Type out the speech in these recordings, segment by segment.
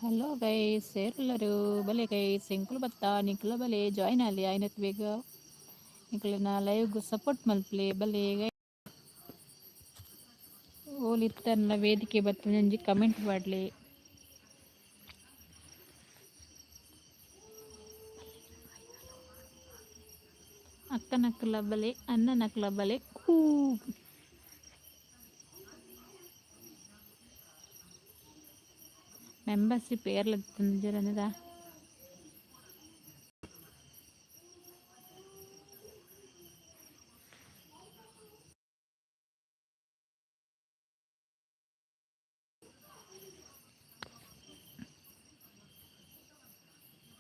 Hello guys, ಏರೆಲ್ಲರು? ಬಲೆ guys, ಎಂಕುಲು ಬತ್ತ, ನಿಕುಲು ಬಲೆ, ಜಾಯ್ನ್ ಆಲೆ. ಆಯ್ನತ್ ಬೇಗ ನಿಕುಲೆನ ಲೈವ್ಗ್ ಸಪೋರ್ಟ್ ಮಲ್ಪಲೆ, ಬಲೆ. ಓಲ್ ಇತ್ತರ್ನ ವೇದಿಕೆ ಬತ್ತ ಒಂಜಿ ಕಮೆಂಟ್ ಪಾಡ್ಲೆ. ಅಕ್ಕನಕ್ಕಲ ಬಲೆ, ಅಣ್ಣನಕ್ಕಲ ಬಲೆ. ಕೂ ಮೆಂಬರ್ಶಿಪ್ ಏರ್ಲ ತಂಜರಂದ.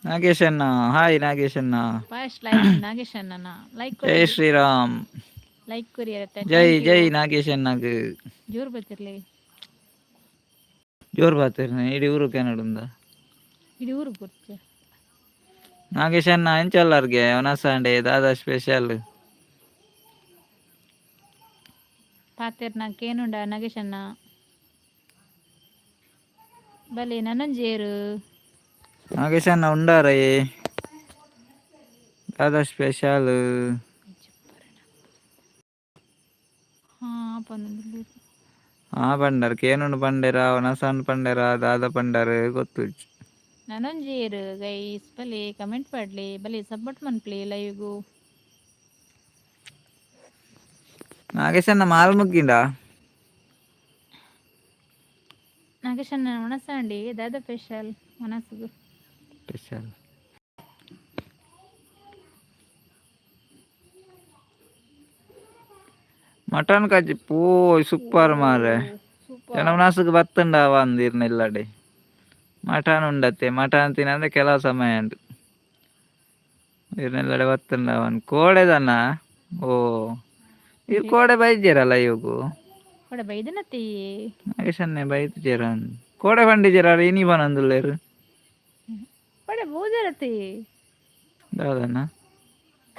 ನಾಗೇಶಣ್ಣ, ಹಾಯ್ ನಾಗೇಶಣ್ಣ. ಫಸ್ಟ್ ಲೈಕ್ ನಾಗೇಶ್ ಅಣ್ಣನ ಲೈಕ್. ಜೈ ಶ್ರೀರಾಮ್. ಲೈಕ್ ಕೊರಿಯರತ್ತೆ. ಜೈ ಜೈ ನಾಗೇಶಣ್ಣಗ್. ಜೋರು ಬತ್ತಿರ್ಲಿ. ಜೋರು ಬಾತಿರ್ನ, ಇಡೀ ಊರು ಕೆನಡುಂದ. ಇಡೀ ಊರು ಗೊತ್ತು. ನಾಗೇಶಣ್ಣ, ಎಂಚಲ್ಲಾರ್ಗೆ? ಒನಸಾಂಡೆ ದಾದಾ ಸ್ಪೆಷಲ್? ಪಾತೆರ್ ಕೇನುಂಡ ನಾಗೇಶಣ್ಣ? ಬಲೆ, ನನಂಜೇರು. ನಾಗೇಶಣ್ಣ ಉಂಡಾರೇ? ದಾದಾ ಸ್ಪೆಷಲ್? ಹಾ, ಪನ್ನೊಂದು. ಹಾ ಪಂಡರ್, ಕೇನುಂಡು ಪಂಡೆರ, ಒನಸಾಂಡ್ ಪಂಡೆರ, ದಾದಾ ಪಂಡರ್ ಗೊತ್ತುಜ್ಜಿ. ನನೊಂಜೇರು ಗೈಸ್? ಬಲೆ, ಕಮೆಂಟ್ ಪಾಡ್ಲೆ, ಬಲೆ, ಸಪೋರ್ಟ್ ಮನ್ಪ್ಲೆ ಲೈವ್ಗು. ನಾಗೇಶಣ್ಣ, ಮಾಲ್ ಮುಗ್ಗಿಂಡ? ನಾಗೇಶಣ್ಣ, ಒಣಸಾಂಡಿ ದಾದಾ ಸ್ಪೆಷಲ್ ಒಣಸುಗು? ಸ್ಪೆಷಲ್ ಮಟನ್ ಕಜ್ಜಿ, ಸೂಪರ್ ಮಾರೆ. ಸೂಪರ್. ಜನ ಉಣಸುಗ್ ಬತ್ತುಂಡ ಅಂದಿರ್ನ ಇಲ್ಲಡೆ ಮಟನ್ ಉಂಡತ್ತೆ. ಮಟನ್ ತಿನ್ನಂದ್ರೆ ಕೆಲವು ಸಮಯ ಉಂಟು. ಇರ್ನೆಲ್ಲಡೆ ಬತ್ತುಂಡ ಕೋಡೆದನ. ಓ, ಇರ್ ಕೋಡೆ ಬೈದ್ಯರಲ್ಲ ಇವಾಗ? ಕೊಡೆ ಬೈದನತ್ತಿ. ನಾಗೇಶನ್ನೆ ಬೈದ್ಜೆರ? ಕೋಡೆ ಬಂಡಿಜೆರ? ಇನಿ ಬನಂದುಲ್ಲೇರು. ಕೊಡೆ ಬೂಜರತಿ. ದಾದನ?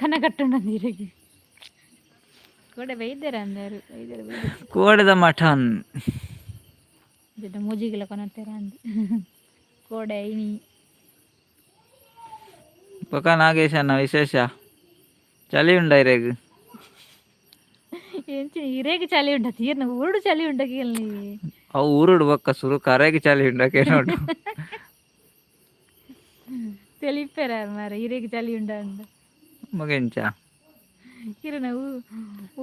ಕನ ಕಟ್ಟುಂಡ ನೀರಿಗೆ ಕೋಡೆ ಬೈದ್ಯರ ಅಂದರು, ಬೈದ್ಯರ ಬೈದ್ಯರ. ಕೋಡೆದ ಮಟನ್. ಜೊತೆ ಮೂಜಿಗೆಲ್ಲ ಕೊನತ್ತೆರ ಅಂದ್ ಕೋಡೆ ಇನಿ. ಬೊಕ ನಾಗೇಶಣ್ಣ, ವಿಶೇಷ? ಚಳಿ ಉಂಡ ಇರೆಗ್? ಎಂಚ ಇರೇಗ್ ಚಳಿ ಉಂಡ? ತೀರ್ನ ಊರುಡು ಚಳಿ ಉಂಡ ಕೇಳಿ. ಅವು ಊರುಡು ಬೊಕ್ಕ ಸುರು ಕರೆಗೆ ಚಳಿ ಉಂಡ ಕೇನೋಡು. ತೆಲಿಪೆರ ಮಾರ, ಇರೇಗ್ ಚಳಿ ಉಂಡ ಅಂದ. ಮುಗೆಂಚ? ಇರನ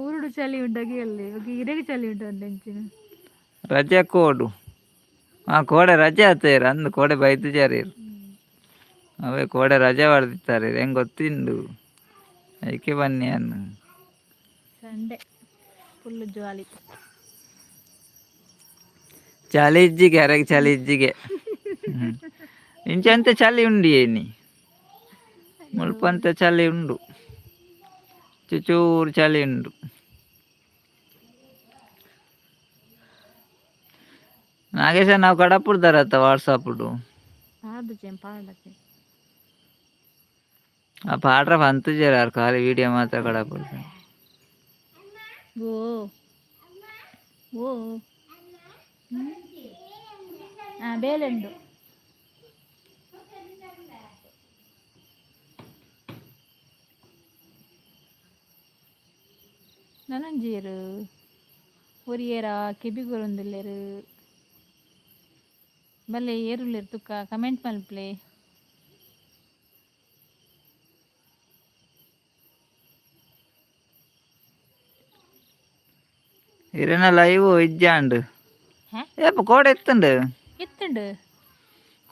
ಊರುಡು ಚಳಿ ಉಂಡ ಕೇಳಿ, ಬೊಕ ಇರೇಗ್ ಚಳಿ ಉಂಡ ಅಂದ ಎಂಚಿನ? ರಜೆ ಕೋಡು. ಹಾ, ಕೋಡೆ ರಜೆ ಆತೇರ ಅಂದು, ಕೋಡೆ ಬೈದು ಅವೇ ಕೋಡೆ ರಜೆ ಹೊಡೆದಿತ್ತಾರೆ, ಹೆಂಗ್ ಗೊತ್ತಿಂಡು, ಐಕೆ ಬನ್ನಿ ಅನ್ನು. Sunday full jolly. ಚಳಿ ಇಜ್ಜಿಗೆ, ಅರೆಗೆ ಚಳಿ ಇಜ್ಜಿಗೆ. ಇಂಚಂತೆ ಚಳಿ ಉಂಡು ಏನಿ ಮುಲ್ಪಂತ ಚಳಿ ಉಂಡು, ಚುಚೂರು ಚಳಿ ಉಂಡು. ನಾಗೇಶ, ನಾವು ಕಡಪುಡ್ದಾರತ್ತ ವಾಟ್ಸಪ್. ಪಾಡ್ದುಜೆ, ಪಾಡತ್ತೆ. ಆ ಪಾಡ್ರ ಪಂತುಜೆರ್, ಖಾಲಿ ವಿಡಿಯೋ ಮಾತ್ರ ಕಡಪುಡ್ದು. ಓ ಓ, ಆ ಬೇಲೆಂಡು. ನನಂಜೇರು ಒರಿಯೇರ ಕೆಬಿಗೊರೊಂದುಲ್ಲೆರ್? ಬಲ್ಲೆ, ಏರುಲ್ಲೆರ್ ತುಕ್ಕ ಕಮೆಂಟ್ ಮಲ್ಪ್ಲೆ. ಇರೆನ ಲೈವ್ ಇಜ್ಜಾಂಡ್. ಹಾ? ಏಪ ಕೋಡೆ ಇತ್ತುಂಡು. ಇತ್ತುಂಡು.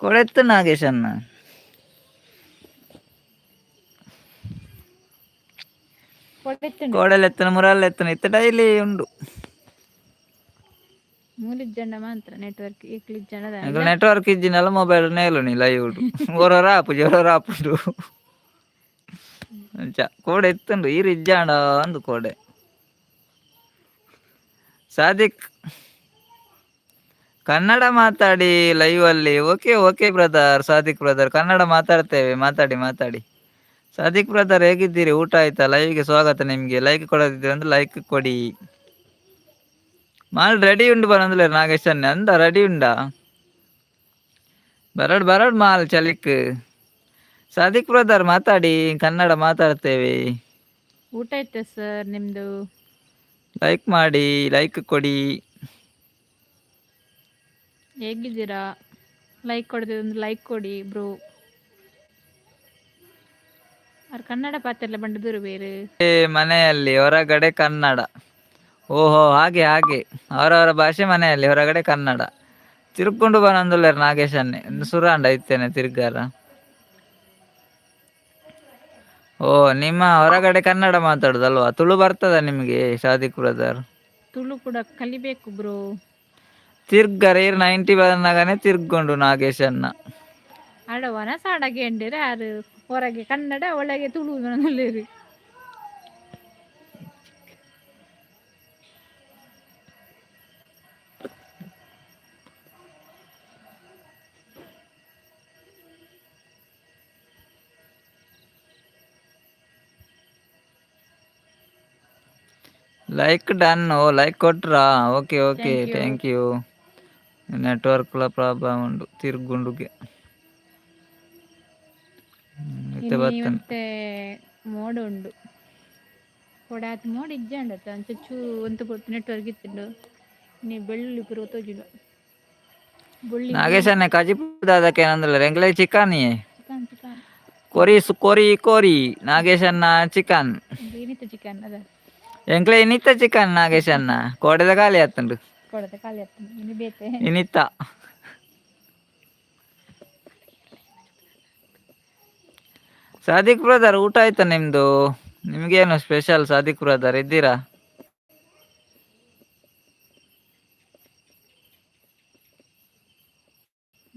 ಕೋಡೆ ಇತ್ತು ನಾಗೇಶಣ್ಣ. ಕೋಡೆ ಇತ್ತುಂಡು. ಕೋಡೆಲ್ ಎತ್ತನ, ಮುರಾಲ್ ಎತ್ತನ ಇತ್ತ, ಡೈಲಿ ಉಂಡು. ಮೂಲಿಜ್ಜಂಡ ಮಾತ್ರ ನೆಟ್ವರ್ಕ್ ಇಕ್ಲಿಜ್ಜಂಡ. ಎಂಕಲ್ ನೆಟ್ವರ್ಕ್ ಇಜ್ಜಿನಲ್ಲ, ಮೊಬೈಲ್ ನೇಲುನಿ ಲೈವ್ ಒರೊರ ಆಪುಜಿ, ಒರೊರ ಆಪುಂಡು. ಅಂಚ ಕೋಡೆ ಇತ್ತುಂಡು, ಈರ್ ಇಜ್ಜಾಂಡ ಅಂದು ಕೋಡೆ. ಸಾದಿಕ್, ಕನ್ನಡ ಮಾತಾಡಿ ಲೈವ್ ಅಲ್ಲಿ. Okay okay brother. Sadiq brother, Kannada ಮಾತಾಡ್ತೇವೆ, ಮಾತಾಡಿ ಮಾತಾಡಿ. ಸಾದಿಕ್ ಬ್ರದರ್, ಹೇಗಿದ್ದೀರಿ? ಊಟ ಆಯ್ತಾ? ಲೈವ್ಗೆ ಸ್ವಾಗತ ನಿಮಗೆ. ಲೈಕ್ ಕೊಡದಿದ್ರೆ ಅಂದ್ರೆ ಲೈಕ್ ಕೊಡಿ. ಮಾಲ್ ರೆಡಿ ಉಂಡು ಬರಂದ್ರೆ ನಾಗೇಶ್ ಅಂದ ರೆಡಿ ಉಂಡಾ? ಬರಡ್ ಬರಡ್ ಮಾಲ್ ಚಲಿಕ್. ಸಾದಿಕ್ ಬ್ರದರ್, ಮಾತಾಡಿ, ಕನ್ನಡ ಮಾತಾಡ್ತೇವೆ. ಊಟ ಆಯ್ತಾ ಸರ್ ನಿಮ್ದು? ಲೈಕ್ ಮಾಡಿ, ಲೈಕ್ ಕೊಡಿ. ಹೇಗಿದ್ದೀರಾ? ಲೈಕ್ ಕೊಡದೆ ಒಂದು ಲೈಕ್ ಕೊಡಿ ಬ್ರೋ. ಅವ್ರು ಕನ್ನಡ ಪಾತೆರ್ಲ ಬಂಡದೂರು ಬೇರೆ. ಮನೆಯಲ್ಲಿ, ಹೊರಗಡೆ ಕನ್ನಡ. ಓಹೋ, ಹಾಗೆ ಹಾಗೆ. ಅವರವರ ಭಾಷೆ ಮನೆಯಲ್ಲಿ, ಹೊರಗಡೆ ಕನ್ನಡ. ತಿರುಕೊಂಡು ಬರಂದುಲ್ಲೆರ್ ನಾಗೇಶನ್ನೇ ಸುರಾಂಡ ಇತ್ತೇನೆ ತಿರ್ಗಾರ. ಓ, ನಿಮ್ಮ ಹೊರಗಡೆ ಕನ್ನಡ ಮಾತಾಡುದಲ್ವಾ? ತುಳು ಬರ್ತದ ನಿಮಗೆ, ಶಾದಿಕ್ ಬ್ರದರ್? ತುಳು ಕೂಡ ಕಲಿಬೇಕು ಬ್ರೋ. ತಿರ್ಗರ ಇರ್ 90 ಬಂದಾಗನೆ ತಿರ್ಗೊಂಡು ನಾಗೇಶನ್ನ. ಅಡವನ ಸಾಡಗೆ ಎಂಡಿರ ಯಾರು ಹೊರಗೆ ಕನ್ನಡ, ಒಳಗೆ ತುಳು ನಲ್ಲಿರಿ. Like done. ಓ, ಲೈಕ್ ಕೊಟ್ರಾ? Okay okay. Thank you. Thank you. ನೆಟ್ವರ್ಕ್ಲ problem ಉಂಡು, ತಿರ್ಗುಂಡುಗೆ ಇತ್ತೆ ಇನಿ ಬತ್ತನೆ. ಒಂತೆ ಮೋಡ ಉಂಡು. ಕೊಡಾತ್ ಮೋಡ ಇಜ್ಜಾಂಡತ್ತ, ಅಂಚ ಚೂ ಒಂತೆ ಪೊರ್ತು ನೆಟ್ವರ್ಕ್ ಇತ್ತುಂಡು. ಇನಿ ಬೆಳ್ಳುಳ್ಳಿ ಪೂರ ತೋಜುಂಡು ಬೊಳ್ಳಿ. ನಾಗೇಶನ್ನೇ, ಕಜಿಪು ದಾದಕ್ಕೆ ಏನಂದ್ರೆ ಎಂಗ್ಲೇ ಚಿಕನ್. Chicken, chicken. ಕೋರಿ ಕೋರಿ ಕೋರಿ ನಾಗೇಶನ್ನ ಚಿಕನ್. ಇನಿತ ಚಿಕನ್ ಅದ. ಎಂಕ್ಲೆ ಇನ್ನಿತ್ತ ಚಿಕನ್ ನಾಗೇಶನ್ನ, ಕೋಡೆದ ಖಾಲಿ ಆತುಂಡು. ಕೊಡತೆ ಖಾಲಿ ಆಗ್ತದೆ ಇನಿ ಬೇತೆ. ಇನ್ನಿತ್ತ. ಸಾದಿಕ್ ಬ್ರದರ್, ಊಟ ಆಯ್ತಾ ನಿಮ್ದು? ನಿಮ್ಗೇನು ಸ್ಪೆಷಲ್? ಸಾದಿಕ್ ಬ್ರದರ್ ಇದ್ದೀರಾ?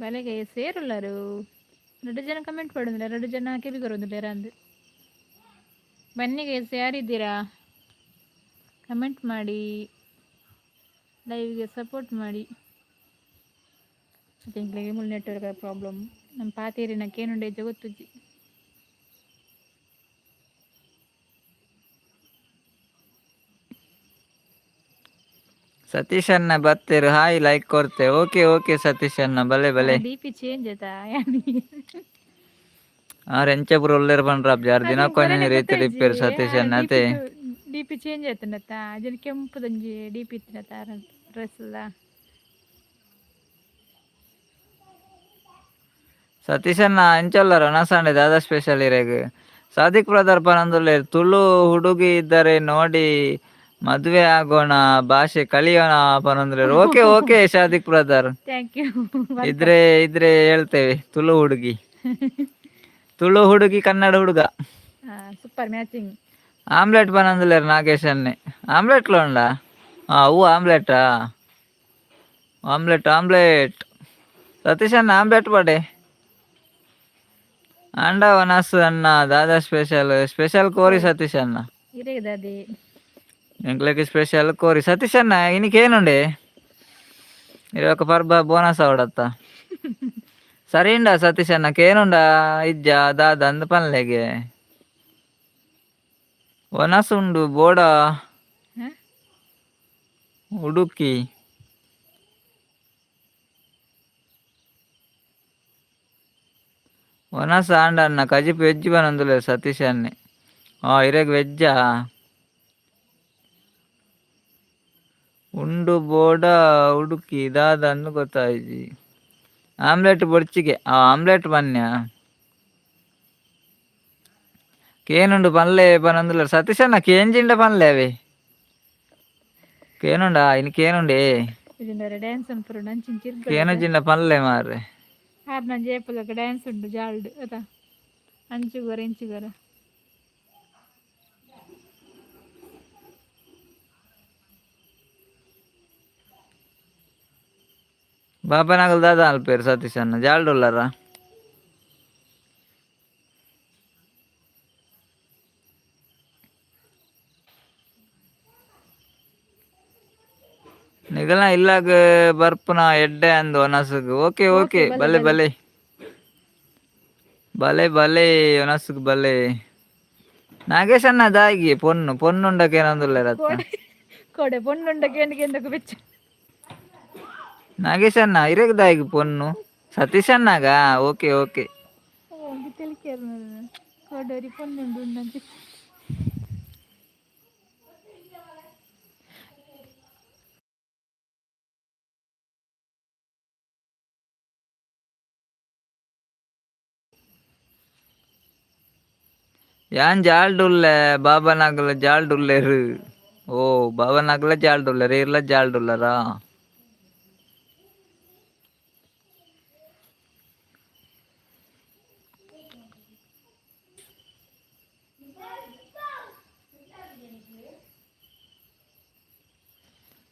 ಬಲೆಗೆ ಸೇರುಲ್ಲರು. ಎರಡು ಜನ ಕಮೆಂಟ್ ಮಾಡೋದಿಲ್ಲ, ಎರಡು ಜನ ಕೆಬಿ ಬರೋದಿಲ್ಲ ಅಂದು. ಬನ್ನಿ ಗೈಸ್, ಯಾರಿದ್ದೀರಾ? ಕಮೆಂಟ್ ಮಾಡಿ, ಲೈವ್ಗೆ ಸಪೋರ್ಟ್ ಮಾಡಿ. ಎಂಕ್ಲೆಗ್ ಮುಲ್ ನೆಟ್ವರ್ಕ್ ಪ್ರಾಬ್ಲಮ್. ನಮ್ಮ ಪಾತೇರಿನ ಕೇನುಂಡೆ ಜಗತ್ತುಜ್ಜಿ. ಸತೀಶ್ ಅಣ್ಣ ಬತ್ತೇರು, ಹಾಯ್, ಲೈಕ್ ಕೊಡ್ತೆ. ಓಕೆ ಓಕೆ ಸತೀಶ್ ಅಣ್ಣ, ಬಲೆ ಬಲೆ. D P change ಆಯ್ತಾ? ಆರ್ ಎಂಚ ಪೂರ ಉಲ್ಲೆರ್ ಪಂಡ್ರಪ್ ಜಾರ್ ದಿನಕ್ಕೊಂಜಿ ರೀತಿ ಇಪ್ಪೇರು ಸತೀಶ್ ಅಣ್ಣ ಅತೆ. D P change ಆಯ್ತನತ್ತ, ಅಜನ್ ಕೆಂಪುದಂಜಿ ಡಿಪಿ ಇತ್ತಿನತ್ತ ಡ್ರೆಸ್ ಎಲ್ಲ. ಸತೀಶ್ ಅಣ್ಣ, ಎಂಚೊಲ್ಲರ ನಸಾಂಡೆ? ದಾದಾ ಸ್ಪೆಷಲ್ ಇರೆಗ್? ಸಾದಿಕ್ ಬ್ರದರ್ ಪನೊಂದುಲ್ಲೆರ್, ತುಳು ಹುಡುಗಿ ಇದ್ದರೆ ನೋಡಿ, ಮದುವೆ ಆಗೋಣ, ಭಾಷೆ ಕಲಿಯೋಣ ಪನೊಂದುಲ್ಲೆರ್. Okay okay Sadiq brother. Thank you. ಇದ್ರೆ ಇದ್ರೆ ಹೇಳ್ತೇವೆ. ತುಳು ಹುಡುಗಿ, ತುಳು ಹುಡುಗಿ, ಕನ್ನಡ ಹುಡುಗ. Super matching. Omelette ಪನೊಂದುಲ್ಲೆರ್ ನಾಗೇಶ್ ಅನ್ನೆ. ಆಮ್ಲೆಟ್ಲ ಉಂಡಾ? ಹಾಂ, ಅವು ಆಮ್ಲೆಟಾ? ಆಮ್ಲೆಟ್, ಆಮ್ಲೆಟ್ ಸತೀಶ್ ಅಣ್ಣ, ಆಮ್ಲೆಟ್ ಪಡೆ. ಅಂಡ ವನಸ್ ಅಣ್ಣ, ದಾದಾ ಸ್ಪೆಷಲ್? ಸ್ಪೆಷಲ್ ಕೋರಿ ಸತೀಶ್ ಅಣ್ಣ. ಇರೇದಾದಿ. ಎಂಕ್ಲೆಗ್ ಸ್ಪೆಷಲ್ ಕೋರಿ ಸತೀಶ್ ಅಣ್ಣ. ಇನಿಕೇನುಂಡೆ? ಇರೊಕ ಪರ್ಬ ಬೋನಸ್ ಆವಡತ್ತ. ಸರಿ ಉಂಡ ಸತೀಶ್ ಅಣ್ಣ, ಕೇನುಂಡ ಇಜ್ಜಾ ದಾದ ಅಂದ್ ಪನ್ಲೆಗೆ. ವನಸ್ ಉಂಡು ಬೋಡ ಉಡುಕಿ. ವನಸ್ ಆಂಡ ಅಣ್ಣ, ಕಜಿಪು ವೆಜ್ ಪನೊಂದುಲ್ಲೆರ್ ಸತೀಶ್ ಅಣ್ಣೆ. ಇರೆಗ್ ವೆಜ್ಜಾ? ಉಂಡು ಬೋಡ ಉಡುಕಿ ದಾದ ಅಂದ್ ಗೊತ್ತಾಯಿಜಿ. ಆಮ್ಲೆಟ್ ಬೊಡ್ಚಿಗೆ. ಆಮ್ಲೆಟ್ ಪನ್ಯ. ಕೇನುಂಡು ಪನ್ಲೆ ಪನೊಂದುಲ್ಲೆರ್ ಸತೀಶ್ ಅಣ್ಣ. ಕೇಂಜಿಂಡ ಪನ್ಲೆ ಅವೆ. ಕೇನುಂಡಾ ಇನಿ? ಕೇನುಂಡೆ. ಡ್ಯಾನ್ಸ್ ಅನ್ಪುರುಂಡು ಅಂಚಿನ. ಕೇನುಜಿಂಡ ಪನ್ಲೆ ಮಾರ್ರೆ. ಆರ್ ನಂಜಿ ಏಪಲಕ ಡ್ಯಾನ್ಸ್ ಉಂಡು ಜಾಲ್ಡ್ ಅತ, ಅಂಚುಗೊರ ಇಂಚುಗೊರ. ಬಾಬನಗಲ್ ದಾದ ಅಲ್ಪೇರು ಸತೀಶ್ ಅಣ್ಣ? ಜಾಲ್ಡ್ ಉಲ್ಲರ? ನಿಗಲ ಇಲ್ಲಾಗ ಬರ್ಪುನ ಎಡ್ಡೆ ಅಂದ್ ಒನಸುಗು. ಓಕೆ ಓಕೆ, ಬಲೆ ಬಲೆ ಬಲೆ ಬಲೆ ಒನಸುಗು ಬಲೆ. ನಾಗೇಶ್ ಅಣ್ಣ, ದಾಗಿ ಪೊನ್ನು ಪೊನ್ನುಂಡಕ್ಕೆ ಏನೊಂದುಲ್ಲೆರತ್ತ? ಕೊಡೆ ಪೊನ್ನುಂಡಕ್ಕೆ ಏನಕ್ಕೆ ಎಂದಕ್ಕೆ ಬೆಚ್ಚ. ನಾಗೇಶ್ ಅಣ್ಣ, ಇರೆಗ್ ದಾಯಿಗ್ ಪೊನ್ನು? ಸತೀಶ್ ಅಣ್ಣಗ ಓಕೆ ಓಕೆ. ತೆಲಿಕೆ ಕೊಡೋರಿ ಪೊನ್ನುಂಡು ಉಂಡಂಚಿ. ಯಾನ್ ಜಾಲ್ಡುಲ್ಲೆ ಬಾಬಾನಾಗಲ ಜಾಲ್ಡುಲ್ಲೆರು. ಓ ಬಾಬಾನಾಗಲ ಜಾಲ್ಡುಲ್ಲೆರ್ ಇರ್ಲ ಜಾಲ್ಡುಲ್ಲರಾ?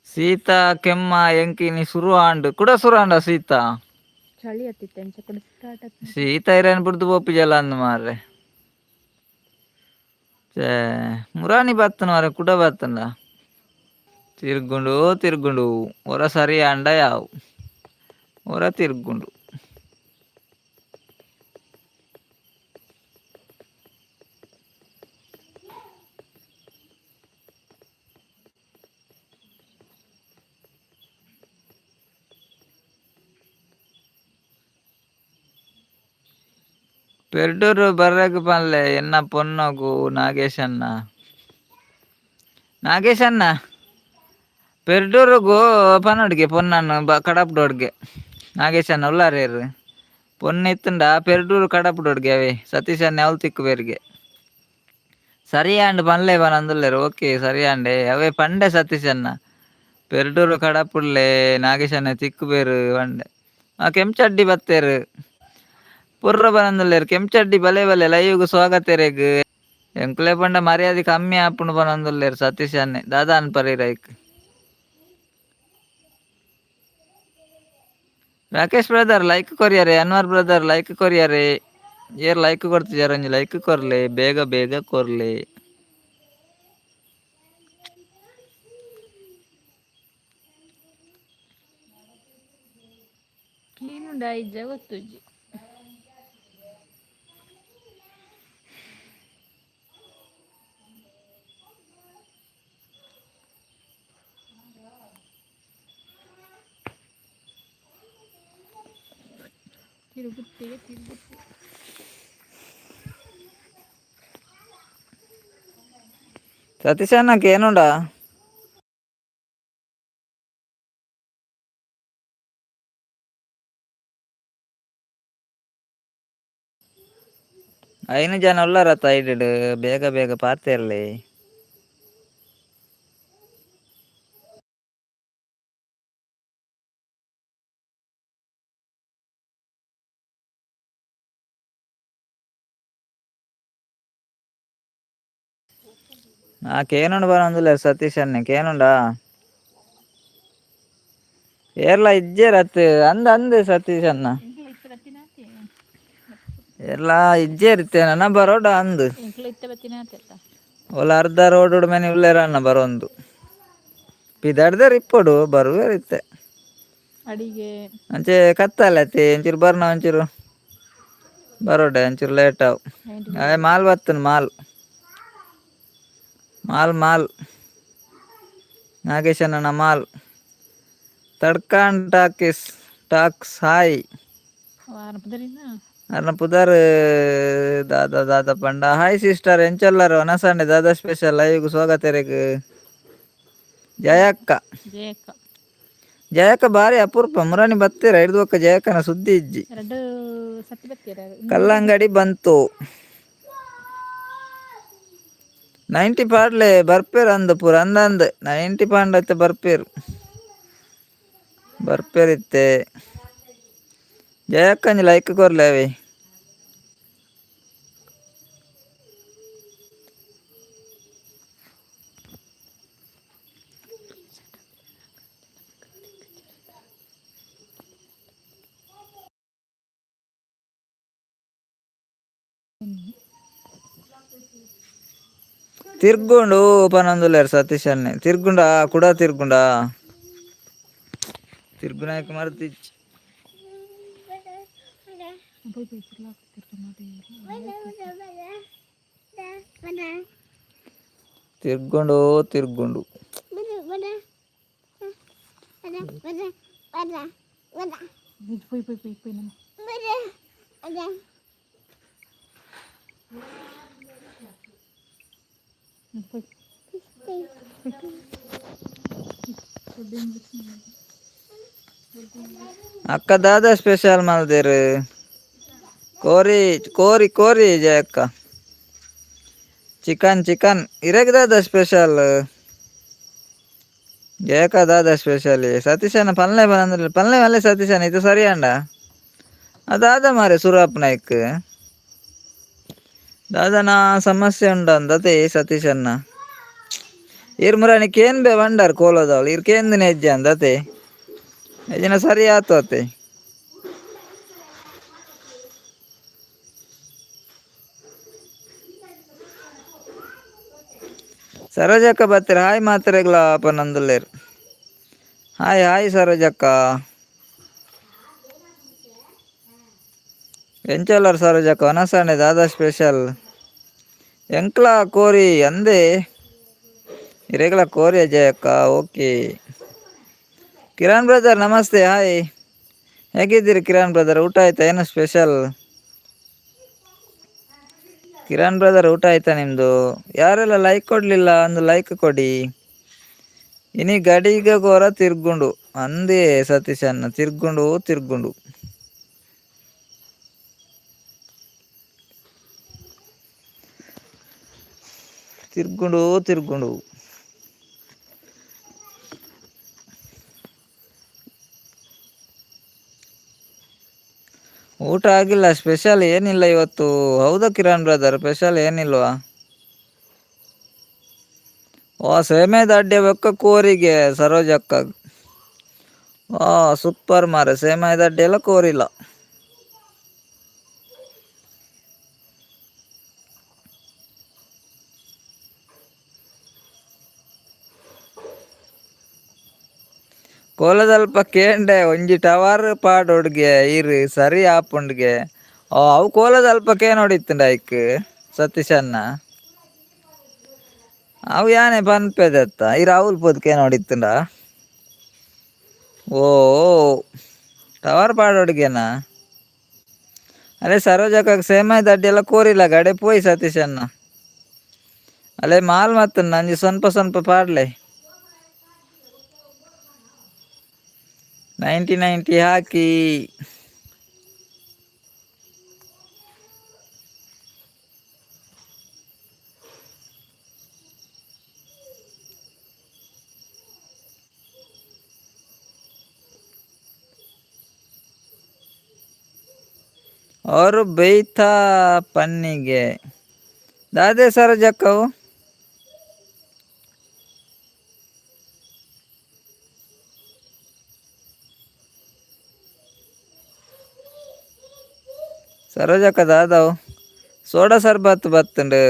ಸೀತಾ ಕೆಮ್ಮ ಎಂಕಿನಿ ಸುರು ಆಂಡ್ ಕುಡ ಸುರು ಆಂಡ ಸೀತಾ. ಚಳಿ ಅತ್ತಿತ್ತೆ ಅಂಚ ಕೂಡ ಸ್ಟಾರ್ಟ್ ಆತ್. ಸೀತಾ ಇರೇನ್ ಬುಡ್ದು ಪೋಪಿಜಲ ಅಂದ್ ಮಾರ್ರೆ. ಛೇ ಮುರಾನಿ ಬತ್ತನ ಮಾರ್ರೆ ಕುಡ ಬತ್ತಂಡ. ತಿರ್ಗುಂಡು ತಿರ್ಗುಂಡು ಒರ ಸರಿ ಆಂಡ ಯಾವು ಒರ ತಿರ್ಗುಂಡು. ಪೆರ್ಡೂರು ಬರ್ರೆಗ್ ಪನ್ಲೆ ಎನ್ನ ಪೊನ್ನಗು ನಾಗೇಶಣ್ಣ. ನಾಗೇಶಣ್ಣ ಪೆರ್ಡೂರುಗು ಪನೊಡ್ಗೆ ಪೊನ್ನನ್ನು ಬ ಕಡಪುಡೊಡ್ಗೆ ನಾಗೇಶಣ್ಣ ಉಲ್ಲಾರೇರು ಪೊನ್ನು ಇತ್ತುಂಡ ಪೆರ್ಡೂರು ಕಡಪುಡೊಡ್ಗೆ ಅವೇ ಸತೀಶಣ್ಣ ಅವ್ಲು ತಿಕ್ಕು ಬೇರಿಗೆ. ಸರಿ ಆಂಡ್ ಪನ್ಲೆ ಪನೊಂದುಲ್ಲೆರ್ ಓಕೆ ಸರಿ ಆಂಡೆ ಅವೇ ಪಂಡೆ ಸತೀಶಣ್ಣ ಪೆರ್ಡೂರು ಕಡಪುಡ್ಲೆ ನಾಗೇಶಣ್ಣ ತಿಕ್ಕು ಬೇರು ಪಂಡೆ. ಆ ಕೆಂಚಡ್ಡಿ ಬತ್ತೇರು ಪುರ್ರ ಪನೊಂದುಲ್ಲೆರ್ ಕೆಂಚಡ್ಡಿ ಬಲೆ ಬಲೆ ಲೈವ್ಗ್ ಸ್ವಾಗತ ಇರೆಗ್. ಎಂಕ್ಲೆ ಪಂಡ ಮರ್ಯಾದೆ ಕಮ್ಮಿ ಆಪುಂಡು ಪನೊಂದುಲ್ಲೆರ್ ಸತೀಶ್ ಅಣ್ಣೆ ದಾದ ಅನ್ಪರ್ ಐಕ್. ರಾಕೇಶ್ ಬ್ರದರ್ ಲೈಕ್ ಕೊರಿಯರೆ, ಅನ್ವರ್ ಬ್ರದರ್ ಲೈಕ್ ಕೊರಿಯರೆ. ಏರ್ ಲೈಕ್ ಕೊಡ್ತಿದಾರೆ ಒಂಜಿ ಲೈಕ್ ಕೊರ್ಲೆ, ಬೇಗ ಬೇಗ ಕೊರ್ಲೆ. ಕ್ಲೀನ್ ಇಜ್ಜ ಗೊತ್ತುಜ್ಜಿ. ತಿರುಗುತ್ತಿಗೆ ತಿರುಗುತ್ತೆ. ಸತೀಶ್ ಅಣ್ಣಕ್ಕೆ ಏನುಂಡಾ? ಐನು ಜನ ಉಲ್ಲಾರತ್ತ ಐಡಿಡ್ ಬೇಗ ಬೇಗ ಪಾತೆರ್ಲೆ. ಆ ಕೇನುಂಡು ಬರೋಂದಿಲ್ಲ ಸತೀಶ್ ಅಣ್ಣೆ ಕೇನುಂಡಾ? ಏರ್ಲ ಇಜ್ಜೇರತ್ ಅಂದ್ ಅಂದ್ ಸತೀಶ್ ಅಣ್ಣ. ಎಂಕ್ಲ ಇತ್ತೆ ಬತ್ತಿನಾತೆ. ಏರ್ಲ ಇಜ್ಜೇರಿತ್ತೆ ನನ ಬರೋಡ ಅಂದ್. ಎಂಕ್ಲ ಇತ್ತೆ ಬತ್ತಿನಾತೆ ಅತ್ತ. ಓಲ ಅರ್ಧ ರೋಡ್ ಮನೆ ಉಲ್ಲೇರ ಅಣ್ಣ ಬರೋಂದು. ಪಿದಾಡ್ದೇರ್ ಇಪ್ಪೊಡು ಬರುವೆರ್ ಇತ್ತೆ. ಅಡಿಗೆ ಅಂಚೆ ಕತ್ತಲೆ ಅತಿ ಒಂಚೂರು ಬರ್ನ ಒಂಚೂರು ಬರೋಡೆ ಒಂಚೂರು ಲೇಟ್ ಆವು. ಅವೆ ಮಾಲ್ ಬತ್ತನ್ ಮಾಲ್ ಮಾಲ್ ಮಾಲ್ ನಾಗೇಶಣ್ಣನ ಮಾಲ್. ತಡ್ಕಾನ್ ಟಾಕೀಸ್ ಟಾಕ್ಸ್ ಹಾಯ್. ಅರ್ನ ಪುದರ್ ದಾದಾ ದಾದಾ ಪಂಡ. ಹಾಯ್ ಸಿಸ್ಟರ್ ಎಂಚೊಲ್ಲರು ವನಸಂಡೆ ದಾದಾ ಸ್ಪೆಷಲ್ ಲೈವ್ಗ್ ಸ್ವಾಗತ ಇರೆಗ್. ಜಯಕ್ಕ. ಜಯಕ್ಕ. ಜಯಕ್ಕ ಬಾರಿ ಅಪರೂಪ ಮುರಾನಿ ಬತ್ತೀರ ಹಿಡ್ದು ಬೊಕ್ಕ ಜಯಕ್ಕನ ಸುದ್ದಿ ಇಜ್ಜಿ. ಎರಡು ಸತಿ ಬತ್ತೀರ. ಕಲ್ಲಂಗಡಿ ಬಂತು. 90 ಪಾಡ್ಲೆ ಬರ್ಪೇರ್ ಅಂದ್ ಪೂರ ಅಂದಂದ್ 90 ಪಾಂಡತ್ತೆ ಬರ್ಪೇರು ಬರ್ಪೇರ್ ಇತ್ತೆ. ಜಯಕ್ಕಂಜಿ ಲೈಕ್ ಕೊರ್ಲೆ ಅವೆ. ತಿರ್ಗುಂಡು ಪನೊಂದುಲ್ಲೆರ್ ಸತೀಶ್ ಅಣ್ಣೆ ತಿರ್ಗುಂಡ ಕುಡ ತಿರ್ಗುಂಡ ತಿರ್ಗುನಾಯಕ್ ಮರ್ತಿಜ್ಜಿ. ತಿರ್ಗುಂಡು ತಿರ್ಗುಂಡು. ಪೋಯ್ ಪೋಯ್ ಪೋಯ್ ಪೋಯ್ ನಾನು. ಪೋಯ್. ಅಕ್ಕ ದಾದಾ ಸ್ಪೆಷಲ್ ಮಲ್ದೇರು? ಕೋರಿ ಕೋರಿ ಕೋರಿ ಜಯಕ್ಕ. Chicken chicken. ಇರೆಗ್ ದಾದಾ ಸ್ಪೆಷಲ್ ಜಯಕ್ಕ? ದಾದಾ ಸ್ಪೆಷಲ್? ಸತೀಶನ ಪಲ್ಲೆ ಬಂದ್ರೆ ಪಲ್ಲೆ ಮಲ್ಲೆ ಸತೀಶನ. ಇದು ಸರಿ ಅಂಡ ಅದಾದ ಮಾರೆ ಸುರಾಪ್ ನಾಯ್ಕ್ ದಾದನ ಸಮಸ್ಯೆ ಉಂಡ ಅಂದತೆ ಸತೀಶನ್ನ. ಇರ್ ಮುರಾಣಿ ಕೇನ್ ಬೆ ಬಂಡಾರ್ ಕೋಲದವಳು ಇರ್ ಕೇಂದಿನ ಹೆಜ್ಜೆ ಅಂದತೆ. ಎಜ್ಜಿನ ಸರಿ ಆತು ಅತ್ತೆ. ಸರೋಜಕ್ಕ ಬತ್ತರ ಹಾಯ್ ಮಾತ್ರೆಗ್ಲ ಪನಂದುಲ್ಲೇರ್. ಹಾಯ್ ಹಾಯ್ ಸರೋಜಕ್ಕ. ಎಂಚೊಲ್ಲರ್ ಸರೋಜಕ್ಕ? ವನಸಾಣೆ ದಾದಾ ಸ್ಪೆಷಲ್? ಎಂಕ್ಲಾ ಕೋರಿ ಅಂದೆ. ಇರೆಗ್ಲ ಕೋರಿ ಅಜಯಕ್ಕ. ಓಕೆ ಕಿರಣ್ ಬ್ರದರ್, ನಮಸ್ತೆ, ಹಾಯ್. ಹೇಗಿದ್ದೀರಿ ಕಿರಣ್ ಬ್ರದರ್? ಊಟ ಆಯ್ತಾ? ಏನು ಸ್ಪೆಷಲ್ ಕಿರಣ್ ಬ್ರದರ್? ಊಟ ಆಯ್ತಾ ನಿಮ್ಮದು? ಯಾರೆಲ್ಲ ಲೈಕ್ ಕೊಡಲಿಲ್ಲ, ಒಂದು ಲೈಕ್ ಕೊಡಿ. ಇನಿ ಗಡಿಗ ಗೋರ ತಿರ್ಗುಂಡು ಅಂದೇ ಸತೀಶನ್ನ. ತಿರ್ಗುಂಡು ತಿರ್ಗುಂಡು. ತಿರ್ಗುಂಡು ತಿರ್ಗುಂಡು. ಊಟ ಆಗಿಲ್ಲ. ಸ್ಪೆಷಲ್ ಏನಿಲ್ಲ ಇವತ್ತು. ಹೌದಾ ಕಿರಣ್ ಬ್ರದರ್? ಸ್ಪೆಷಲ್ ಏನಿಲ್ವಾ? ಓ ಸೇಮೆ ದಡ್ಡೆ ಬೆಕ್ಕ ಕೋರಿಗೆ ಸರೋಜಕ್ಕ. ಆ ಸೂಪರ್ ಮಾರೆ. ಸೇಮೆ ದಡ್ಡೆ ಎಲ್ಲ ಕೋರಿಲ್ಲ. ಕೋಲದಲ್ಪ ಕೇಂಡೆ ಒಂಜಿ ಟವರ್ ಪಾಡೊಡ್ಗೆ ಇರು ಸರಿ ಆಪುಂಡ್ಗೆ. ಓ ಅವು ಕೋಲದಲ್ಪ ಕೇನೋಡಿತ್ತುಂಡ ಐಕ್ ಸತೀಶಣ್ಣ. ಅವು ಯಾನೆ ಪನ್ಪೆದತ್ತ ಇರು ಅವ್ಲು ಪೋದು ಕೇನೋಡಿತ್ತುಂಡ. ಓ ಟವರ್ ಪಾಡೊಡ್ಗೆನಾ? ಅರೆ ಸರೋಜಕ್ಕ ಸೇಮಾಯಿ ದಡ್ಡಿ ಎಲ್ಲ ಕೋರಿಲ್ಲ ಗಡೆ ಪೋಯ್ ಸತೀಶಣ್ಣ. ಅಲ್ಲೇ ಮಾಲ್ ಮತ್ತ ನಂಜಿ ಸ್ವಲ್ಪ ಸ್ವಲ್ಪ ಪಾಡ್ಲೆ. 90 90 ಹಾಕಿ. ಅವರು ಬೇಯ್ತಾ ಪನ್ನಿಗೆ ದಾದೆ ಸರೋಜಕ್ಕವು. ಸರೋಜಕ್ಕ ದಾದವು? ಸೋಡಾ ಸರ್ಬತ್ ಬತ್ತುಂಡು.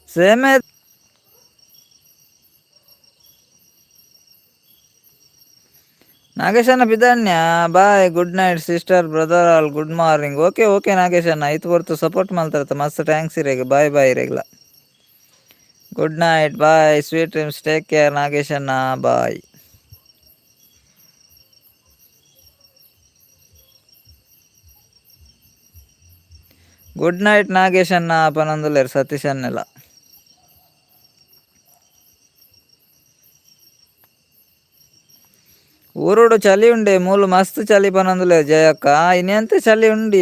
ಸೇಮೆ ನಾಗೇಶಣ್ಣ ಬಿದಾನ್ಯ. Bye, good night sister brother all, good morning. Okay okay ನಾಗೇಶಣ್ಣ, ಐತು ಹೊರ್ತು ಸಪೋರ್ಟ್ ಮಾಡ್ತಾರತ್ತ, ಮಸ್ತ್ thanks ಇರೇಗ. ಬಾಯ್ ಬಾಯ್ ಇರೇಗ್ಲ. Good night, bye, sweet dreams, take care ನಾಗೇಶಣ್ಣ, bye. Good night ನಾಗೇಶಣ್ಣ ಪನಂದುಲ್ಲೇರು ಸತೀಶನ್ನೆಲ್ಲ. ಊರುಡು ಚಳಿ ಉಂಡೆ ಮೂಲು ಮಸ್ತ್ ಚಳಿ ಪನಂದುಲ್ಲೇರು ಜಯಕ್ಕ. ಇನಿ ಅಂತೆ ಚಳಿ ಉಂಡಿ.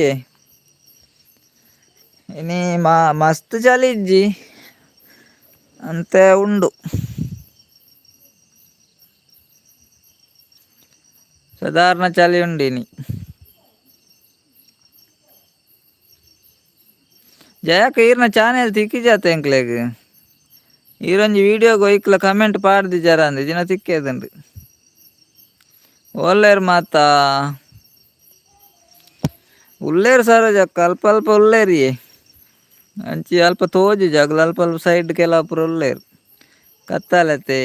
ಇನಿ ಮಾ ಮಸ್ತ್ ಚಳಿ ಇಜ್ಜಿ ಅಂತೆ ಉಂಡು. ಸಾಧಾರಣ ಚಳಿ ಉಂಡು ಇನಿ. ಜಯಕ್ಕ ಈರ್ನ ಚಾನೆಲ್ ತಿಕ್ಕಿಜಾತ ಎಂಕ್ಲೆಗ್? ಈರೊಂಜಿ ವೀಡಿಯೋಗ್ ಒಯ್ಕ್ಲ ಕಮೆಂಟ್ ಪಾಡ್ದಿಜಾರ ಅಂದ್ ದಿನ ತಿಕ್ಕೇದುಂಡು. ಒಲ್ಲೇರ್ ಮಾತಾ ಉಲ್ಲೇರ್ ಸರೋಜಕ್ಕ? ಅಲ್ಪ ಅಲ್ಪ ಉಲ್ಲೇರಿಯೇ. ಅಂಚಿ ಅಲ್ಪ ತೋಜು ಜಾಗಲ ಅಲ್ಪ ಅಲ್ಪ ಸೈಡ್ ಕೆಲಪುರ ಉಲ್ಲೇರ್. ಕತ್ತಲತೆ.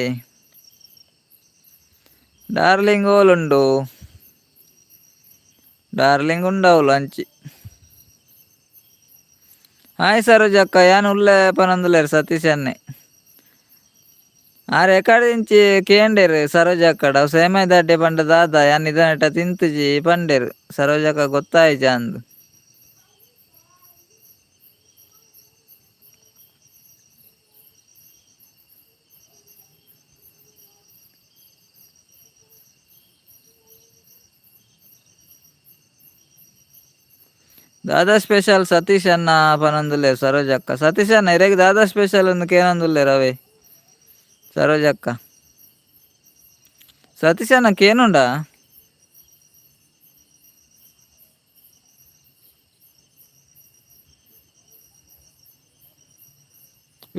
ಡಾರ್ಲಿಂಗ್ ಓಲುಂಡು? ಡಾರ್ಲಿಂಗ್ ಉಂಡವ್ಲು ಅಂಚಿ. ಹಾಯ್ ಸರೋಜಕ್ಕ. ಯಾನ್ ಉಲ್ಲೆ ಪನೊಂದುಲ್ಲೆರ್ ಸತೀಶನ್ನೆ. Are ಎಕಡಿಂಚಿ ಕೇಂಡೇರು ಸರೋಜಕ್ಕಡ ಸೇಮೆ ದಡ್ಡೆ ಪಂಡ ದಾದ ಯಾನ್ ನಿದನೆಟ ತಿಂತುಜಿ ಪಂಡೇರು ಸರೋಜಕ್ಕ ಗೊತ್ತಾಯಿಜ ಅಂದ್. ದಾದಾ ಸ್ಪೆಷಲ್ ಸತೀಶ್ ಅಣ್ಣ ಪನೊಂದುಲ್ಲೆರ್ ಸರೋಜಕ್ಕ. ಸತೀಶ್ ಅಣ್ಣ ಇರೆಗ್ ದಾದಾ ಸ್ಪೆಷಲ್ ಉಂದು ಕೇನೊಂದುಲ್ಲೆರ್ ಅವೇ ಸರೋಜಕ್ಕ. ಸತೀಶ್ ಅಣ್ಣ ಕೇನುಂಡ?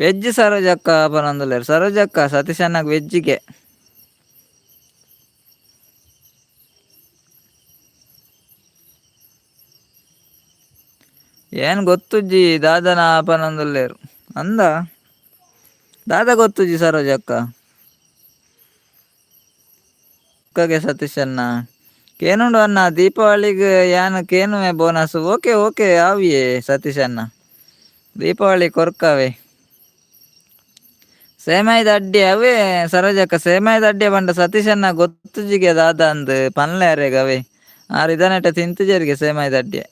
ವೆಜ್ ಸರೋಜಕ್ಕ ಪನೊಂದುಲ್ಲೆರ್. ಸರೋಜಕ್ಕ ಸತೀಶ್ ಅಣ್ಣಗ್ ವೆಜ್ಜಿಗೆ. ಏನ್ ಗೊತ್ತುಜ್ಜಿ ದಾದನ ಪನೊಂದುಲ್ಲೆರ್ ಅಂದ ದಾದ ಗೊತ್ತುಜ್ಜಿ ಸರೋಜಕ್ಕ. ಅಕ್ಕಗೆ ಸತೀಶ್ ಅಣ್ಣ ಕೇನುಂಡು ಅಣ್ಣ ದೀಪಾವಳಿಗ್ ಯಾನ್ ಕೇನುವೆ bonus. Okay okay ಆವಿಯೇ ಸತೀಶ್ ಅಣ್ಣ ದೀಪಾವಳಿ ಕೊರ್ಕವೆ. ಸೇಮಾಯಿದ ಅಡ್ಡಿ ಅವೇ ಸರೋಜಕ್ಕ ಸೇಮಾಯಿದ ಅಡ್ಡಿ ಪಂಡ ಸತೀಶ್ ಅಣ್ಣ ಗೊತ್ತುಜ್ಜಿಗೆ ದಾದ ಅಂದ್ ಪನ್ಲೆ ಅರೆಗ್ ಅವೇ ಆರ್ ಇದನೆಟ ತಿಂತುಜೆರ್ಗೆ ಸೇಮಾಯಿದ ಅಡ್ಡೆ.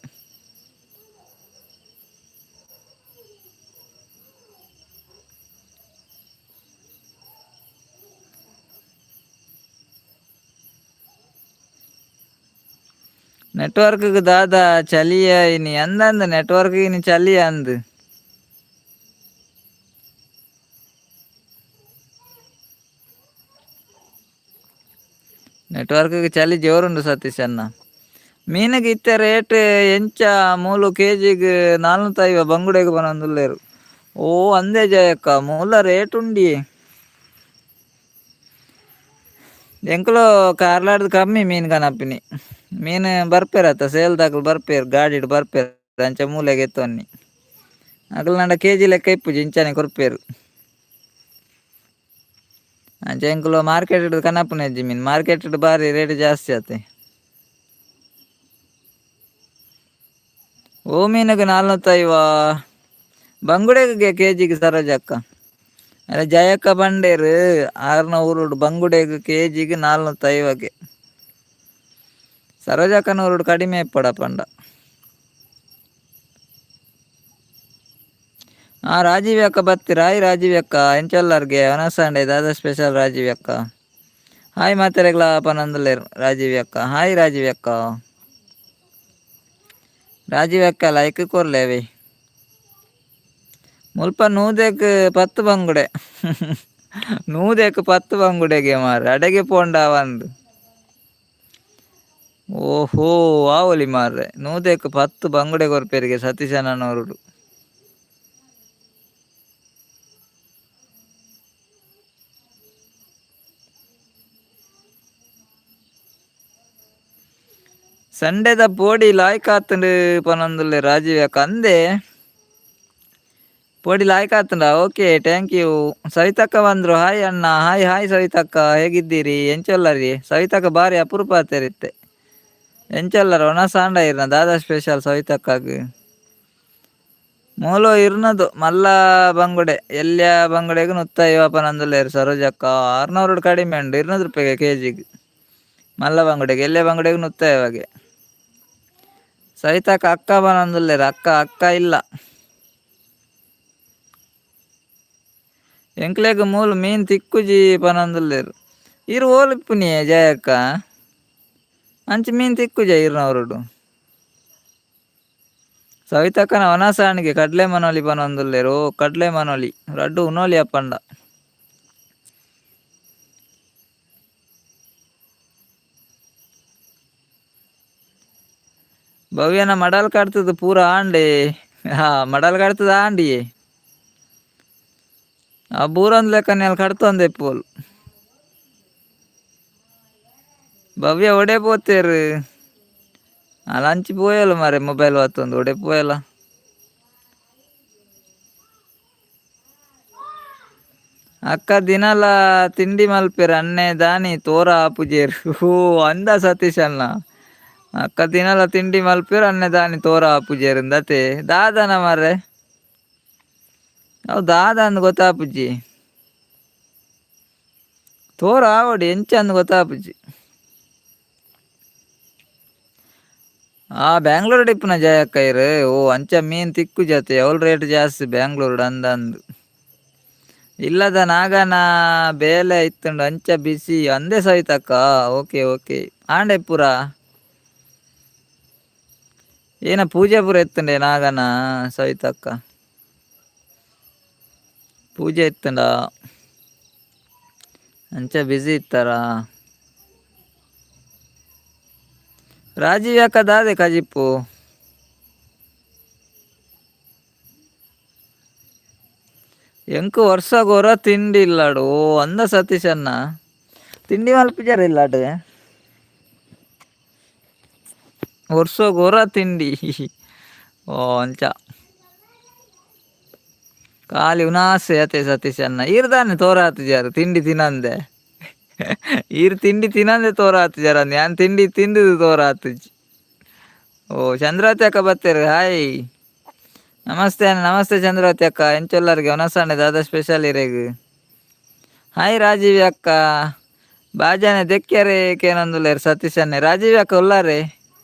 ನೆಟ್ವರ್ಕ್ ದಾದ ಚಲಿಯ ಇನಿ ಅಂದಂದ್ ನೆಟ್ವರ್ಕ್ ಇನಿ ಚಲಿಯ ಅಂದ್. ನೆಟ್ವರ್ಕ್ ಚಲಿ ಜೋರುಂಡು ಸತೀಶ್ ಅಣ್ಣ. ಮೀನುಗ್ ಇತ್ತೆ ರೇಟ್ ಎಂಚ ಮೂಲು ಕೆಜಿಗ್ 450 ಬಂಗುಡೆಗ್ ಪನೊಂದುಲ್ಲೆರ್. ಓ ಅಂದೇ ಜಯಕ್ಕ ಮೂಲ ರೇಟ್ ಉಂಡಿ. ಎಂಕುಲು ಕಾರ್ಲಾಡ್ದ್ ಕಮ್ಮಿ ಮೀನ್ ಕನಪಿನಿ. ಮೀನ್ ಬರ್ಪೇರತ್ತ ಸೇಲ್ದಕುಲು ಬರ್ಪೇರು ಗಾಡಿಡ್ ಬರ್ಪೇರು ಅಂಚ ಮೂಲೆಗ್ ಎತ್ತೊನ್ನಿ. ಅಕುಲು ನಡ ಕೆಜಿ ಲೆಕ್ಕ ಇಪ್ಪುಜಿ ಇಂಚನೆ ಕೊರ್ಪೇರು. ಅಂಚ ಎಂಕುಲು ಮಾರ್ಕೆಟ್ ಕನಪುನೆಜ್ಜಿ ಮೀನ್ ಮಾರ್ಕೆಟ್ ಬಾರಿ ರೇಟ್ ಜಾಸ್ತಿ ಆತೆ. ಓ ಮೀನುಗ್ 450 ಬಂಗುಡೆಗೆ ಕೆಜಿಗ್ ಸರೋಜಕ್ಕ. ಅರೆ ಜಯಕ್ಕ ಪಂಡೇರು ಆರ್ನ ಊರುಡು ಬಂಗುಡೆಗ್ ಕೆಜಿಗ್ 450ಗೆ. ಸರೋಜಕ್ಕನ ಊರುಡು ಕಡಿಮೆ ಇಪ್ಪಡ ಪಂಡ. ಆ ರಾಜೀವ್ ಅಕ್ಕ ಬತ್ತಿ ರಾಯ್ ರಾಜೀವ್ ಅಕ್ಕ ಎಂಚೊಲ್ಲರ್ಗೆ ಒನಸಾಂಡೆ ದಾದಾ ಸ್ಪೆಷಲ್ ರಾಜೀವ್ ಅಕ್ಕ. ಹಾಯ್ ಮಾತೆರೆಗ್ಲಾ ಪನೊಂದುಲ್ಲೆರ್ ರಾಜೀವ್ ಅಕ್ಕ. ಹಾಯ್ ರಾಜೀವ್ ಅಕ್ಕ. ರಾಜೀವ್ ಅಕ್ಕ ಲೈಕ್ ಕೊರ್ಲೆ ಮುಲ್ಪ ನೂದೆಕ್ 10 ಬಂಗುಡೆ. ನೂದೆಕ್ 10 ಬಂಗುಡೆಗೆ ಮಾರ್ರೆ ಅಡೆಗೆ ಪೋಂಡ ಅಂದ್. ಓಹೋ ಆವೊಲಿ ಮಾರ್ರೆ ನೂದೆಕ್ 10 ಬಂಗುಡೆ ಕೊರ್ಪೆರಿಗೆ ಸತೀಶಣ್ಣನವರುಡು. ಸಂಡೆದ ಪೋಡಿ ಲಾಯ್ಕ್ ಆತುಂಡು ಪನೊಂದುಲ್ಲೆ ರಾಜೀವ್ ಅಕ್ಕ ಅಂದೆ. ಪೋಡಿ ಲಾಯ್ಕ್ ಆತುಂಡ okay thank you. ಸವಿತಕ್ಕ ಬಂದ್ರು ಹಾಯ್ ಅಣ್ಣ ಹಾಯ್ ಹಾಯ್ ಸವಿತಕ್ಕ ಹೇಗಿದ್ದೀರಿ ಎಂಚೊಲ್ಲರಿ. ಸವಿತಕ್ಕ ಬಾರಿ ಅಪರೂಪ ಆತೇರಿತ್ತೆ. ಎಂಚೊಲ್ಲರ ಒಣಸಾಂಡ ಇರ್ನ ದಾದಾ ಸ್ಪೆಷಲ್ ಸವಿತಕ್ಕಾಗ್. ಮೂಲು ಇರ್ನದು ಮಲ್ಲ ಬಂಗುಡೆ ಎಲ್ಯ ಬಂಗುಡೆಗ್ 150 ಪನೊಂದುಲ್ಲೆರ್ ಸರೋಜಕ್ಕ. 600 ಕಡಿಮೆ ಉಂಡು 200 ರೂಪಾಯಿಗೆ ಕೆಜಿಗ್. ಮಲ್ಲ ಬಂಗುಡೆಗ್ ಎಲ್ಯ ಬಂಗುಡೆಗ್ 150ಗೆ. ಸವಿತಕ್ಕ ಅಕ್ಕ ಪನೊಂದುಲ್ಲೆರ್ ಅಕ್ಕ ಅಕ್ಕ ಇಲ್ಲ. ಎಂಕ್ಲೆಗ್ ಮೂಲು ಮೀನ್ ತಿಕ್ಕುಜಿ ಪನೊಂದುಲ್ಲೆರ್. ಇರ್ ಓಲು ಇಪ್ಪುನಿಯೆ ಜಯಕ್ಕ ಅಂಚ ಮೀನ್ ತಿಕ್ಕುಜ ಇರ್ನವರುಡು. ಸವಿತಕ್ಕನ ವನಸಾಣಿಗೆ ಕಡ್ಲೆ ಮನೋಲಿ ಪನೊಂದುಲ್ಲೆರ್. ಓ ಕಡ್ಲೆ ಮನೋಲಿ ರಡ್ಡು ಉನೋಲಿ ಅಪ್ಪಂಡ. ಭವ್ಯನ ಮಡಲ್ ಕಡ್ತದ ಪೂರ ಆಂಡೆ. ಹಾ ಮಡಲ್ ಕಡ್ತದ ಆಂಡಿಯೇ. ಆ ಬೂರೊಂದ್ ಲೆಕ್ಕನೆ ಅಲ್ ಕಡ್ತೊಂದೆ ಇಪ್ಪುವೊಲು. ಭವ್ಯ ಒಡೆ ಪೋತೇರು. ಅಲ್ ಅಂಚಿ ಪೋಯಲು ಮಾರ್ರೆ ಮೊಬೈಲ್ ಪತ್ತೊಂದು ಒಡೆ ಪೋಯಲ. ಅಕ್ಕ ದಿನಲ ತಿಂಡಿ ಮಲ್ಪೆರ್ ಅಣ್ಣೆ ದಾನಿ ತೋರ ಆಪುಜೆರ್. ಓ ಅಂದ ಸತೀಶ್ ಅಣ್ಣ. ಅಕ್ಕ ದಿನಲ ತಿಂಡಿ ಮಲ್ಪೆರ್ ಅಣ್ಣೆ ದಾನಿ ತೋರ ಆಪುಜೆರ್ ಅಂದತೆ ದಾದನ ಮಾರ್ರೆ. ಅವು ದಾದ ಅಂದ್ ಗೊತ್ತಾಪುಜಿ. ತೋರ ಆವಡಿ ಎಂಚ ಅಂದ್ ಗೊತ್ತಾಪುಜಿ. ಆ ಬ್ಯಾಂಗ್ಳೂರ್ ಇಪ್ಪುನ ಜಯಕ್ಕ ಇರು. ಓ ಅಂಚ ಮೀನ್ ತಿಕ್ಕು ಜತೆ ಅವಲ್ ರೇಟ್ ಜಾಸ್ತಿ ಬ್ಯಾಂಗ್ಳೂರ್ ಅಂದಂದು. ಇಲ್ಲದ ನಾಗನ ಬೇಲೆ ಇತ್ತುಂಡು ಅಂಚ ಬಿಸಿ ಅಂದೇ ಸವಿತಕ್ಕ. ಓಕೆ ಓಕೆ ಆಂಡೆ ಪೂರ ಏನ ಪೂಜೆ ಪೂರ ಎತ್ತುಂಡೆ ನಾಗನ ಸವಿತಕ್ಕ. ಪೂಜೆ ಇತ್ತುಂಡ ಅಂಚ ಬಿಸಿ ಇತ್ತಾರ. ರಾಜೀವ್ ಅಕ್ಕ ದಾದೆ ಕಜಿಪ್ಪು. ಎಂಕ್ ವರ್ಷಗೊರ ತಿಂಡಿ ಇಲ್ಲಾಡು. ಓ ಅಂದ ಸತೀಶ್ ಅಣ್ಣ ತಿಂಡಿ ಮಲ್ಪಿಜಾರ ಇಲ್ಲಾಡು. ವರ್ಷಗೊರ ತಿಂಡಿ. ಓ ಅಂಚ ಖಾಲಿ ಉನಾಸೆ ಅತೆ ಸತೀಶ್ ಅಣ್ಣ. ಈರ್ದಾನೆ ತೋರಾತಿಜಾರು ತಿಂಡಿ ತಿನ್ನಂದೆ. ಈರ್ ತಿಂಡಿ ತಿನ್ನಂದೆ ತೋರಾತಿಜಾರ, ಯಾನ್ ತಿಂಡಿ ತಿಂದಿದ್ದು ತೋರಾತಿಜಿ. ಓ ಚಂದ್ರಾವತಿ ಅಕ್ಕ ಬತ್ತೇರು. ಹಾಯ್ ನಮಸ್ತೆ ಅಣ್ಣ. ನಮಸ್ತೆ ಚಂದ್ರಾವತಿ ಅಕ್ಕ. ಎಂಚೊಲ್ಲರಿಗೆ ಒನಸಣ್ಣೆ ದಾದ ಸ್ಪೆಷಲ್ ಇರೆಗ್. ಹಾಯ್ ರಾಜೀವಿ ಅಕ್ಕ. ಬಾಜಾನೆ ದೆಕ್ಕ್ಯಾರೆ ಕೇನೊಂದುಲ್ಲೇರು ಸತೀಶ್ ಅಣ್ಣೆ. ರಾಜೀವಿ ಅಕ್ಕ ಉಲ್ಲಾರೆ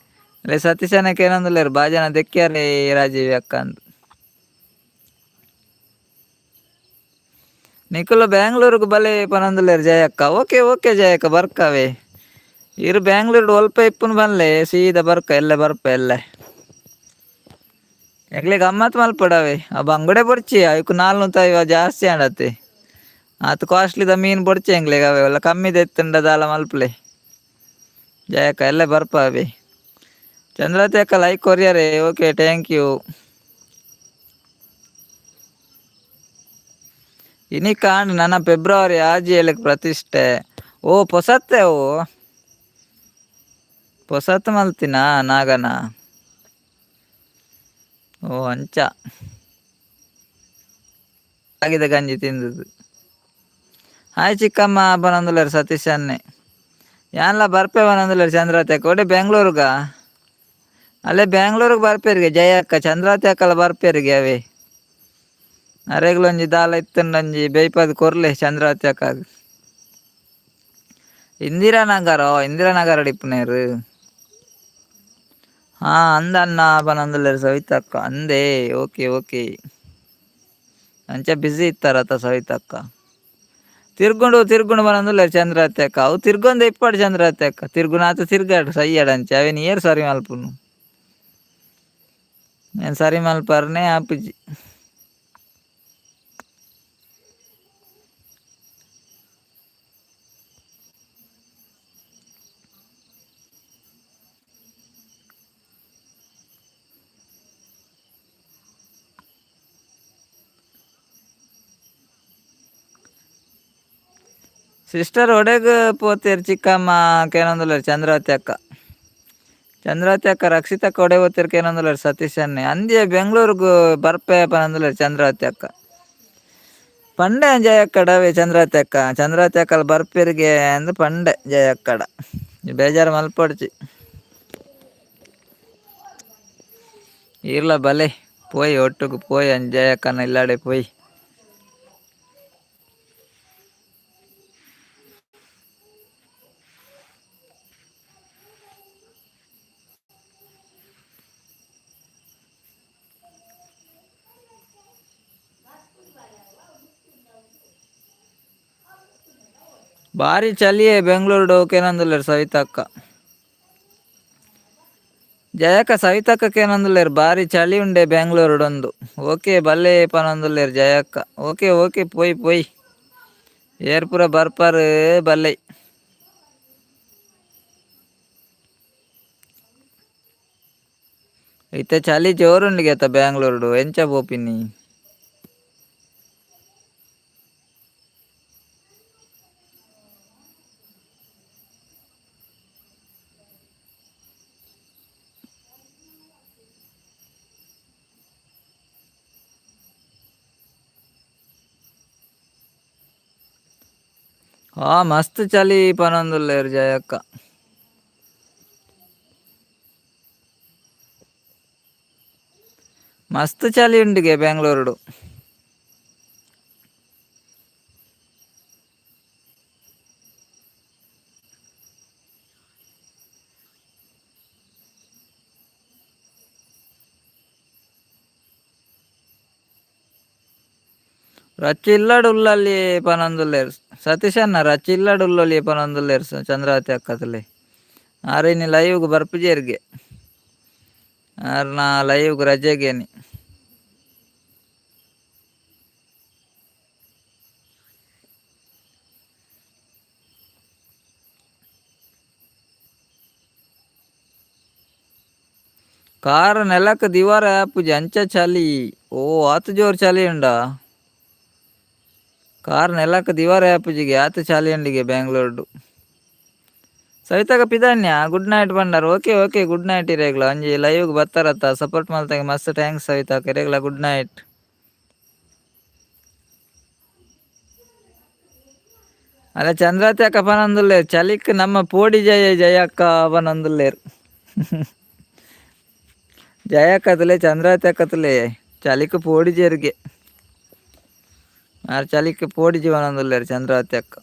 ಅಲ್ಲೇ ಸತೀಶ್ ಅಣ್ಣ ಕೇನೊಂದುಲ್ಲೇರು ಬಾಜನ ದೆಕ್ಕ್ಯಾರೆ ರಾಜೀವಿ ಅಕ್ಕ ಅಂದ್. ನಿಕುಲು ಬ್ಯಾಂಗ್ಳೂರ್ಗ್ ಬಲೆ ಪನೊಂದುಲ್ಲೇರು ಜಯಕ್ಕ. Okay okay Jayakka ಬರ್ಕವೆ. ಇರು ಬ್ಯಾಂಗ್ಳೂರ್ ಒಲ್ಪ ಇಪ್ಪುನು ಬನ್ಲೆ ಸೀದಾ ಬರ್ಕ ಎಲ್ಲೆ ಬರ್ಪ ಎಲ್ಲೆ. ಎಕ್ಲೆ ಗಮ್ಮತ್ ಮಲ್ಪಡವೆ. ಆ ಬಂಗುಡೆ ಬೊರ್ಚಿ ಐಕ್ 450 ಜಾಸ್ತಿ ಆಂಡತೆ. ಆತ್ ಕಾಸ್ಟ್ಲಿದ ಮೀನ್ ಬೊರ್ಚಿ ಎಂಗ್ಲೆಗ್ ಅವೆ ಒಲ್ಲ ಕಮ್ಮಿದ ಇತ್ತುಂಡ ದಾಲ ಮಲ್ಪಲೆ. ಜಯಕ್ಕ ಎಲ್ಲೆ ಬರ್ಪ ಅವೆ. ಚಂದ್ರಾವತಿ ಅಕ್ಕ ಲೈಕ್ ಕೊರಿಯರೆ. Okay thank you. ಇನಿ ಕಾಂಡ್ ನನ್ನ ಫೆಬ್ರವರಿ ಆಜಿ ಏಳಕ್ ಪ್ರತಿಷ್ಠೆ. ಓ ಪೊಸತ್ತೆ ಅವು ಪೊಸತ್ ಮಲ್ತಿನ ನಾಗನ. ಓ ಅಂಚ ಆಗಿದೆ ಗಂಜಿ ತಿಂದದ್ದು. ಹಾಯ್ ಚಿಕ್ಕಮ್ಮ ಬನೊಂದುಲ್ಲೇರು ಸತೀಶ್ ಅಣ್ಣೆ. ಯಾನ್ಲ ಬರ್ಪೆ ಬನೊಂದುಲ್ಲೇರು ಚಂದ್ರಾವತಿ ಅಕ್ಕ. ಒಡೆ ಬೆಂಗ್ಳೂರ್ಗ ಅಲ್ಲೇ ಬ್ಯಾಂಗ್ಳೂರ್ಗೆ ಬರ್ಪೇರಿಗೆ ಜಯ ಅಕ್ಕ. ಚಂದ್ರಾವತಿ ಅಕ್ಕಲ ಬರ್ಪೇರಿಗೆ ಅವೇ. ಅರೆಗ್ಲೊಂಜಿ ದಾಲ ಇತ್ತುಂಡೊಂಜಿ ಬೇಯ್ಪದ್ ಕೊರ್ಲೆ ಚಂದ್ರಾವತಿ ಅಕ್ಕಾಗ್. ಇಂದಿರಾನಗರ ಇಂದಿರಾನಗರ ಇಪ್ಪುನೇರು. ಹಾ ಅಂದ ಅಣ್ಣ ಪನೊಂದುಲ್ಲೇರು ಸವಿತಕ್ಕ. ಅಂದೇ ಓಕೆ ಓಕೆ. ಅಂಚ ಬಿಸಿ ಇತ್ತಾರತ ಸವಿತಕ್ಕ. ತಿರ್ಗುಂಡು ತಿರ್ಗುಂಡು ಬನೊಂದುಲ್ಲೇರು ಚಂದ್ರಾವತಿ ಅಕ್ಕ. ಅವು ತಿರ್ಗೊಂದು ಇಪ್ಪಡು ಚಂದ್ರಾವತಿ ಅಕ್ಕ. ತಿರ್ಗುನಾತ ತಿರ್ಗಾಡು ಸಯ್ಯಡ್ ಅಂಚ ಅವೇನು ಏರ್ ಸರಿ ಮಲ್ಪುನು. నేను ಸರಿ ಮಲ್ಪರ್ನೆ ಆಪುಜಿ. ಸಿಸ್ಟರ್ ಒಡೆಗ್ ಪೋತೇರು ಚಿಕ್ಕಮ್ಮ ಕೇನೊಂದುಲ್ಲೇರು ಚಂದ್ರಾವತಿ ಅಕ್ಕ. ಚಂದ್ರಾವತಿ ಅಕ್ಕ ರಕ್ಷಿತಕ್ಕ ಒಡೆ ಪೋತೇರು ಕೇನೊಂದುಲ್ಲೇರು ಸತೀಶ್ ಅಣ್ಣೆ. ಅಂದ್ಯ ಬೆಂಗ್ಳೂರ್ಗ್ ಬರ್ಪೆ ಪನೊಂದುಲ್ಲೇರು ಚಂದ್ರಾವತಿ ಅಕ್ಕ. ಪಂಡೆ ಜಯಕ್ಕಡವೆ ಚಂದ್ರಾವತಿ ಅಕ್ಕ. ಚಂದ್ರಾವತಿ ಅಕ್ಕಲ ಬರ್ಪೆರ್ಗೆ ಅಂದ್ ಪಂಡೆ ಜಯಕ್ಕಡ. ಬೇಜಾರು ಮಲ್ಪೊಡ್ಚಿ. ಈರ್ಲ ಬಲೆ ಪೋಯಿ ಒಟ್ಟುಗು ಪೋಯಿ ಅಂಚ ಜಯಕ್ಕನ ಇಲ್ಲಾಡೆ ಪೋಯಿ. ಭಾರಿ ಚಳಿಯೇ ಬೆಂಗಳೂರು ಕೇನೊಂದುಲ್ಲೇರು ಸವಿತಕ್ಕ. ಜಯಕ್ಕ ಸವಿತಕ್ಕ ಕೇನೊಂದುಲ್ಲೇರು ಭಾರಿ ಚಳಿ ಉಂಡೆ ಬೆಂಗಳೂರುಡೊಂದು. ಓಕೆ ಬಲ್ಲೆ ಪನೊಂದುಲ್ಲೇರು ಜಯಕ್ಕ. Okay okay ಪೋಯ್ ಪೋಯ್. ಏರ್ ಪೂರ ಬರ್ಪರ್ ಬಲ್ಲೆ. ಇತ್ತೆ ಚಳಿ ಜೋರುಂಡು ಬ್ಯಾಂಗ್ಳೂರುಡು ಎಂಚ ಪೋಪಿನಿ. ಆ ಮಸ್ತ್ ಚಳಿ ಪನೊಂದುಲ್ಲೇರು ಜಯಕ್ಕ. ಮಸ್ತ್ ಚಳಿ ಉಂಡುಗೆ ಬೆಂಗಳೂರುಡು. ರಚ್ಚಿಲ್ಲಡ್ ಉಲ್ಲಲ್ಲಿ ಪನೊಂದುಲ್ಲೆರ್ ಸತೀಶಣ್ಣ ರಚ್ಚಿಲ್ಲಡ್ ಉಲ್ಲಲ್ಲಿ ಪನೊಂದುಲ್ಲೆರ್ ಚಂದ್ರಾವತಿ ಅಕ್ಕತಲೆ ಆರ್ ಇನಿ ಲೈವ್ಗ್ ಬರ್ಪುಜೆರ್ಗೆ ಆರ್ನ ಲೈವ್ಗ್ ರಜೆಗೇನಿ. ಕಾರ್ ನೆಲಕ್ ದಿವಾರ ಆಪುಜಿ ಅಂಚ ಚಲಿ. ಓ ಆತ್ ಜೋರ್ ಚಲಿ ಉಂಡಾ? ಕಾರ್ ನೆಲಕ್ ದಿವಾರ ಆಪುಜಿಗೆ ಆತ್ ಚಲಿ ಉಂಡಿಗೆ ಬ್ಯಾಂಗ್ಳೂರ್ಡು. ಸವಿತಕ್ಕ ಪಿದನ್ಯ ಗುಡ್ ನೈಟ್ ಪಂಡರ್. Okay okay good night ಇರೇಗ್ಲ. ಒಂಜಿ ಲೈವ್ಗ್ ಬತ್ತಾರತ್ತ ಸಪೋರ್ಟ್ ಮಲ್ತಾಗ ಮಸ್ತ್ thanks ಸವಿತಕ್ಕ ಇರೇಗ್ಲ good night. ಅಲ್ಲ ಚಂದ್ರಾವತಿ ಅಕ್ಕ ಪನೊಂದುಲ್ಲೆರ್ ಚಲಿಕ್ ನಮ್ಮ ಪೋಡಿ ಜಯ ಜಯಕ್ಕ ಪನೊಂದುಲ್ಲೆರ್. ಜಯಕ್ಕತುಲೆ ಚಂದ್ರಾವತಿ ಅಕ್ಕತುಲೆ ಚಲಿಕ್ ಪೋಡಿ ಜೇರಿಗೆ ಆರ್ ಚಲಿಕ್ ಪೋಡಿ ಜೀವನೊಂದುಲ್ಲೆರ್ ಚಂದ್ರಾವತಿ ಅಕ್ಕ.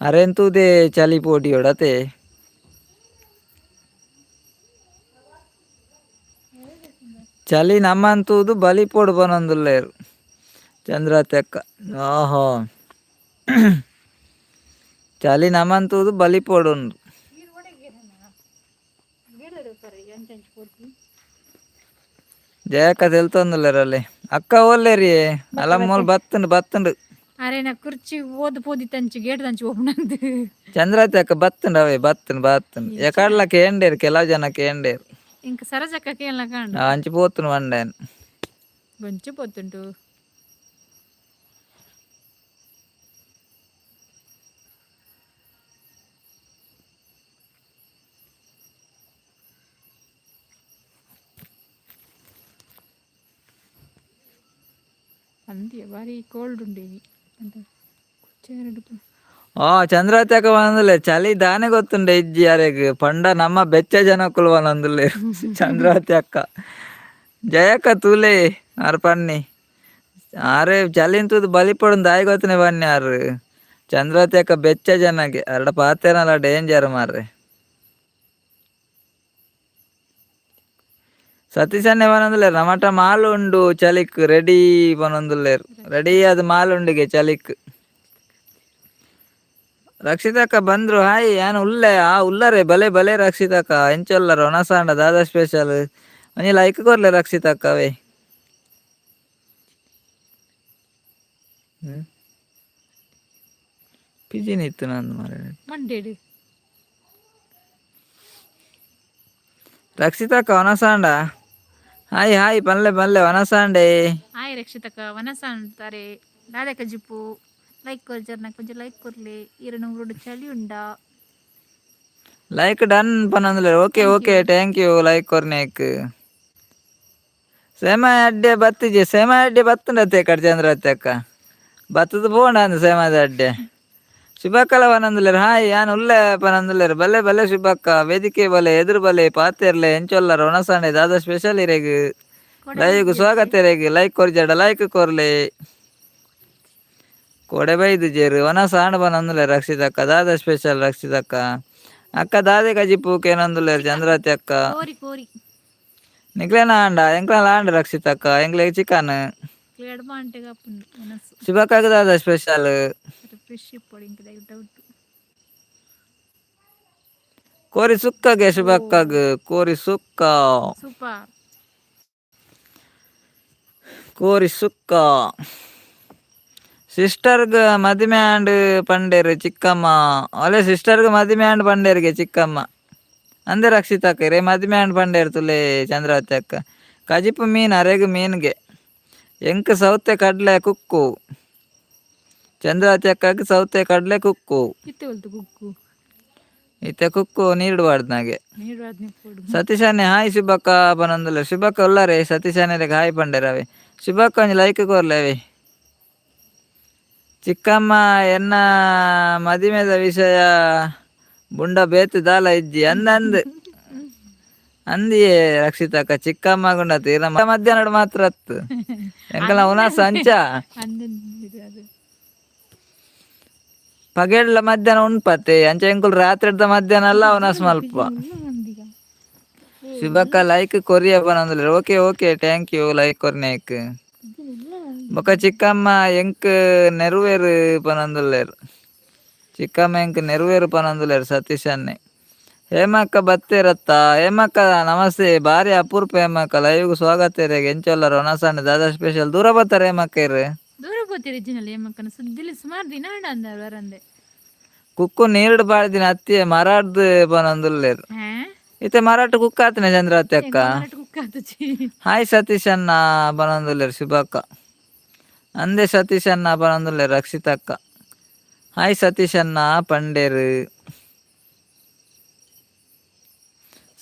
ಅರೆನ್ ತೂದೆ ಚಲಿ ಪೋಡಿಯೋಡತೆ. ಚಲಿ ನಮ್ಮನ್ ತೂದು ಬಲಿ ಪೋಡು ಪನೊಂದುಲ್ಲೆರ್ ಚಂದ್ರಾವತಿ ಅಕ್ಕ. ಓಹೋ ಚಲಿ ನಮ್ಮನ್ ತೂದು ಬಲಿ ಪೋಡುಂದು. ಜಯಕ್ಕ ತೆಲ್ತೊಂದುಲ್ಲೆರ್ ಅಲ್ಲಿ ಅಕ್ಕ ಓಲ್ಲೇರಿ ಅಲ್ಲ ಮೂಲು ಬತ್ತುಂಡು ಬತ್ತುಂಡು. ಅರೆನ ಕುರ್ಚಿ ಓದು ಪೋದಿ ತಂಚಿ ಗೇಟ್ ತಂಚಿ ಓಪುನಂದು. ಚಂದ್ರಾವತಿ ಅಕ್ಕ ಬತ್ತುಂಡು ಅವೇ ಬತ್ತುಂಡು ಬತ್ತುಂಡು ಎಕಡ್ಲ ಕೇಂಡೇರ್ ಕೆಲವು ಜನ ಕೇಂಡೇರ್. ಇಂಕ ಸರಜಕ್ಕ ಕೇಳನ ಕಾಂಡ. ಅಂಚಿ ಪೋತುಂಡು ಪಂಡೇನ್. ಗೊಂಚಿ ಪೋತುಂಡು. ಅಂದ್ಯ ಬಾರಿ ಕೋಲ್ಡ್ ಉಂಡೇವಿ ಅಂತ ಕುಚ್ಚೆರಡು. ಆ ಚಂದ್ರಾವತಿ ಅಕ್ಕ ಪನೊಂದುಲ್ಲೆರ್ ಚಲಿ ದಾನೆ ಗೊತ್ತುಂಡೆ ಇಜ್ಜಿ ಅರೆಗ್ ಪಂಡ ನಮ್ಮ ಬೆಚ್ಚ ಜನಕ್ಕುಲು ಪನೊಂದುಲ್ಲೆರ್ ಚಂದ್ರಾವತಿ ಅಕ್ಕ. ಜಯಕ್ಕ ತೂಲೆ ಆರ್ ಪನ್ನಿ ಆರೆ ಚಲಿನ್ ತೂದು ಬಲಿಪೊಡುಂದು ದಾಯೆ ಗೊತ್ತನೆ ಪನ್ನಿ ಆರ್. ಚಂದ್ರಾವತಿ ಅಕ್ಕ ಬೆಚ್ಚ ಜನಗೆ ಅರಡ ಪಾತೆರಲ ಡೇಂಜರ್ ಮಾರ್ರೆ. ಸತೀಶಣ್ಣೆ ಪನೊಂದುಲ್ಲೆರ್ ನಮಟ ಮಾಲ್ ಉಂಡು ಚಲಿಕ್ ರೆಡಿ ಪನೊಂದುಲ್ಲೆರ್ ರೆಡಿ ಆದ್ ಮಾಲ್ ಉಂಡುಗೆ ಚಲಿಕ್. ರಕ್ಷಿತಕ್ಕ ಬಂದ್ರು ಹಾಯ್ ಯಾನ್ ಉಲ್ಲೆ ಆ ಉಲ್ಲರೆ ಬಲೆ ಬಲೆ ರಕ್ಷಿತಕ್ಕ ಎಂಚ ಉಲ್ಲರ್ ಒಣಸಾಂಡ ದಾದಾ ಸ್ಪೆಷಲ್ ಒಂಜಿ ಲೈಕ್ ಕೊರ್ಲೆ ರಕ್ಷಿತಕ್ಕ ಅವೇ. ಪಿಜಿನ್ ಇತ್ತು ನಂದು ಮಾರ್ರೆ. ಮಂಡೇಡು. ರಕ್ಷಿತಕ್ಕ ಒಣಸಾಂಡ ಹಾಯ್ ಹಾಯ್ ಪನ್ಲೆ ಪನ್ಲೆ ಒಣಸಾಂಡೆ. ಹಾಯ್ ರಕ್ಷಿತಕ್ಕ ವನಸ ಅಂತಾರೆ ದಾದ ಕಜಿಪು ಲೈಕ್ ಕೊರ್ಜರ್ ನಾಕ್ ಒಂಜಿ ಲೈಕ್ ಕೊರ್ಲೆ ಈರೆನ ಊರುಡು ಚಳಿ ಉಂಡಾ? ಲೈಕ್ ಡನ್ ಪನೊಂದುಲ್ಲೆರ್ okay thank okay you. Thank you like ಕೊರ್ನೇಕ್. ಸೇಮಾಯ ಅಡ್ಡೆ ಬತ್ತಿಜೆ ಸೇಮಾಯ ಅಡ್ಡೆ ಬತ್ತುಂಡತ್ತೆ ಕಡ್ ಚಂದ್ರಾವತಿ ಅಕ್ಕ ಬತ್ತದ ಪೋಂಡ ಅಂದ್ ಸೇಮಾದ ಅಡ್ಡೆ. ಶುಭಕ್ಕಲ ಪನೊಂದುಲ್ಲೆರ್ ಹಾಯ್ ಯಾನ್ ಉಲ್ಲೆ ಪನೊಂದುಲ್ಲೆರ್ ಬಲ್ಲೆ ಬಲ್ಲೆ ಶುಭಕ್ಕ ವೇದಿಕೆ ಬಲೆ ಎದುರು ಬಲೆ ಪಾತೆರ್ಲೆ ಎಂಚೊಲ್ಲರ್ ಒಣಸಾಂಡೆ ದಾದ ಸ್ಪೆಷಲ್ ಇರೆಗ್ ಕೋಡೆ ಲೈವ್ಗ್ ಬೈದಿಯತ್ತೆ. ಸ್ವಾಗತ ಇರೆಗ್ ಲೈಕ್ ಕೊರ್ಜಡ ಲೈಕ್ ಕೊರ್ಲೆ. ಕೋಡೆ ಬೈದುಜೆರ್ ಒಣಸಾಂಡ ಪನೊಂದುಲ್ಲೆರ್ ರಕ್ಷಿತಕ್ಕ ದಾದ ಸ್ಪೆಷಲ್ ರಕ್ಷಿತಕ್ಕ ಅಕ್ಕ ದಾದೆ ಕಜಿಪು ಕೇನೊಂದುಲ್ಲೆರ್ ಚಿಕನ್ ಚಂದ್ರಾವತಿ ಅಕ್ಕ. ಕೋರಿ ಕೋರಿ. ನಿಕ್ಲೆನ ಆಂಡ ಎಂಕ್ಲೆನ ಆಂಡ ರಕ್ಷಿತಕ್ಕ ಎಂಕ್ಲೆಗ್ ಚಿಕನ್. ಎಡ್ಮ ಅಂಟೆಗ್ ಆಪುಂಡು ಒನಸ್. ಶುಭಕ್ಕಗ್ ದಾದ ಸ್ಪೆಷಲ್? ಫಿಶ್ ಇಪ್ಪೊಡು ಇಂಕ್ ದಾಯೆ ಡೌಟ್. ಕೋರಿ ಸುಕ್ಕಗೆ ಓ ಶುಭಕ್ಕಗ್ ಕೋರಿ ಸುಕ್ಕ. ಸೂಪರ್. ಕೋರಿ ಸುಕ್ಕ. ಸಿಸ್ಟರ್ಗ್ ಮದಿಮೆ ಆಂಡ್ ಪಂಡೆರ್ ಚಿಕ್ಕಮ್ಮ. ಅಲೆ ಸಿಸ್ಟರ್ಗ್ ಮದಿಮೆ ಆಂಡ್ ಪಂಡೆರ್ಗೆ ಚಿಕ್ಕಮ್ಮ. ಅಂದೆ ರಕ್ಷಿತಕ್ಕ ರೇ ಮದಿಮೆ ಆಂಡ್ ಪಂಡೆರ್ ತುಲೆ ಚಂದ್ರಾವತಿ ಅಕ್ಕ. ಕಜಿಪು ಮೀನ್ ಅರೆಗ್ ಮೀನ್ಗೆ. ಎಂಕ್ ಸೌತೆ ಕಡ್ಲೆ ಕುಕ್ಕು. ಚಂದ್ರಾವತಿ ಅಕ್ಕಗ್ ಸೌತೆ ಕಡ್ಲೆ ಕುಕ್ಕು. ಇತ್ತೆ ಒಲ್ತು ಕುಕ್ಕು. ಇತ್ತೆ ಕುಕ್ಕು ನೀರ್ಡ್ ಪಾಡ್ದ್ನಾಗೆ. ನೀರು ಅದ್ನಿಪ್ಪೊಡು. ಸತೀಶಣ್ಣೆ ಹಾಯ್ ಶುಭಕ್ಕ ಪನೊಂದುಲ್ಲೆರ್ ಶುಭಕ್ಕ ಉಲ್ಲರೆ ಸತೀಶಣ್ಣೆರೆಗ್ ಹಾಯ್ ಪಂಡೆರ್ ಅವೆ. ಶುಭಕ್ಕ ಒಂಜಿ ಲೈಕ್ ಕೊರ್ಲೆ ಅವೇ. ಚಿಕ್ಕಮ್ಮ ಎನ್ನ ಮದಿಮೆದ ವಿಷಯ ಬುಂಡ ಬೇತೆ ದಾಲ ಇಜ್ಜಿ ಅಂದ್ ಅಂದ್ ಅಂದಿಯೇ ರಕ್ಷಿತಕ್ಕ ಚಿಕ್ಕಮ್ಮ ಗುಂಡತಿ ನಮ್ಮ ಮಧ್ಯಾಹ್ನ ಮಾತ್ರ ಅತ್ತು ಎಂಕಲ ಉನಾಸ ಅಂಚ ಅಂದಂದಿದೆ ಅದು. ಪಗೆಡ್ಲ ಮಧ್ಯಾಹ್ನ ಉಣ್ಪತೆ ಅಂಚ ಎಂಕುಲು ರಾತ್ರಿದ ಮಧ್ಯಾಹ್ನ ಅಲ್ಲ ಉನಾಸ್ ಮಲ್ಪ. ಶುಭಕ್ಕ ಲೈಕ್ ಕೊರಿಯ ಪನೊಂದುಲ್ಲೆರ್ okay okay thank you like ಕೊರ್ನೇಕ್. ಬೊಕ ಚಿಕ್ಕಮ್ಮ ಎಂಕ್ ನೆರವೇರು ಪನೊಂದುಲ್ಲೆರ್. ಚಿಕ್ಕಮ್ಮ ಎಂಕ್ ನೆರವೇರು ಪನೊಂದುಲ್ಲೆರ್ ಸತೀಶ್ ಅಣ್ಣೆ. ಹೇಮಕ್ಕ ಬತ್ತೇರತ್ತ? ಹೇಮಕ್ಕ ನಮಸ್ತೆ. ಬಾರಿ ಅಪರೂಪ ಹೇಮಕ್ಕ, ಲೈವ್ಗ್ ಸ್ವಾಗತ ಇರೆಗ್. ಎಂಚೊಲ್ಲರ್? ಒನಸಾಂಡ್ ದಾದಾ ಸ್ಪೆಷಲ್? ದೂರ ಬತ್ತಾರೆ ಹೇಮಕ್ಕ ಇರ್. ದೂರ ಪೋತಿರಿ ಇಜ್ಜಿನಲ್ಲಿ ಹೇಮಕ್ಕನ ಸುದ್ದಿಲಿ ಸುಮಾರು ದಿನ ಆಂಡ ಅಂದ ಬರಂದೆ. ಕುಕ್ಕು ನೀರ್ಡ್ ಪಾಡ್ದಿನ ಅತ್ತಿಯೇ ಮರಾಡ್ದ್ ಪನೊಂದುಲ್ಲೆರ್. ಹಾ. ಇತ್ತೆ ಮರಾಟ್ ಕುಕ್ ಆತನೆ ಚಂದ್ರಾವತಿ ಅಕ್ಕ. ಕುಕ್ ಆತುಜಿ. ಹಾಯ್ ಸತೀಶ್ ಅಣ್ಣ ಪನೊಂದುಲ್ಲೆರ್ ಶುಭಕ್ಕ. ಅಂದೆ ಸತೀಶ್ ಅಣ್ಣ ಪನೊಂದುಲ್ಲೆರ್ ರಕ್ಷಿತಕ್ಕ. ಹಾಯ್ ಸತೀಶ್ ಅಣ್ಣ ಪಂಡೇರು.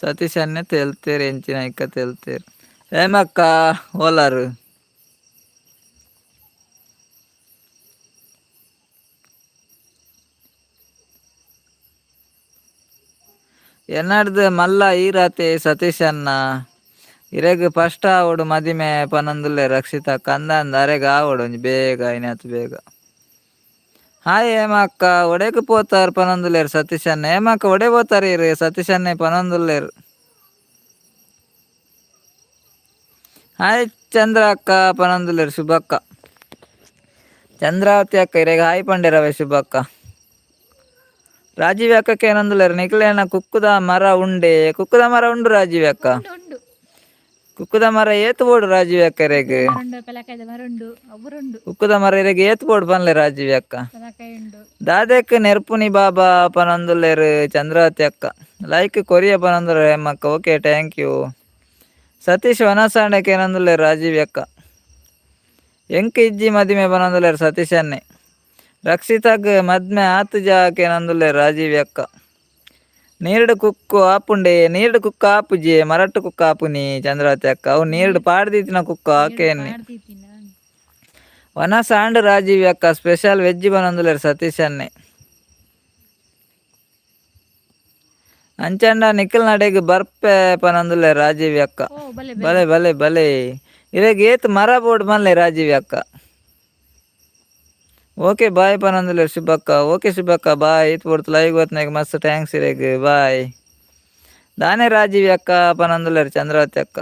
ಸತೀಶ್ ಅಣ್ಣೆ ತೆಲ್ತೇರ್ ಎಂಚಿನ ಇಕ್ಕ ತೆಲ್ತೇರ್. ಹೇಮಕ್ಕ ಓಲಾರು? ಎನ್ನಡ್ದು ಮಲ್ಲ ಈರಾತೆ ಸತೀಶ್ ಅಣ್ಣ. ಇರೆಗ್ ಫಸ್ಟ್ ಆವೊಡು ಮದಿಮೆ ಪನೊಂದುಲ್ಲೆರ್ ರಕ್ಷಿತಕ್ಕ. ಅಂದ ಅಂದ ಅರೆಗ್ ಆವೊಡು ಒಂಜಿ ಬೇಗ ಆಯ್ನಾತ್ ಬೇಗ. ಹಾಯ್ ಹೇಮಕ್ಕ, ಒಡೆಗ್ ಪೋತಾರ್ ಪನೊಂದುಲ್ಲೆರ್ ಸತೀಶ್ ಅಣ್ಣ. ಹೇಮಕ್ಕ ಒಡೆ ಪೋತಾರ್ ಇರ್? ಸತೀಶ್ ಅಣ್ಣೆ ಪನೊಂದುಲ್ಲೆರ್. ಹಾಯ್ ಚಂದ್ರ ಅಕ್ಕ ಪನೊಂದುಲ್ಲೆರ್ ಶುಭಕ್ಕ. ಚಂದ್ರಾವತಿ ಅಕ್ಕ ಇರೆಗ್ ಹಾಯ್ ಪಂಡೆರವೆ ಶುಭಕ್ಕ. ರಾಜೀವ್ ಅಕ್ಕಕ್ಕೆ ಏನೊಂದುಲ್ಲೆರ್ ನಿಕ್ಲೆನ ಕುಕ್ಕುದ ಮರ ಉಂಡೆ? ಕುಕ್ಕುದ ಮರ ಉಂಡು ರಾಜೀವ್ ಅಕ್ಕ. ಉಂಡು ಉಂಡು. ಕುಕ್ಕುದ ಮರ ಏತ್ ಬೋಡು ರಾಜೀವ್ ಅಕ್ಕ ಇರೆಗ್? ಮರುಂಡು, ಪೆಲಕಾಯ್ದ ಮರುಂಡು, ಅವ್ರುಂಡು. ಕುಕ್ಕುದ ಮರ ಇರೆಗ್ ಏತ್ ಬೋಡು ಪನ್ಲೆ ರಾಜೀವ್ ಅಕ್ಕ. ಪೆಲಕಾಯಿ ಉಂಡು. ದಾದೆಕ್ ನೆರ್ಪುನಿ ಬಾಬಾ ಪನೊಂದುಲ್ಲೆರ್ ಚಂದ್ರಾವತಿ ಅಕ್ಕ. ಲೈಕ್ ಕೊರಿಯ ಪನೊಂದುಲ್ಲೆರ್ ಹೇಮಕ್ಕ. Okay thank you. Satish ವನಸಾಂಡಕ್ಕೆ ಏನೊಂದುಲ್ಲೆರ್ ರಾಜೀವ್ ಅಕ್ಕ. ಎಂಕ್ ಇಜ್ಜಿ ಮದಿಮೆ ಪನೊಂದುಲ್ಲೆರ್ ಸತೀಶ್ ಅಣ್ಣೆ. ರಕ್ಷಿತಾಗ್ ಮದ್ಮೆ ಆತುಜಾಕ್ ಏನೊಂದುಲ್ಲೆರ್ ರಾಜೀವ್ ಅಕ್ಕ. ನೀರ್ಡ್ ಕುಕ್ಕು ಆಪುಂಡೆ? ನೀರ್ಡ್ ಕುಕ್ಕು ಆಪುಜಿ, ಮರಟ್ಟು ಕುಕ್ಕು ಆಪುನಿ ಚಂದ್ರಾವತಿ ಅಕ್ಕ. ಅವು ನೀರ್ಡ್ ಪಾಡ್ದಿತ್ತಿನ ಕುಕ್ಕು ಆಕೇನಿ. ಪಾಡ್ದಿತ್ತಿನ. ವನಸಾಂಡ್ ರಾಜೀವ್ ಅಕ್ಕ. ಸ್ಪೆಷಲ್ ವೆಜ್ ಪನೊಂದುಲ್ಲೆರ್ ಸತೀಶ್ ಅಣ್ಣೆ. ಅಂಚಂಡ ನಿಖಿಲ್ ನಡೆಗ್ ಬರ್ಪೆ ಪನೊಂದುಲ್ಲೆರ್ ರಾಜೀವ್ ಅಕ್ಕ. ಓ ಬಲೆ. ಬಲೆ ಬಲೆ ಬಲೆ. ಇರೆಗ್ ಏತ್ ಮರ ಬೋಡು ಪನ್ಲೆ ರಾಜೀವ್ ಅಕ್ಕ. ಓಕೆ ಬಾಯ್ ಪನೊಂದುಲ್ಲೆರ್ ಶುಭಕ್ಕ. ಓಕೆ ಶುಭಕ್ಕ ಬಾಯ್. ಈತ್ ಪೊರ್ತು ಲೈವ್ ಬತ್ತಿನೆಗ್ ಮಸ್ತ್ thanks ಇರೆಗ್, ಬಾಯ್. ದಾನೆ ರಾಜೀವ್ ಅಕ್ಕ ಪನೊಂದುಲ್ಲೆರ್ ಚಂದ್ರಾವತಿ ಅಕ್ಕ.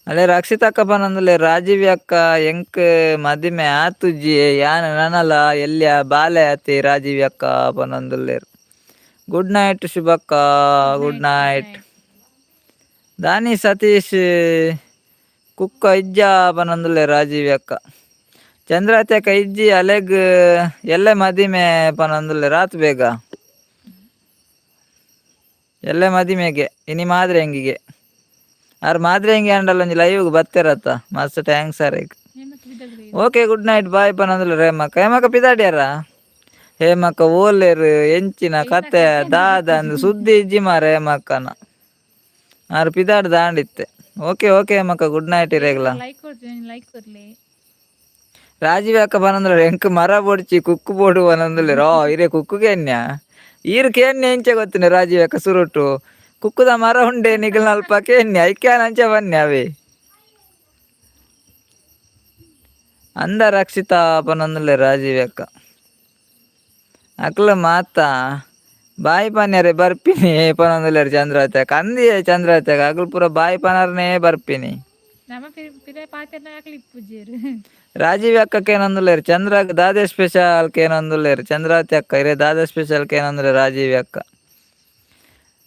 ಅಲ್ಲೇ ರಕ್ಷಿತ್ ಅಕ್ಕ ಪನೊಂದುಲ್ಲೆರ್ ರಾಜೀವ್ ಅಕ್ಕ ಎಂಕ್ ಮದಿಮೆ ಆತುಜಿ, ಯಾನ್ ನನಲ ಎಲ್ಯ ಬಾಲೆ ಆತೆ ರಾಜೀವ್ ಅಕ್ಕ ಪನೊಂದುಲ್ಲೆರ್. ಗುಡ್ ನೈಟ್ ಶುಭಕ್ಕ. Good night. ದಾನಿ ಸತೀಶ್ ಕುಕ್ಕ ಇಜ್ಜಾ ಪನೊಂದುಲ್ಲೆರ್ ರಾಜೀವ್ ಅಕ್ಕ. ಚಂದ್ರಾವತಿ ಅಕ್ಕ ಇಜ್ಜಿ ಅಲೆಗ್ ಎಲ್ಲೆ ಮದಿಮೆ ಪನೊಂದುಲ್ಲೆರ್. ಆತ್ ಬೇಗ ಎಲ್ಲೆ ಮದಿಮೆಗೆ ಇನಿ ಮಾದ್ರೆ ಎಂಗಿಗೆ ಆರ್ ಮಾದ್ರೆ ಎಂಗಿ ಅಂಡಲ್ಲ ಒಂಜಿ ಲೈವ್ಗ್ ಬತ್ತೆರತ್ತ, ಮಸ್ತ್ thanks ಅರೆಗ್. ಹೇಮಕ್ಕ ಬಿದ್ದಗ್ರಿ. Okay good night bye ಪನೊಂದುಲ್ಲೆರ್ ಹೇಮಕ್ಕ. ಹೇಮಕ್ಕ ಪಿದಾಡ್ಯಾರ? ಹೇಮಕ್ಕ ಓಲೇರು ಎಂಚಿನ ಕತೆ ದಾದ ಅಂದ್ ಸುದ್ದಿ ಇಜ್ಜಿ ಮಾರ ಹೇಮಕ್ಕನ. ಆರ್ ಪಿದಾಡ್ ದಾಂಡಿತ್ತೆ. ಓಕೆ ಓಕೆ ಹೇಮಕ್ಕ, ಗುಡ್ ನೈಟ್ ಇರೆಗ್ಲ. ಲೈಕ್ ಕೊಡ್ತೀನಿ, ಲೈಕ್ ಕೊರ್ಲಿ. ರಾಜೀವ್ ಅಕ್ಕ ಪನೊಂದುಲ್ಲೆರ್ ಎಂಕ್ ಮರ ಬೊಡ್ಚಿ ಕುಕ್ಕು ಬೋಡು ಪನೊಂದುಲ್ಲೆರ್. ಓ ಇರೆ ಕುಕ್ಕು ಕೇನ್ಯ ಈರ್ ಕೇನ್ಯ ಎಂಚ ಗೊತ್ತುಂಡೆ ರಾಜೀವ್ ಅಕ್ಕ? ಸುರುಟು ಕುಕ್ಕುದ ಮರ ಉಂಡೆ ನಿಗಲ್ನ ಅಲ್ಪ ಕೇನ್ಯ ಐಕ್ಯಾನ ಅಂಚ ಬನ್ನಿ ಅವೇ. ಅಂದ ರಕ್ಷಿತಾ ಪನೊಂದುಲ್ಲೆರ್ ರಾಜೀವ್ ಅಕ್ಕ. ಅಕ್ಲ ಮಾತ ಬಾಯಿ ಪನ್ಯರೆ ಬರ್ಪಿನಿ ಪನೊಂದುಲ್ಲೆರ್ ಚಂದ್ರಾವತಿ ಅಕ್ಕ. ಅಂದಿಯೇ ಚಂದ್ರಾವತಿ ಅಕ್ಕ, ಅಕ್ಲು ಪೂರ ಬಾಯಿ ಪನರ್ನೇ ಬರ್ಪಿನಿ. ನಮ್ಮ ಪಿರ ಪಾತೆರ್ನ ಅಕ್ಲು ಇಪ್ಪುಜೆರ್. ರಾಜೀವ್ ಅಕ್ಕ ಕೇನೊಂದುಲ್ಲೆರ್ ಚಂದ್ರಾಗ್ ದಾದೆ ಸ್ಪೆಷಲ್ ಕೇನೊಂದುಲ್ಲೆರ್ ಚಂದ್ರಾವತಿ ಅಕ್ಕ. ಇರೆ ದಾದೆ ಸ್ಪೆಷಲ್ ಕೇನೊಂದುಲ್ಲೆರ್ ರಾಜೀವ್ ಅಕ್ಕ.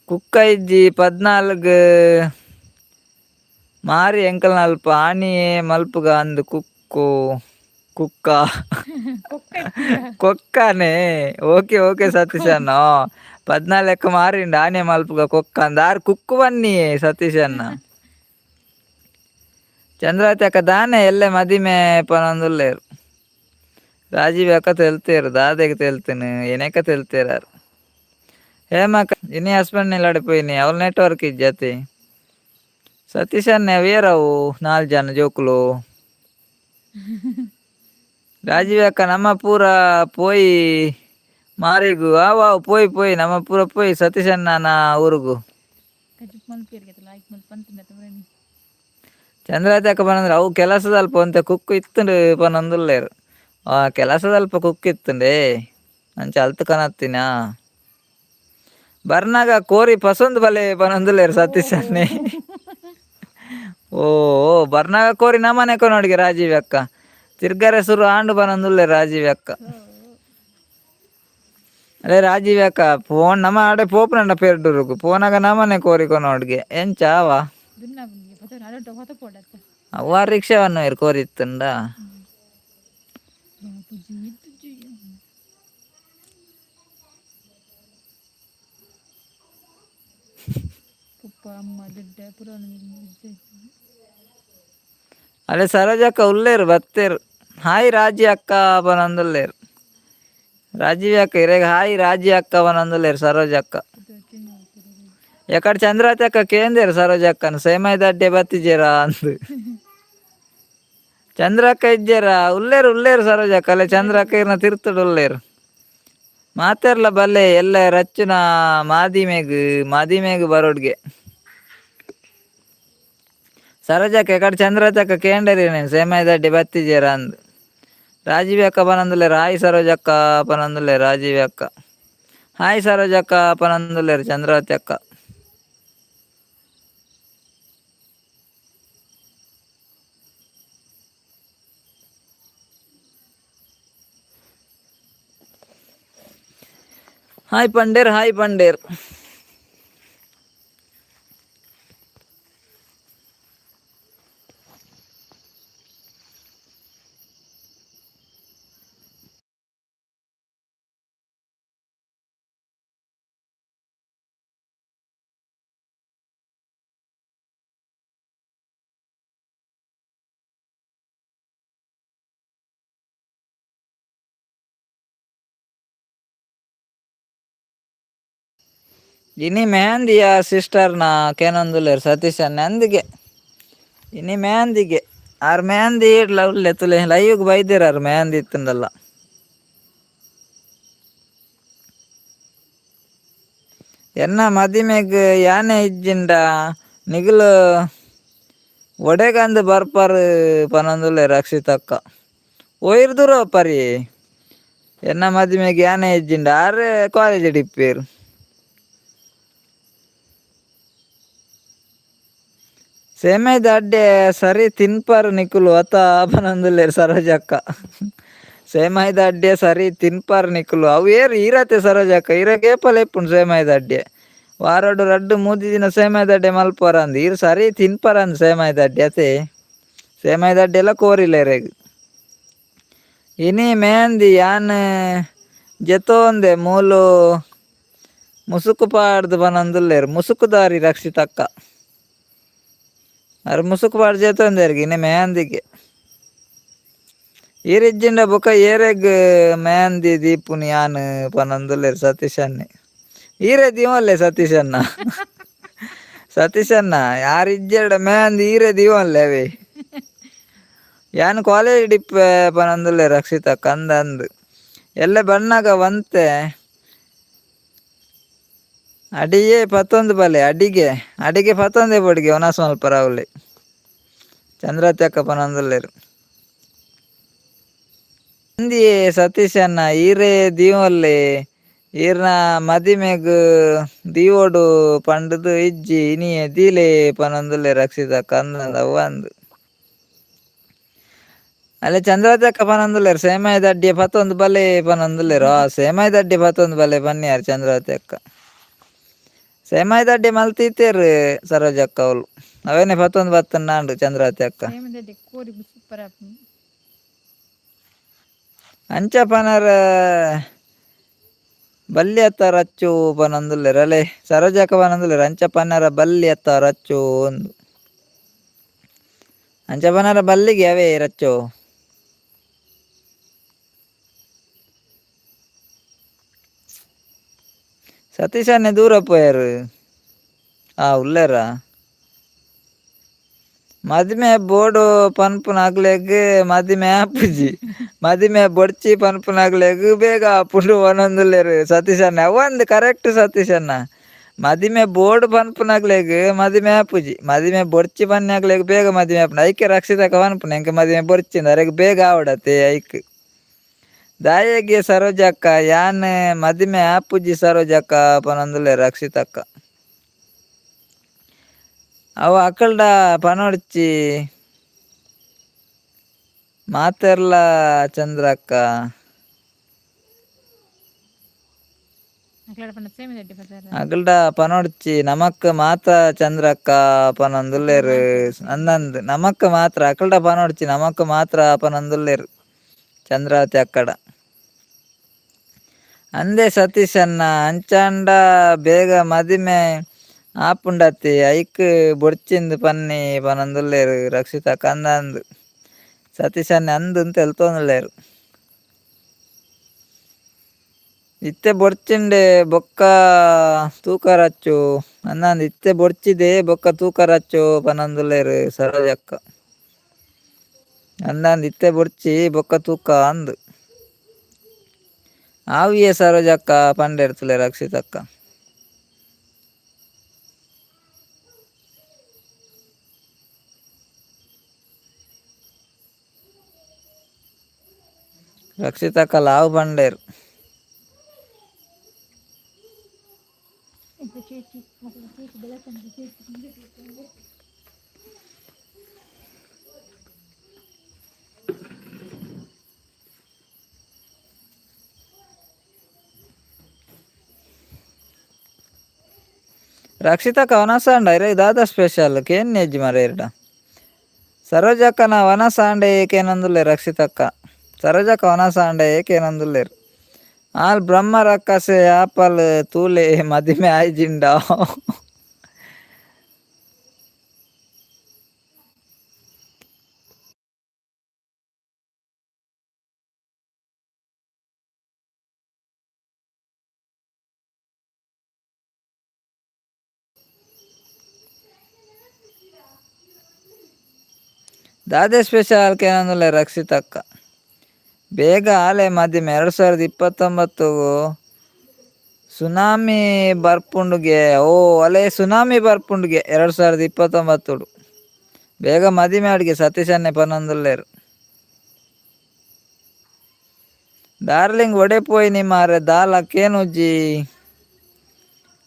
ಕುಕ್ಕ ಇಜ್ಜಿ 14 ಮಾರಿ ಎಂಕಲ್ನ ಅಲ್ಪ ಆನಿಯೇ ಮಲ್ಪುಗ ಅಂದ್ ಕುಕ್ಕು ಕುಕ್ಕ. ಕೊಕ್ಕ ಇಪ್ಪುಜ. ಕೊಕ್ಕನೆ. ಓಕೆ ಓಕೆ ಸತೀಶ್ ಅಣ್ಣ. 14 ಮಾರಿಂಡ ಆನೆ ಮಲ್ಪುಗ ಕೊಕ್ಕ ಅಂದ್ ಆರ್ ಕುಕ್ಕು ಬನ್ನಿ ಸತೀಶ್ ಅಣ್ಣ. ಚಂದ್ರಾವತಿ ಅಕ್ಕ ದಾನೆ ಎಲ್ಲೆ ಮದಿಮೆ ಪನೊಂದುಲ್ಲೆರ್. ರಾಜೀವ್ ಅಕ್ಕ ತೆಲ್ತೇರು ದಾದೆಗ್ ತೆಲ್ತೇನು ಏನೇಕ ತೆಲ್ತೇರು ಆರ್. ಹೇಮಕ್ಕ ಇನಿ ಹಸ್ಬೆಂಡ್ ನಿಲ್ಲಾಡೆ ಪೋಯಿನಿ ಅವಳ ನೆಟ್ವರ್ಕ್ ಇಜ್ಜತಿ. ಸತೀಶ್ ಅಣ್ಣ ವೇರವು 4 ಜನ ಜೋಕುಲು. ರಾಜೀವ್ ಅಕ್ಕ ನಮ್ಮ ಪೂರ ಪೋಯಿ ಮಾರಿಗು ಆವ್ ಪೋಯಿ ಪೋಯಿ ನಮ್ಮ ಪೂರ ಪೋಯಿ ಸತೀಶ್ ಅಣ್ಣನ ಊರುಗು. ಕಜಿಪ್ ಮಲ್ಪೇರಿಗೆ ಲೈಕ್ ಮಲ್ಪ ಅಂತಿಂದ. ಚಂದ್ರಾವತಿ ಅಕ್ಕ ಪನಂದ್ರೆ ಅವು ಕೆಲಸದಲ್ಪ ಒಂತೆ ಕುಕ್ಕು ಇತ್ತುಂಡು ಪನೊಂದುಲ್ಲೆರ್. ಆ ಕೆಲಸದಲ್ಪ ಕುಕ್ಕು ಇತ್ತುಂಡೆ ಅಂಚ ಅಲ್ತ್ ಕನತ್ತಿನ. ಬರ್ನಾಗ ಕೋರಿ ಪಸಂದ್ ಬಲೆ ಪನೊಂದುಲ್ಲೇರು ಸತೀಶ್ ಅನ್ನೆ. ಓ ಓ ಬರ್ನಾಗ ಕೋರಿ ನಮ್ಮನೆ ಕೊನೋಡಿಗೆ ರಾಜೀವ್ ಅಕ್ಕ. ತಿರ್ಗರೆ ಸುರು ಆಂಡು ಪನೊಂದುಲ್ಲೇರು ರಾಜೀವ್ ಅಕ್ಕ. ಅದೇ ರಾಜೀವ್ ಅಕ್ಕ ಫೋನ್ ನಮ್ಮ ಆಡೆ ಪೋಪುನಂಡ ಪೇರ್ಡೂರುಗು ಪೋನಾಗ ನಮ್ಮನೆ ಕೋರಿ ಕೊನೋಡ್ಗೆ ಎಂಚ ಆವ. ದುನ್ನ ಅಡೋಟ ಹೊತ ಪೋಡತ್ತ. ಅವ್ವ ರಿಕ್ಷಾವನ್ನು ಕೋರಿ ಇತ್ತುಂಡ. ಬಾಪೂಜಿ ಇದ್ದುಜಿ. ಪಪ್ಪ ಅಮ್ಮ ದುಡ್ಡ ಪುರಾಣ. ಅಲ್ಲೇ ಸರೋಜಕ್ಕ ಉಲ್ಲೇರು ಬತ್ತೇರು. ಹಾಯ್ ರಾಜಿ ಅಕ್ಕ ಪನೊಂದುಲ್ಲೇರು ರಾಜೀವ್ ಅಕ್ಕ ಇರೆಗ್. ಹಾಯ್ ರಾಜಿ ಅಕ್ಕ ಪನೊಂದುಲ್ಲೇರು ಸರೋಜ ಅಕ್ಕ. ಎಕಡೆ ಚಂದ್ರಾವತಿ ಅಕ್ಕ ಕೇಂದೇರು ಸರೋಜ ಅಕ್ಕನ ಸೇಮಾಯ್ದ ಅಡ್ಡೆ ಬತ್ತಿಜೇರಾ ಅಂದು. ಚಂದ್ರಕ್ಕ ಇಜ್ಜೇರಾ? ಉಲ್ಲೇರು ಉಲ್ಲೇರು ಸರೋಜ ಅಕ್ಕ. ಅಲ್ಲೇ ಚಂದ್ರಕ್ಕ ಇರ್ನ ತಿರ್ತುಡು ಉಲ್ಲೇರು. ಮಾತೆರ್ಲ ಬಲ್ಲೆ ಎಲ್ಲ ರಚ್ಚುನ ಮಾದಿಮೆಗ್ ಮಾದಿಮೆಗ್ ಬರೋಡ್ಗೆ. ಸರೋಜಕ್ಕ ಎಕಡೆ ಚಂದ್ರತಕ್ಕ ಕೇಂಡರಿ నేను ಸೇಮಾಯ್ದ ಅಡ್ಡೆ ಬತ್ತಿಜೇರಾ ಅಂದು. ರಾಜೀವ್ ಅಕ್ಕ ಪನೊಂದುಲ್ಲೇರು. ಹಾಯ್ ಸರೋಜಕ್ಕ ಪನೊಂದುಲ್ಲೇರು ರಾಜೀವ್ ಅಕ್ಕ. ಹಾಯ್ ಸರೋಜಕ್ಕ ಪನೊಂದುಲ್ಲೇರು ಚಂದ್ರಾವತಿ ಅಕ್ಕ. ಹಾಯ್ ಪಂಡೇರ್, ಹಾಯ್ ಪಂಡೇರ್. ಇನಿ ಮೆಹಂದಿಯ ಸಿಸ್ಟರ್ನ ಕೇನೊಂದುಲ್ಲೇರು ಸತೀಶ್ ಅಣ್ಣೆ ಅಂದಿಗೆ. ಇನಿ ಮೆಹಂದಿಗೆ ಆರ್ ಮೆಹಂದಿ ಇಡ್ಲ ಉಲ್ಲೆ ತುಲೆ ಲೈವ್ಗ್ ಬೈದೇರ್ ಆರ್ ಮೆಹಂದಿ ಇತ್ತುಂಡಲ್ಲ. ಎನ್ನ ಮದಿಮೆಗ್ ಯಾನೆ ಇಜ್ಜಿಂಡ ನಿಗುಲು ಒಡೆಗಂದು ಬರ್ಪರ್ ಪನೊಂದುಲ್ಲೆ ರಕ್ಷಿತಕ್ಕ. ಒಯಿರ್ ದೂರ ಪರಿ ಎನ್ನ ಮದಿಮೆಗ್ ಯಾನೆ ಇಜ್ಜಿಂಡ ಆರ್ ಕಾಲೇಜ್ ಇಪ್ಪೇರು. ಸೇಮೆದ ಅಡ್ಡೆ ಸರಿ ತಿನ್ಪರ್ ನಿಕುಲು ಅತ ಪನೊಂದುಲ್ಲೇರು ಸರೋಜಕ್ಕ. ಸೇಮಾಯ್ದ ಅಡ್ಡೆ ಸರಿ ತಿನ್ಪರ್ ನಿಕುಲು. ಅವು ಏರು ಈರತೆ ಸರೋಜಕ್ಕ? ಈರಗ್ ಏಪಲ ಇಪ್ಪುಂಡು ಸೇಮಾಯ್ದ ಅಡ್ಡೆ. ವಾರಡು ರಡ್ಡು ಮೂಜಿ ದಿನ ಸೇಮಾಯ್ದ ಅಡ್ಡೆ ಮಲ್ಪರಂದು. ಈರ್ ಸರಿ ತಿನ್ಪರಂದು ಸೇಮಾಯ್ದ ಅಡ್ಡೆ ಅತೆ. ಸೇಮಾಯ್ದ ಅಡ್ಡೆ ಎಲ್ಲ ಕೋರಿಲ್ಲ ಇರೆಗ್. ಇನಿ ಮೆಹಂದಿ ಯಾನ್ ಜೆತೋಂದೆ ಮೂಲು ಮುಸುಕು ಪಾಡ್ದು ಪನೊಂದುಲ್ಲೇರು ಮುಸುಕುದಾರಿ ರಕ್ಷಿತಕ್ಕ. ಅರ್ ಮುಸುಕು ಪಾಡ್ ಜೆತೊಂದೆರ್ಗೆ ಇನಿ ಮೆಹಂದಿಗೆ. ಈರ್ ಇಜ್ಜಿಂಡ ಬೊಕ ಏರೆಗ್ ಮೆಹಂದಿ ದೀಪುನಿ ಯಾನ್ ಪನೊಂದುಲ್ಲೇರು ಸತೀಶ್ ಅಣ್ಣೆ. ಈರೇ ದೀವೊನ್ಲೆ ಸತೀಶ್ ಅಣ್ಣ. ಸತೀಶ್ ಅಣ್ಣ ಯಾರ್ ಇಜ್ಜೆರ್ಡ ಮೆಹಂದಿ ಈರೇ ದೀವೊನ್ಲೆ ಅವೇ. ಯಾನ್ ಕಾಲೇಜ್ ಇಪ್ಪೆ ಪನೊಂದುಲ್ಲೆ ರಕ್ಷಿತಕ್ಕ. ಅಂದ್ ಅಂದ್ ಎಲ್ಲೆ ಬನ್ನಗ ಒಂತೆ ಅಡಿಯೇ ಪತ್ತೊಂದು ಬಲೆ ಅಡಿಗೆ ಅಡಿಗೆ ಪತ್ತೊಂದೇ ಬೊಡಿಗೆ ಒನಸ್ ಮಲ್ಪರ ಅವ್ಲೆ ಚಂದ್ರತ್ಯಕ್ಕ ಪನೊಂದುಲ್ಲೆರ್. ಅಂದಿಯೇ ಸತೀಶ್ ಅಣ್ಣ ಈರೇ ದೀವೊಲ್ಲೆ ಈರ್ನ ಮದಿಮೆಗ್ ದೀವೊಡು ಪಂಡುದು ಇಜ್ಜಿ ಇನಿಯೇ ದೀಲೆ ಪನೊಂದುಲ್ಲೆ ರಕ್ಷಿತಕ್ಕ. ಅಂದಂದ್ ಅವ್ವ ಅಂದ್. ಅಲ್ಲೇ ಚಂದ್ರತಕ್ಕ ಪನೊಂದುಲ್ಲೆರ್ ಸೇಮಾಯ್ದ ಅಡ್ಡಿಯ ಪತ್ತೊಂದು ಬಲೆ ಪನೊಂದುಲ್ಲೆರ್. ಆ ಸೇಮಾಯ್ದ ಅಡ್ಡಿ ಪತ್ತೊಂದು ಬಲೆ ಪನ್ಯಾರ್ ಚಂದ್ರಾವತಿ ಅಕ್ಕ. ಸೇಮಾಯ್ದ ಅಡ್ಡಿ ಮಲ್ತಿತ್ತೇರು ಸರೋಜಕ್ಕ ಅವ್ಲು. ಅವೇನೆ ಪತ್ತೊಂದು ಬತ್ತಂಡಾಂಡು ಚಂದ್ರಾವತಿ ಅಕ್ಕ. ಸೇಮದ ಕೋರಿ ಸೂಪರ್ ಆಪುಂಡು. ಅಂಚ ಪನರ ಬಲ್ಯತ್ತ ರಚ್ಚು ಪನೊಂದುಲ್ಲೆರ್. ಅಲೆ ಸರೋಜಕ್ಕ ಪನೊಂದುಲ್ಲೆರ್ ಅಂಚ ಪನರ ಬಲ್ಯತ್ತ ರಚ್ಚು ಅಂದು. ಅಂಚ ಪನರ ಬಲ್ಲಿಗೆ ಅವೇ ರಚ್ಚು. ಸತೀಶ್ ಅಣ್ಣೆ ದೂರ ಪೋಯೆರ್. ಆ ಉಲ್ಲೆರಾ? ಮದಿಮೆ ಬೋಡು ಪನ್ಪುನಕ್ಲೆಗ್ ಮದಿಮೆ ಆಪುಜಿ. ಮದಿಮೆ ಬೊಡ್ಚಿ ಪನ್ಪುನಕ್ಲೆಗ್ ಬೇಗ ಆಪುಂಡು ಪನೊಂದುಲ್ಲೆರ್ ಸತೀಶ್ ಅಣ್ಣೆ. ಅವಂದ್ ಕರೆಕ್ಟ್ ಸತೀಶ್ ಅಣ್ಣ. ಮದಿಮೆ ಬೋಡು ಪನ್ಪುನಕ್ಲೆಗ್ ಮದಿಮೆ ಆಪುಜಿ. ಮದಿಮೆ ಬೊಡ್ಚಿ ಪನ್ಯಕ್ಲೆಗ್ ಬೇಗ ಮದಿಮೆ ಆಪುಂಡು. ಐಕೆ ರಕ್ಷಿತಕ್ಕ ಪನ್ಪುನ ಎಂಕ್ ಮದಿಮೆ ಬೊಡ್ಚಿಂದ್. ಅರೆಗ್ ಬೇಗ ಆವಡತೆ ಐಕ್. ದಾಯೆಗೆ ಸರೋಜಕ್ಕ ಯಾನ್ ಮದಿಮೆ ಆಪುಜಿ ಸರೋಜಕ್ಕ ಪನೊಂದುಲ್ಲೆರ್ ರಕ್ಷಿತಕ್ಕ. ಅವು ಅಕಲ್ಡ ಪನೊಡ್ಚಿ ಮಾತೆರ್ಲ ಚಂದ್ರಕ್ಕ. ಅಕ್ಲಡ ಪಂಡ ಸೇಮ್ ದಡ್ಡಿ ಪತ್ತಾರ. ಅಗಲ್ಡ ಪನೊಡ್ಚಿ ನಮಕ್ ಮಾತ್ರ ಚಂದ್ರಕ್ಕ ಪನೊಂದುಲ್ಲೆರ್. ಅಂದಂದ್ ನಮಕ್ ಮಾತ್ರ ಅಕಲ್ಡ ಪನೊಡ್ಚಿ ನಮಕ್ ಮಾತ್ರ ಪನೊಂದುಲ್ಲೆರ್ ಚಂದ್ರಾವತಿ ಅಕ್ಕಡ. ಅಂದೆ ಸತೀಶ್ ಅಣ್ಣ ಅಂಚಾಂಡ ಬೇಗ ಮದಿಮೆ ಆಪುಂಡತೆ ಐಕ್ ಬೊಡ್ಚಿಂದ್ ಪನ್ನಿ ಪನೊಂದುಲ್ಲೆರ್ ರಕ್ಷಿತಕ್ಕ. ಅಂದಂದ್ ಸತೀಶ್ ಅಣ್ಣೆ ಅಂದ್ ತೆಲ್ತೊಂದುಲ್ಲೆರ್. ಇತ್ತೆ ಬೊಡ್ಚಿಂಡೆ ಬೊಕ್ಕ ತೂಕರಚ್ಚು ಅಂದಂದ್ ಇತ್ತೆ ಬೊಡ್ಚಿದೆ ಬೊಕ್ಕ ತೂಕರಚ್ಚು ಪನೊಂದುಲ್ಲೆರ್ ಸರೋಜಕ್ಕ. ಅಂದಂದ್ ಇತ್ತೆ ಬೊಡ್ಚಿ ಬೊಕ್ಕ ತೂಕ ಅಂದ್. ಆವಿಯೆ ಸರೋಜಕ್ಕ ಪಂಡೆರ್ತಲೆ ರಕ್ಷಿತಕ್ಕ. ರಕ್ಷಿತಕ್ಕ ಲಾವ್ ಪಂಡೇರ್. ಚೇಚಿ ಚೇಚಿ ಬೆಳಕಂಡು ಚೇಚಿ. ರಕ್ಷಿತಕ್ಕ ವನಸಾಂಡ ಇರೆ ದಾದ ಸ್ಪೆಷಲ್ ಕೇನ್ಯಜ್ಜಿ ಮರ ಇರ್ಡ. ಸರೋಜಕ್ಕನ ವನಸಾಂಡೆ ಕೇನೊಂದುಲ್ಲೆರ್ ರಕ್ಷಿತಕ್ಕ. ಸರೋಜಕ್ಕ ವನಸಾಂಡೆ ಕೇನೊಂದುಲ್ಲೆರ್. ಆಲ್ ಬ್ರಹ್ಮ ರಕ್ಕಸೆ ಆಪಲ್ ತೂಲೆ ಮದಿಮೆ ಆಯ್ಜಿಂಡ. ದಾದೆ ಸ್ಪೆಷಲ್ ಕೇನೊಂದುಲ್ಲೆರ್ ರಕ್ಷಿತಕ್ಕ. ಬೇಗ ಆಲೆ ಮದಿಮೆ 2029 ಸುನಾಮಿ ಬರ್ಪುಂಡುಗೆ. ಓ ಅಲೆ ಸುನಾಮಿ ಬರ್ಪುಂಡುಗೆ 2029. ಬೇಗ ಮದಿಮೆ ಅಡ್ಗೆ ಸತೀಶನ್ನೆ ಪನೊಂದುಲ್ಲೆರ್. ಡಾರ್ಲಿಂಗ್ ಒಡೆ ಪೋಯಿನಿ ಮಾರೆ ದಾಲ ಕೇನುಜಿ.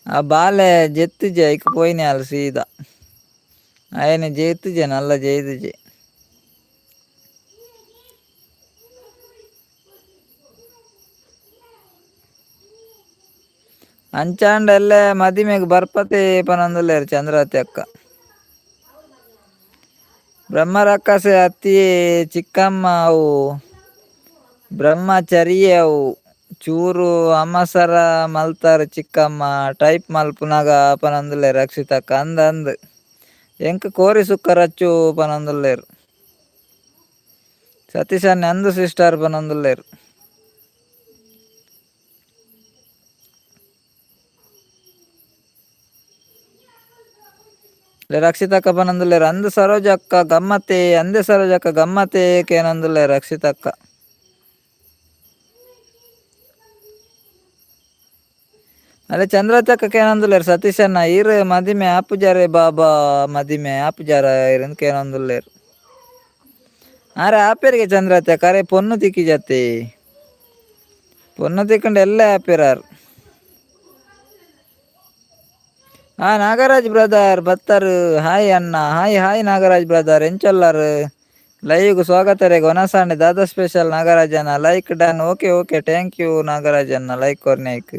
ಆ ಬಾಲೆ ಜೆತ್ತಿಜೆ ಐಕ್ ಪೋಯಿನಿ ಆಲ್ ಸೀದಾ. ಆಯೆನೆ ಜೆತ್ತಿಜೆ ನಲ್ಲ ಜೆಯ್ದಿಜೆ. ಅಂಚಾಂಡ ಎಲ್ಲೆ ಮದಿಮೆಗ್ ಬರ್ಪತೆ ಪನೊಂದುಲ್ಲೆರ್ ಚಂದ್ರಾವತಿ ಅಕ್ಕ. ಬ್ರಹ್ಮ ರಕ್ಕಸೆ ಅತ್ತಿಯೇ ಚಿಕ್ಕಮ್ಮ ಅವು ಬ್ರಹ್ಮಚರಿಯೆ ಅವು ಚೂರು ಅಮಸರ ಮಲ್ತಾರ್ ಚಿಕ್ಕಮ್ಮ ಟೈಪ್ ಮಲ್ಪುನಗ ಪನೊಂದುಲ್ಲೆರ್ ರಕ್ಷಿತಕ್ಕ. ಅಂದ್ ಅಂದ್ ಎಂಕ್ ಕೋರಿ ಸುಕ್ಕ ರಚ್ಚು ಪನೊಂದುಲ್ಲೆರ್. ಸತೀಶ್ ಅಣ್ಣೆ ಅಂದ್ ಸಿಸ್ಟರ್ ಪನೊಂದುಲ್ಲೆರ್. ರಕ್ಷಿತಕ್ಕ ಪನೊಂದುಲ್ಲೆರ್ ಅಂದ್ ಸರೋಜಕ್ಕ ಗಮ್ಮತೆ ಅಂದೆ ಸರೋಜಕ್ಕ ಗಮ್ಮತೆ ಕೇನೊಂದುಲ್ಲೆರ್ ರಕ್ಷಿತಕ್ಕ. ಅಲೆ ಚಂದ್ರತಕ್ಕ ಕೇನೊಂದುಲ್ಲೆರ್ ಸತೀಶಣ್ಣ ಈರ್ ಮದಿಮೆ ಆಪುಜಾರೆ ಬಾಬಾ ಮದಿಮೆ ಆಪುಜಾರ ಇರ್ ಕೇನೊಂದುಲ್ಲೆರ್. ಆರೆ ಆಪೆರಿಗೆ ಚಂದ್ರತಕ್ಕ ಅರೆ ಪೊನ್ನು ತಿಕ್ಕಿಜತ್ತೆ. ಪೊನ್ನು ತಿಕ್ಕಂಡ ಎಲ್ಲೆ ಆಪೆರಾರ್. ಹಾ ನಾಗರಾಜ್ ಬ್ರದರ್ ಬತ್ತರ್ ಹಾಯ್ ಅಣ್ಣ hi hi Nagaraj brother ಎಂಚೊಲ್ಲರ್ ಲೈವ್ಗ್ ಸ್ವಾಗತ ರೇಗ್ ವನಸಾಂಡೆ ದಾದಾ ಸ್ಪೆಷಲ್ ನಾಗರಾಜ್ ಅಣ್ಣ like done okay okay thank you Nagaraj ಅಣ್ಣ ಲೈಕ್ ಕೊರ್ನಾಯ್ಕ್.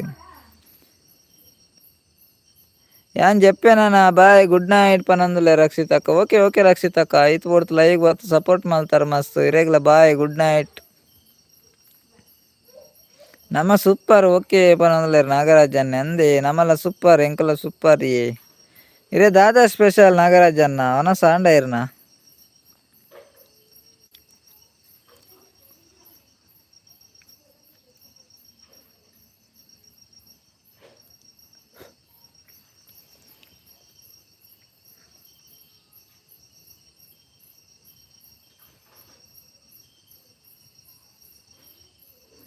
ಯಾನ್ ಜೆಪ್ಪೆನಣ್ಣ bye good night ಪನೊಂದುಲ್ಲೆ ರಕ್ಷಿತಕ್ಕ. Okay okay ರಕ್ಷಿತಕ್ಕ ಐತ್ ಪೊರ್ತು ಲೈವ್ ಬತ್ತ್ ಸಪೋರ್ಟ್ ಮಲ್ತಾರ್ ಮಸ್ತ್ ಇರೆಗ್ಲ bye good night. ನಮ ಸೂಪರ್ ಓಕೆ ಪನೊಂದುಲ್ಲೆರ್ ನಾಗರಾಜ್ ಅಣ್ಣೆ. ಅಂದೆ ನಮಲ ಸೂಪರ್ ಎಂಕಲ ಸೂಪರ್ ಯೇ. ಇರೆ ದಾದಾ ಸ್ಪೆಷಲ್ ನಾಗರಾಜ್ ಅಣ್ಣ ವನಸ್ ಆಂಡ ಇರ್ನ.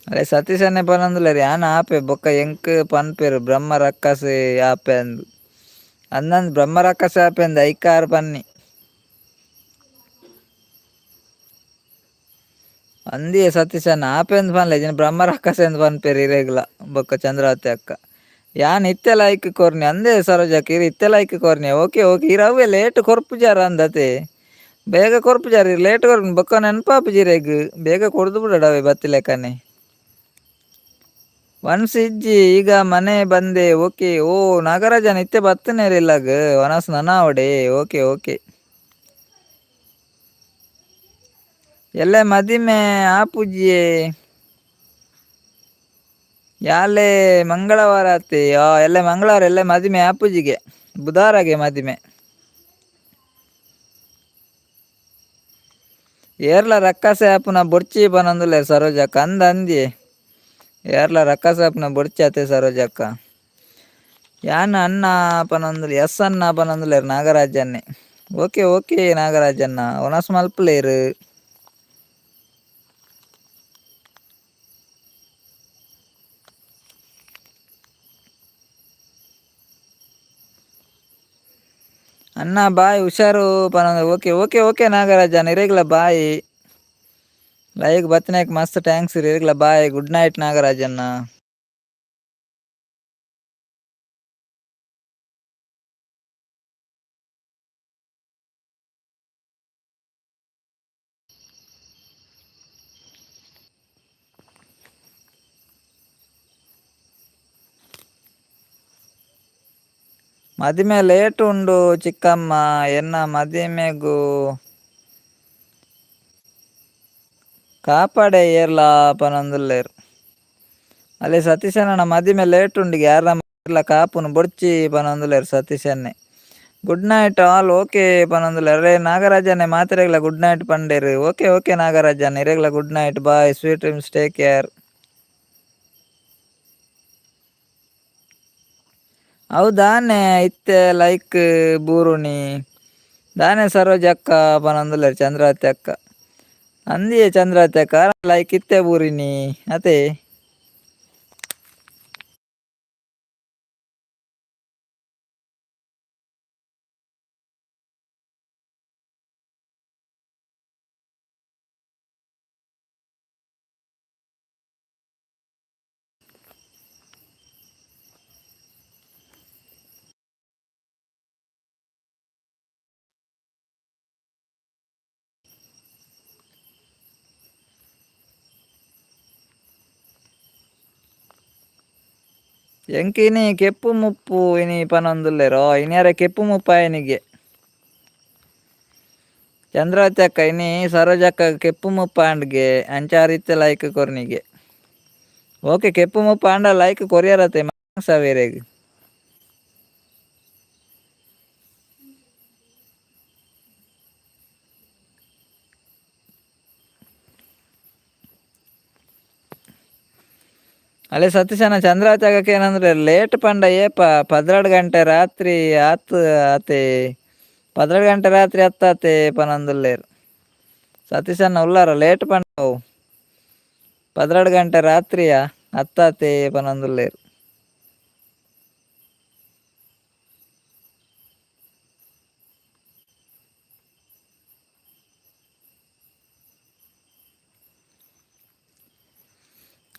ಅರೆ ಸತೀಶ್ ಅಣ್ಣೆ ಪನೊಂದುಲ್ಲೆರ್ ಯಾನ್ ಆಪೆ ಬೊಕ್ಕ ಎಂಕ್ ಪನ್ಪೆರ್ ಬ್ರಹ್ಮ ರಕ್ಕಸೆ ಆಪೆ ಅಂದ್. ಅಂದಂದ್ ಬ್ರಹ್ಮ ರಕ್ಕಸೆ ಆಪೆ ಅಂದ್ ಐಕಾರ್ ಪನ್ನಿ. ಅಂದಿಯೇ ಸತೀಶಣ್ಣ ಆಪೆಂದು ಪನ್ಲೆ ಜಿನ ಬ್ರಹ್ಮ ರಕ್ಕಸೆಂದು ಪನ್ಪೇರು ಇರೆಗ್ಲ ಬೊಕ್ಕ ಚಂದ್ರಾವತಿ ಅಕ್ಕ. ಯಾನ್ ಇತ್ತೆ ಲೈಕ್ ಕೊರ್ನಿ ಅಂದೇ ಸರೋಜಕ್ಕ, ಇರ್ ಇತ್ತೆ ಲೈಕ್ ಕೊರ್ನಿ. ಓಕೆ ಓಕೆ, ಇರ್ ಅವೇ ಲೇಟ್ ಕೊರ್ಪುಜಾರ ಅಂದತೆ, ಬೇಗ ಕೊರ್ಪುಜಾರ ಇರ್ ಲೇಟ್ ಕೊರ್ಪು ಬೊಕ್ಕ ನೆನಪಾಪುಜಿರೆಗ್, ಬೇಗ ಕೊರ್ದು ಬಿಡಡ ಅವೇ ಬತ್ತಿಲೆಕ್ಕನೆ. ಒನ್ಸ್ ಇಜ್ಜಿ ಈಗ ಮನೆ ಬಂದೆ. ಓಕೆ. ಓ ನಾಗರಾಜನ್ ಇತ್ತೆ ಬತ್ತನೇರಿಲ್ಲಾಗ ವನಸ್ ನನಾವಡೆ. Okay okay. ಎಲ್ಲೆ ಮದಿಮೆ ಆಪುಜಿಯೇ ಯಾಲೆ ಮಂಗಳವಾರ ಆತೆ. ಎಲ್ಲೆ ಮಂಗಳವಾರ ಎಲ್ಲೆ ಮದಿಮೆ ಆಪುಜಿಗೆ, ಬುಧಾರಗೆ ಮದಿಮೆ. ಏರ್ಲ ರಕ್ಕಸೆ ಆಪುನ ಬೊಡ್ಚಿ ಪನೊಂದುಲ್ಲೆರ್ ಸರೋಜಕ್ಕ ಅಂದ್ ಅಂದಿಯೇ. ಏರ್ಲ ರಕ್ಕಸೆ ಆಪುನ ಬೊಡ್ಚಿ ಅತೆ ಸರೋಜಕ್ಕ. ಯಾನ್ ಅಣ್ಣ ಪನೊಂದುಲ್ಲೆ, ಎಸ್ ಅಣ್ಣ ಪನೊಂದುಲ್ಲೆರ್ ನಾಗರಾಜನ್ನೆ. ಓಕೆ ಓಕೆ ನಾಗರಾಜಣ್ಣ, ವನಸ್ ಮಲ್ಪುಲೇರ್. ಅಣ್ಣ ಬಾಯ್ ಹುಷಾರು ಪನೊಂದು. Okay okay okay ನಾಗರಾಜಣ್ಣ, ಇರೆಗ್ಲ ಬಾಯ್. ಲೈಕ್ ಬತ್ತಿನಾಕ್ ಮಸ್ತ್ thanks, ಇರೆಗ್ಲ bye. Good night ನಾಗರಾಜಣ್ಣ. ಮದಿಮೆ ಲೇಟ್ ಉಂಡು ಚಿಕ್ಕಮ್ಮ, ಎನ್ನ ಮದಿಮೆಗು ಕಾಪಾಡೆ ಏರ್ಲ ಪನೊಂದುಲ್ಲೆರ್. ಅಲ್ಲೇ ಸತೀಶಣ್ಣ ಮದಿಮೆ ಲೇಟ್ ಉಂಡು ಯಾರ್ಲ ಕಾಪುನು ಬೊಡ್ಚಿ ಪನೊಂದುಲ್ಲೆರ್ ಸತೀಶನ್ನೆ. Good night all okay ಪನೊಂದುಲ್ಲೆರ್. ಅರೇ ನಾಗರಾಜನ್ನೆ ಮಾತೆರೆಗ್ಲ ಗುಡ್ ನೈಟ್ ಪಂಡೆರ್. ಓಕೆ ಓಕೆ ನಾಗರಾಜಣ್ಣ, ಇರೆಗ್ಲ good night, bye, sweet dreams, take care. ಅವು ದಾನೆ ಇತ್ತೆ ಲೈಕ್ ಬೂರುಣಿ ದಾನೆ ಸರೋಜಕ್ಕ ಪನೊಂದುಲ್ಲೆರ್ ಚಂದ್ರಾವತಿ ಅಕ್ಕ. ಅಂದಿಯೇ ಚಂದ್ರಾವತಿ ಅಕ್ಕ ಲೈಕ್ ಇತ್ತೆ ಬೂರಿನಿ ಅತೆ. ಎಂಕ್ ಇನಿ ಕೆಪ್ಪು ಮುಪ್ಪು ಇನಿ ಪನೊಂದುಲ್ಲೆರೋ, ಇನಿಯರ ಕೆಪ್ಪು ಮುಪ್ಪಾಯನಿಗೆ. ಚಂದ್ರಾವತಿ ಅಕ್ಕ ಇನಿ ಸರೋಜಕ್ಕ ಕೆಪ್ಪು ಮುಪ್ಪಾಂಡ್ಗೆ ಅಂಚಾರ ಇತ್ತೆ ಲೈಕ್ ಕೊರ್ನಿಗೆ. ಓಕೆ, ಕೆಪ್ಪು ಮುಪ್ಪಾಂಡ ಲೈಕ್ ಕೊರಿಯರತೆ ಸವೇರೆಗ್. ಅಲ್ಲೇ ಸತೀಶನ ಚಂದ್ರಾವತಿ ಆಗಕ್ಕೆ ಏನಂದ್ರೆ ಲೇಟ್ ಪಂಡ ಏಪ 12 ಗಂಟೆ ರಾತ್ರಿ ಆತ್ ಆತೆ, 12 ಗಂಟೆ ರಾತ್ರಿ ಅತ್ತಾತೆ ಪನೊಂದುಲ್ಲೆರ್. ಸತೀಶಣ್ಣ ಉಲ್ಲಾರ ಲೇಟ್ ಪಂಡ 12 ಗಂಟೆ ರಾತ್ರಿಯ ಅತ್ತಾತೆ ಪನೊಂದುಲ್ಲೆರ್.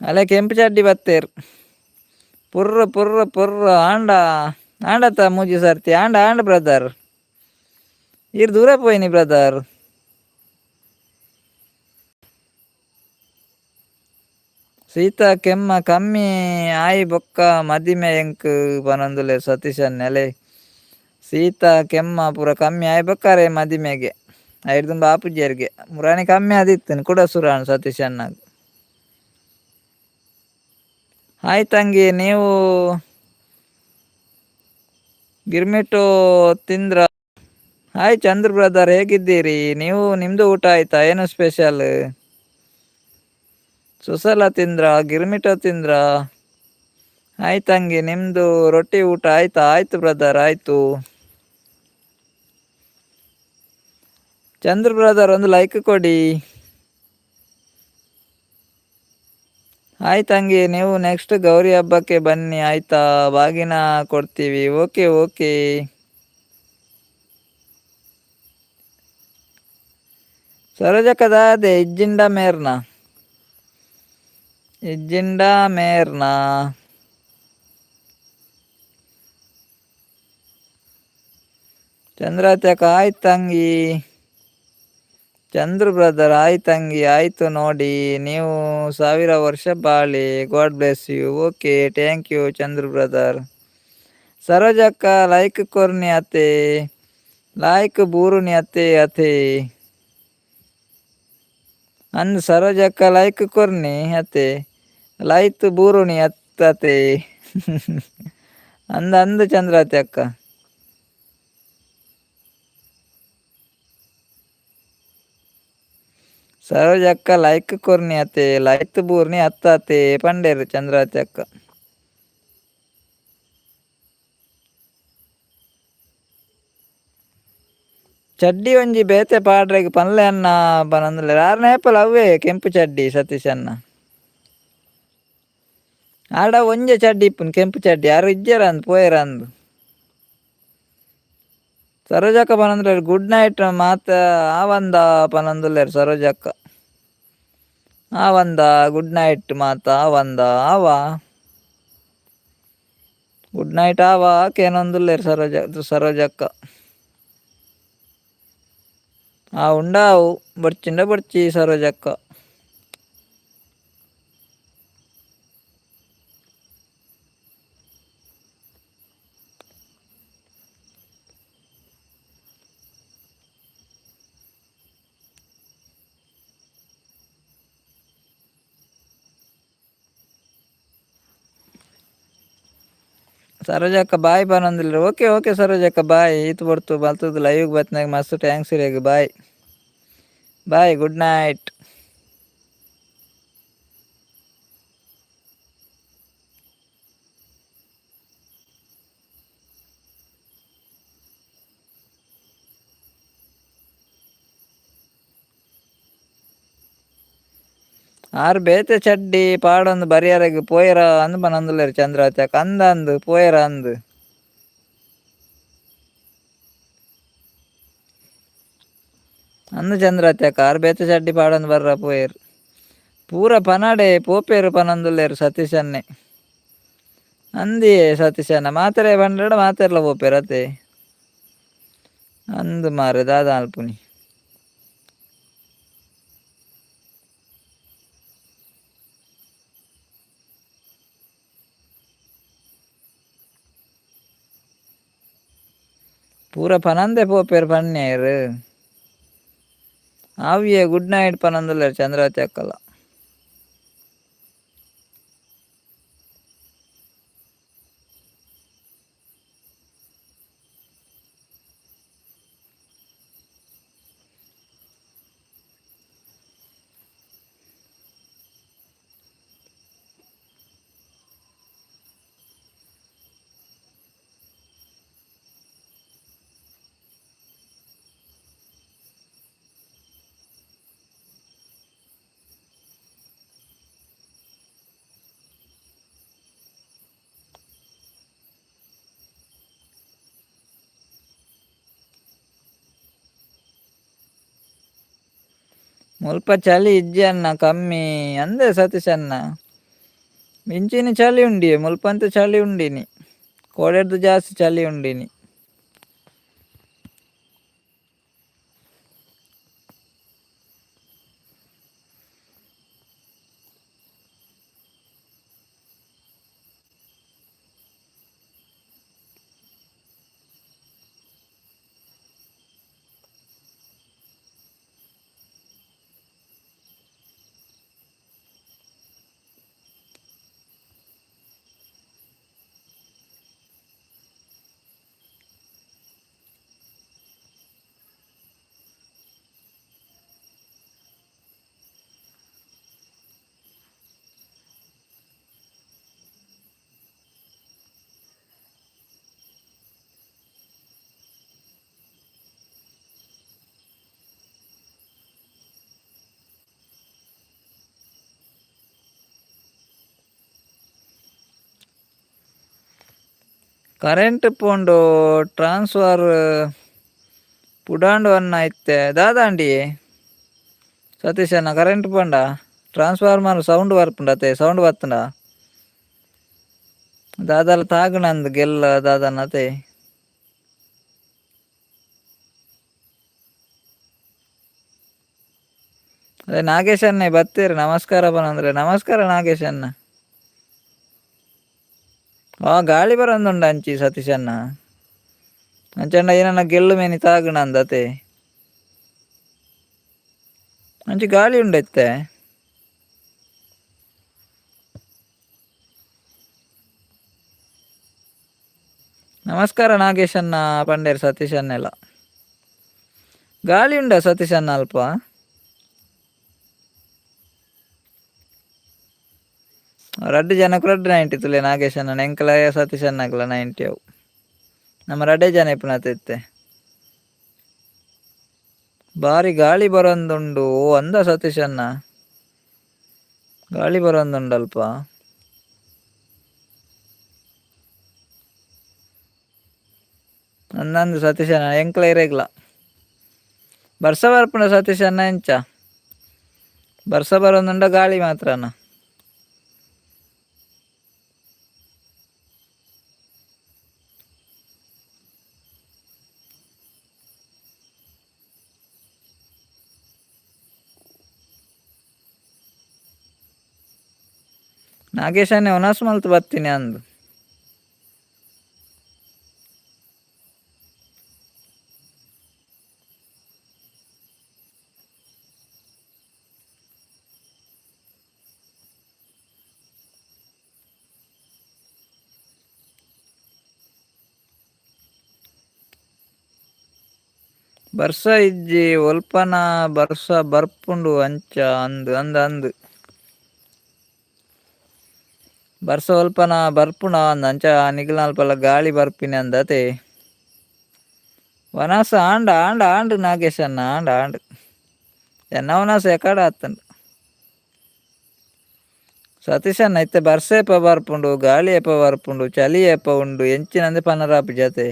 ಅಲ್ಲೇ ಕೆಂಪು ಚಡ್ಡಿ ಬತ್ತೇರ್ ಪುರ್ರ ಪುರ್ರ ಪುರ್ರ ಆಂಡ ಆಂಡತ್ತ ಮೂಜಿ ಸರ್ತಿ ಆಂಡ ಆಂಡ ಬ್ರದರ್, ಈರ್ ದೂರ ಪೋಯಿನಿ ಬ್ರದರ್. ಸೀತಾ ಕೆಮ್ಮ ಕಮ್ಮಿ ಆಯಿ ಬೊಕ್ಕ ಮದಿಮೆ ಎಂಕ್ ಪನೊಂದುಲ್ಲೆರ್ ಸತೀಶನ್ನೆ. ಅಲೆ ಸೀತಾ ಕೆಮ್ಮ ಪೂರ ಕಮ್ಮಿ ಆಯಿ ಬೊಕ್ಕಾರೆ ಮದಿಮೆಗೆ, ಐಡ್ದುಂಬ ಆಪುಜೆರ್ಗೆ. ಮುರಾನಿ ಕಮ್ಮಿ ಆದಿತ್ತುನು ಕುಡ ಸುರಾಣ್ ಸತೀಶಣ್ಣಗ್. ಹಾಯ್ ತಂಗಿ, ನೀವು ಗಿರ್ಮಿಟ್ಟು ತಿಂದ್ರ? ಹಾಯ್ ಚಂದ್ರ ಬ್ರದರ್, ಹೇಗಿದ್ದೀರಿ ನೀವು? ನಿಮ್ದು ಊಟ ಆಯ್ತಾ? ಏನು ಸ್ಪೆಷಲ್? ಸುಸಲ ತಿಂದ್ರ? ಗಿರ್ಮಿಟೋ ತಿಂದ್ರ? ಹಾಯ್ ತಂಗಿ, ನಿಮ್ದು ರೊಟ್ಟಿ ಊಟ ಆಯ್ತಾ? ಆಯ್ತು ಬ್ರದರ್, ಆಯ್ತು. ಚಂದ್ರ ಬ್ರದರ್ ಒಂದು ಲೈಕ್ ಕೊಡಿ. ಆಯ್ತು ತಂಗಿ, ನೀವು ನೆಕ್ಸ್ಟ್ ಗೌರಿ ಹಬ್ಬಕ್ಕೆ ಬನ್ನಿ ಆಯ್ತಾ? ಬಾಗಿನ ಕೊಡ್ತೀವಿ. Okay okay. ಸರೋಜಕ್ಕದ ಅದೇ ಇಜ್ಜಿಂಡ ಮೇರ್ನ. ಇಜ್ಜಿಂಡ ಮೇರ್ನ. ಚಂದ್ರಾತ್ಯಕ ಆಯ್ತು ತಂಗಿ. ಚಂದ್ರು ಬ್ರದರ್ ಆಯ್ತು ತಂಗಿ, ಆಯ್ತು ನೋಡಿ. ನೀವು 1000 ವರ್ಷ ಬಾಳಿ. God bless you. Okay, thank you Chandru brother. ಸರೋಜಕ್ಕ like ಕೊರ್ನಿ ಅತ್ತೆ, ಲೈಕ್ ಬೂರುನಿ ಅತ್ತೆ ಅತೆ ಅಂದ್. ಸರೋಜಕ್ಕ ಲೈಕ್ ಕೊರ್ನಿ ಅತ್ತೆ, ಲೈಕ್ ಬೂರುನಿ ಅತ್ತತೆ ಅಂದ ಅಂದು ಚಂದ್ರಾತಿ ಅಕ್ಕ. ಸರೋಜಕ್ಕ ಲೈಕ್ ಕೊರ್ನಿ ಅತ್ತೆ, ಲೈಕ್ ಬೂರ್ನಿ ಅತ್ತಾತೆ ಪಂಡೇರು ಚಂದ್ರಾತಿ ಅಕ್ಕ. ಚಡ್ಡಿ ಒಂಜಿ ಬೇತೆ ಪಾಡ್ರೆಗ್ ಪನ್ಲೆ ಅನ್ನ ಪನೊಂದುಲ್ಲೆರ್. ಆರ್ನ ಏಪಲ ಅವ್ವೇ ಕೆಂಪು ಚಡ್ಡಿ ಸತೀಶ್ ಅಣ್ಣ. ಆಡ ಒಂಜೆ ಚಡ್ಡಿ ಇಪ್ಪುನು ಕೆಂಪು ಚಡ್ಡಿ, ಆರ್ ಇಜ್ಜೆರ್ ಅಂದ್ ಪೋಯೆರ್ ಅಂದ್. ಸರೋಜಕ್ಕ ಪನೊಂದುಲ್ಲೆರ್ ಗುಡ್ ನೈಟ್ ಮಾತ ಆವಂದ ಪನೊಂದುಲ್ಲೆರ್ ಸರೋಜಕ್ಕ. ಆವಂದ ಗುಡ್ ನೈಟ್ ಮಾತ ಆವಂದ ಆವ ಗುಡ್ ನೈಟ್ ಆವ ಕೇನೊಂದುಲ್ಲೆರ್ ಸರೋಜ ಸರೋಜಕ್ಕ. ಆ ಉಂಡಾವು ಬೊಡ್ಚಿಂಡ ಬೊಡ್ಚಿ ಸರೋಜಕ್ಕ. ಸರೋಜಕ್ಕ ಬಾಯ್ ಪನೊಂದುಲ್ಲೆರ್. ಓಕೆ ಓಕೆ ಸರೋಜಕ್ಕ ಬಾಯ್. ಈತ್ ಪೊರ್ತು ಬಲ್ತುದು ಲೈವ್ ಬತ್ತಿನಾಗ ಮಸ್ತ್ thanks ಇರೆಗ್. Bye bye, good night. ಆರ್ ಬೇತೆ ಚಡ್ಡಿ ಪಾಡೊಂದು ಬರಿಯರೆಗ್ ಪೋಯೆರ ಅಂದ್ ಪನೊಂದುಲ್ಲೆರ್ ಚಂದ್ರಾವತಿ ಅಕ್ಕ. ಅಂದ್ ಅಂದ್ ಪೋಯೆರ ಅಂದ್. ಅಂದ್ ಚಂದ್ರಾವತಿ ಅಕ್ಕ, ಆರ್ ಬೇತೆ ಚಡ್ಡಿ ಪಾಡೊಂದು ಬರ್ರ ಪೋಯೆರ್. ಪೂರ ಪನಡೆ ಪೋಪೆರ್ ಪನೊಂದುಲ್ಲೆರ್ ಸತೀಶ್ ಅಣ್ಣೆ. ಅಂದಿಯೇ ಸತೀಶ್ ಅಣ್ಣ, ಮಾತೆರೆ ಪಂಡೆರ್ಡ ಮಾತೆರ್ಲ ಪೋಪೆರ್ ಅತೆ. ಅಂದ್ ಮಾರ್ರೆ ದಾದ ಮಲ್ಪುನಿ. ಪೂರ ಪನಂದೆ ಪೋಪೆರ್ ಪನ್ಯೆರ್. ಆವಿಯೇ ಗುಡ್ ನೈಟ್ ಪನೊಂದುಲ್ಲೆರ್ ಚಂದ್ರಾವತಿ ಅಕ್ಕಲ. ಮುಲ್ಪ ಚಳಿ ಇಜ್ಜಿ ಅಣ್ಣ ಕಮ್ಮಿ ಅಂದೆ ಸತೀಶ್ ಅಣ್ಣ. ಮಿಂಚಿನ ಚಳಿ ಉಂಡಿಯೇ ಮುಲ್ಪ ಅಂತ ಚಳಿ ಉಂಡಿನಿ, ಕೋಡೆಡ್ದು ಜಾಸ್ತಿ ಚಳಿ ಉಂಡಿನಿ. ಕರೆಂಟ್ ಪೋಂಡು ಟ್ರಾನ್ಸ್ಫರ್ ಪುಡಾಂಡು ಅನ್ನ ಇತ್ತೆ ದಾದಾಂಡಿ ಸತೀಶಣ್ಣ ಕರೆಂಟ್ ಪೋಂಡ. ಟ್ರಾನ್ಸ್ಫಾರ್ಮರ್ ಸೌಂಡ್ ಬರ್ಪುಂಡು ಅತ್ತೆ ಸೌಂಡ್ ಬತ್ತುಂಡ ದಾದಾಲ ತಾಗುನಂದು ಗೆಲ್ಲ ದಾದನತೆ. ಅದೇ ನಾಗೇಶ್ ಅಣ್ಣೆ ಬತ್ತೀರಿ ನಮಸ್ಕಾರ ಪನಂದ್ರೆ ನಮಸ್ಕಾರ ನಾಗೇಶ್ ಅಣ್ಣ. ಆ ಗಾಳಿ ಬರಂದುಂಡು ಅಂಚಿ ಸತೀಶ್ ಅಣ್ಣ. ಅಂಚಂಡ ಏನನ್ನ ಗೆಲ್ಲು ಮೇನಿ ತಾಗುನಂದತೆ. ಅಂಚಿ ಗಾಳಿ ಉಂಡೆತ್ತೆ. ನಮಸ್ಕಾರ ನಾಗೇಶ್ ಅಣ್ಣ ಪಂಡೇರ್ ಸತೀಶ್ ಅಣ್ಣೆಲ್ಲ. ಗಾಳಿ ಉಂಡ ಸತೀಶ್ ಅಣ್ಣ ಅಲ್ಪ? ರಡ್ಡು ಜನಕ್ಕೆ ರಡ್ಡು 90 ತುಲೆ ನಾಗೇಶ್ ಅಣ್ಣ ಎಂಕಲ ಸತೀಶ್ ಅಣ್ಣಗ್ಲ 90 ಅವು. ನಮ್ಮ ರಡ್ಡೆ ಜನ ಇಪ್ಪುನತೆ ಇತ್ತೆ. ಬಾರಿ ಗಾಳಿ ಬರೊಂದುಂಡು ಓ ಅಂದ ಸತೀಶ್ ಅಣ್ಣ. ಗಾಳಿ ಬರೊಂದುಂಡಲ್ಪ. ಅಂದಂದು ಸತೀಶ್ ಅಣ್ಣ ಎಂಕಲ ಇರೆಗ್ಲ. ಬರ್ಸ ಬರ್ಪುಂಡ ಸತೀಶ್ ಅಣ್ಣ ಎಂಚ? ಬರ್ಸ ಬರೊಂದುಂಡ ಗಾಳಿ ಮಾತ್ರನ? ನಾಗೇಶ್ ಅಣ್ಣೆ ಒನಸ್ ಮಲ್ತ್ ಬತ್ತೀನಿ ಅಂದು. ಬರ್ಸ ಇಜ್ಜಿ ಒಲ್ಪನ ಬರ್ಸ ಬರ್ಪುಂಡು ಅಂಚ ಅಂದು ಅಂದ್ ಅಂದ್. ಬರ್ಸ ಒಲ್ಪನ ಬರ್ಪುಂಡ ಅಂದ್ ಅಂಚ ನಿಗಲ್ನಲ್ಪಲ ಗಾಳಿ ಬರ್ಪಿನಿ ಅಂದತೆ. ವನಸ ಆಂಡ ಆಂಡ ಆಂಡ್ ನಾಗೇಶ್ ಅಣ್ಣ ಆಂಡ ಆಂಡ್. ಎನ್ನ ವನಸ ಎಕಡ ಆತುಂಡು. ಸತೀಶ್ ಅಣ್ಣ ಇತ್ತೆ ಬರ್ಸ ಏಪ ಬರ್ಪುಂಡು ಗಾಳಿ ಏಪ ಬರ್ಪುಂಡು ಚಳಿ ಏಪ ಉಂಡು ಎಂಚಿನಂದೆ ಪನರಾಪುಜತೆ.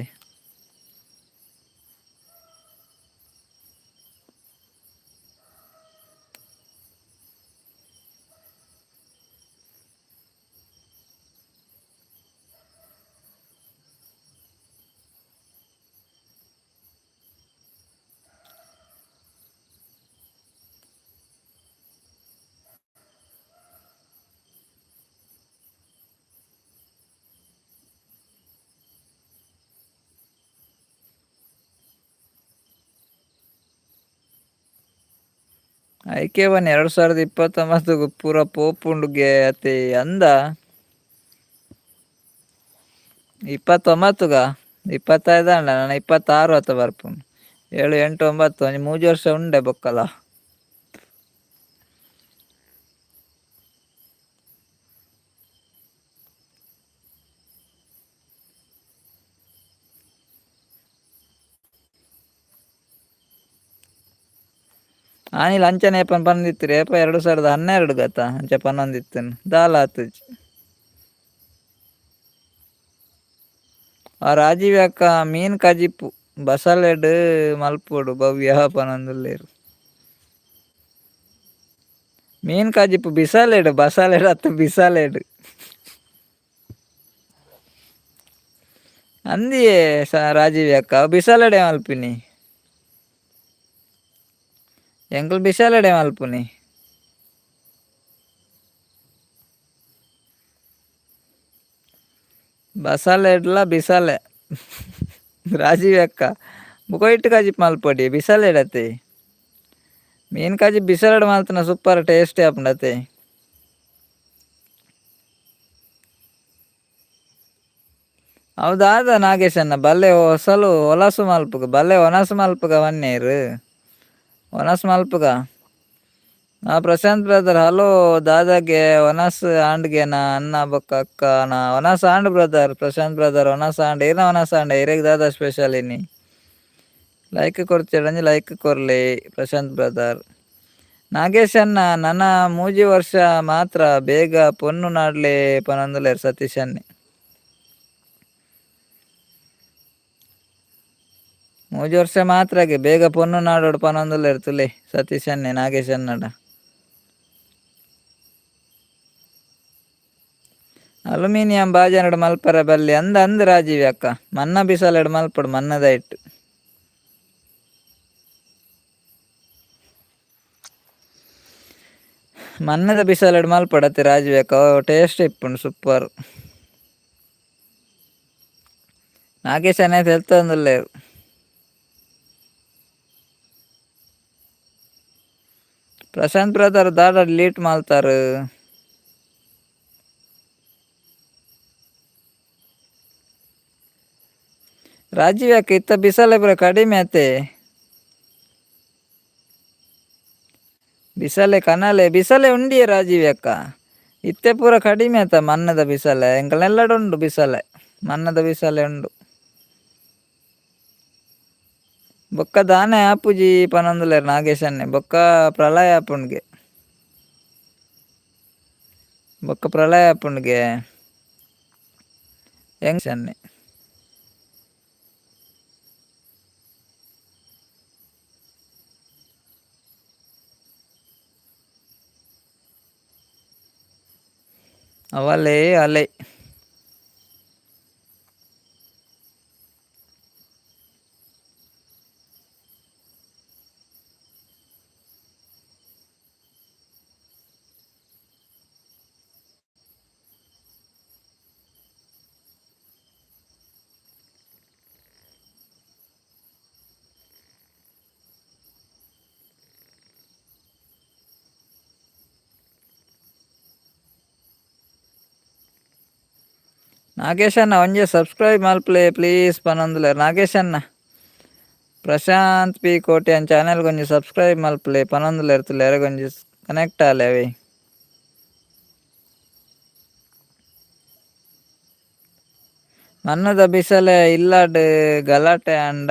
ಐಕೆ ಒನ್ 2029 ಪೂರ ಪೋಪುಂಡುಗೆ ಅತೆ ಅಂದ. 29 25 ಅಂಡ ನಾನು 26 ಅತ್ತ ಬರ್ಪುಂಡು. 7 8 9 ಒಂಜಿ ಮೂಜಿ ವರ್ಷ ಉಂಡೆ ಬೊಕ್ಕಲ. ಆನಿಲ್ ಅಂಚನೆ ಏಪನ್ ಪನೊಂದಿತ್ತಿರಿ ಏಪ 2012 ಗತ ಅಂಚ ಪನೊಂದಿತ್ತನ್ ದಾಲ ಆತುಜಿ. ಆ ರಾಜೀವ್ ಅಕ್ಕ ಮೀನ್ ಕಜಿಪು ಬಸಲೆಡ್ ಮಲ್ಪೊಡು ಭವ್ಯ ಪನೊಂದುಲ್ಲೆರ್. ಮೀನ್ ಕಜಿಪು ಬಿಸಲೆಡ್ ಬಸಲೆಡ್ ಅತ್ತ್ ಬಿಸಲೆಡ್. ಅಂದಿಯೇ ರಾಜೀವ್ ಅಕ್ಕ ಬಿಸಲೆಡೆ ಮಲ್ಪಿನಿ. ಎಂಕುಲು ಬಿಸಲೆಡೆ ಮಲ್ಪುನಿ. ಬಸಲೆಡ್ಲ ಬಿಸಲೆ. ರಾಜೀವ್ ಅಕ್ಕ ಬೊಕ ಇಟ್ಟು ಕಜಿಪು ಮಲ್ಪೊಡಿ ಬಿಸಲೆಡ್ ಅತೆ. ಮೀನ್ ಕಜಿಪು ಬಿಸಲೆಡ್ ಮಲ್ತುನ ಸೂಪರ್ ಟೇಸ್ಟಿ ಆಪುಂಡು ಅತೆ. ಅವು ದಾದ ನಾಗೇಶ್ ಅಣ್ಣ ಬಲ್ಲೆ ಹೊಸಲು ಒಲಸು ಮಲ್ಪುಗ ಬಲ್ಲೆ ಒನಸು ಮಲ್ಪುಗ ವನ್ನೇರು. ಒನಸ್ ಮಲ್ಪುಗ. ಆ ಪ್ರಶಾಂತ್ ಬ್ರದರ್ ಹಲೋ ದಾದಾಗೆ ಒನಸ್ ಆಂಡ್ಗೆನಾ ಅಣ್ಣ ಬೊಕ್ಕ ಅಕ್ಕ ನಾ ಒನಸ್ and brother Prashant brother ಒನಸ್ and ಏನ ಒನಸ್ ಆಂಡ್ ಇರೆಗ್ ದಾದ ಸ್ಪೆಷಲ್ ಇನಿ. ಲೈಕ್ ಕೊರ್ಚೆಡಂಜಿ ಲೈಕ್ ಕೊರ್ಲೆ ಪ್ರಶಾಂತ್ ಬ್ರದರ್. ನಾಗೇಶ್ ಅಣ್ಣ ನನ ಮೂಜಿ ವರ್ಷ ಮಾತ್ರ ಬೇಗ ಪೊನ್ನು ನಾಡ್ಲೆ ಪನೊಂದುಲ್ಲೆರ್ ಸತೀಶ್ ಅಣ್ಣೆ. ಮೂಜಿ ವರ್ಷ ಮಾತ್ರಗೆ ಬೇಗ ಪೊನ್ನು ನಾಡೋಡು ಪನೊಂದುಲ್ಲೆರ್ ತುಲೆ ಸತೀಶ್ ಅಣ್ಣೆ ನಾಗೇಶ್ ಅಣ್ಣಡ. ಅಲ್ಯೂಮಿನಿಯಂ ಬಾಜನಡ್ ಮಲ್ಪರ ಬಲ್ಲಿ ಅಂದ ಅಂದ್ ರಾಜೀವಿ ಅಕ್ಕ. ಮನ್ನ ಬಿಸಲೆಡ್ ಮಲ್ಪಡು ಮನ್ನದ ಇಟ್ಟು. ಮನ್ನದ ಬಿಸಲೆಡ್ ಮಲ್ಪಡತ್ತೆ ರಾಜೀವಿ ಅಕ್ಕ, ಟೇಸ್ಟ್ ಇಪ್ಪುಂಡು ಸೂಪರ್. ನಾಗೇಶ್ ಅಣ್ಣ ತೆಲ್ತೊಂದುಲ್ಲೆರ್. ಪ್ರಶಾಂತ್ ಬ್ರದರ್ ದಾದ ಡಿಲೀಟ್ ಮಲ್ತಾರ್. ರಾಜೀವ್ ಅಕ್ಕ ಇತ್ತ ಬಿಸಲೆ ಪೂರ ಕಡಿಮೆ ಆತೆ. ಬಿಸಲೆ ಕನಲೆ ಬಿಸಲೆ ಉಂಡಿಯೆ ರಾಜೀವ್ ಅಕ್ಕ. ಇತ್ತೆ ಪೂರ ಕಡಿಮೆ ಆತ ಮನ್ನದ ಬಿಸಲೆ, ಎಂಕಲ್ನೆಲ್ಲಡ್ ಉಂಡು ಬಿಸಲೆ, ಮನ್ನದ ಬಿಸಲೆ ಉಂಡು. ಬೊಕ್ಕ ದಾನೆ ಆಪುಜಿ ಪನೊಂದುಲ್ಲೆರ್ ನಾಗೇಶನ್ನೆ, ಬೊಕ್ಕ ಪ್ರಳಯ ಆಪುಂಡ್ಗೆ, ಬೊಕ್ಕ ಪ್ರಳಯ ಆಪುಂಡ್ಗೆ ಹೆಂಗ್ ಅವಲೇ ಅಲೆ. ನಾಗೇಶಣ್ಣ ಒಂಜೆ ಸಬ್ಸ್ಕ್ರೈಬ್ ಮಲ್ಪಲೆ ಪ್ಲೀಸ್ ಪನೊಂದುಲ್ಲೆರ್ ನಾಗೇಶಣ್ಣ. ಪ್ರಶಾಂತ್ ಪಿ ಕೋಟ್ಯಾನ್ ಚಾನೆಲ್ ಗೊಂಜಿ ಸಬ್ಸ್ಕ್ರೈಬ್ ಮಲ್ಪಲೆ ಪನೊಂದುಲ್ಲೆರ್ ತುಲೆ ಒಂಜಿ ಕನೆಕ್ಟ್ ಆಲೆ ಅವೆ. ಮನ್ನದ ಬಿಸಲೆ ಇಲ್ಲಡ್ ಗಲಾಟೆ ಆಂಡ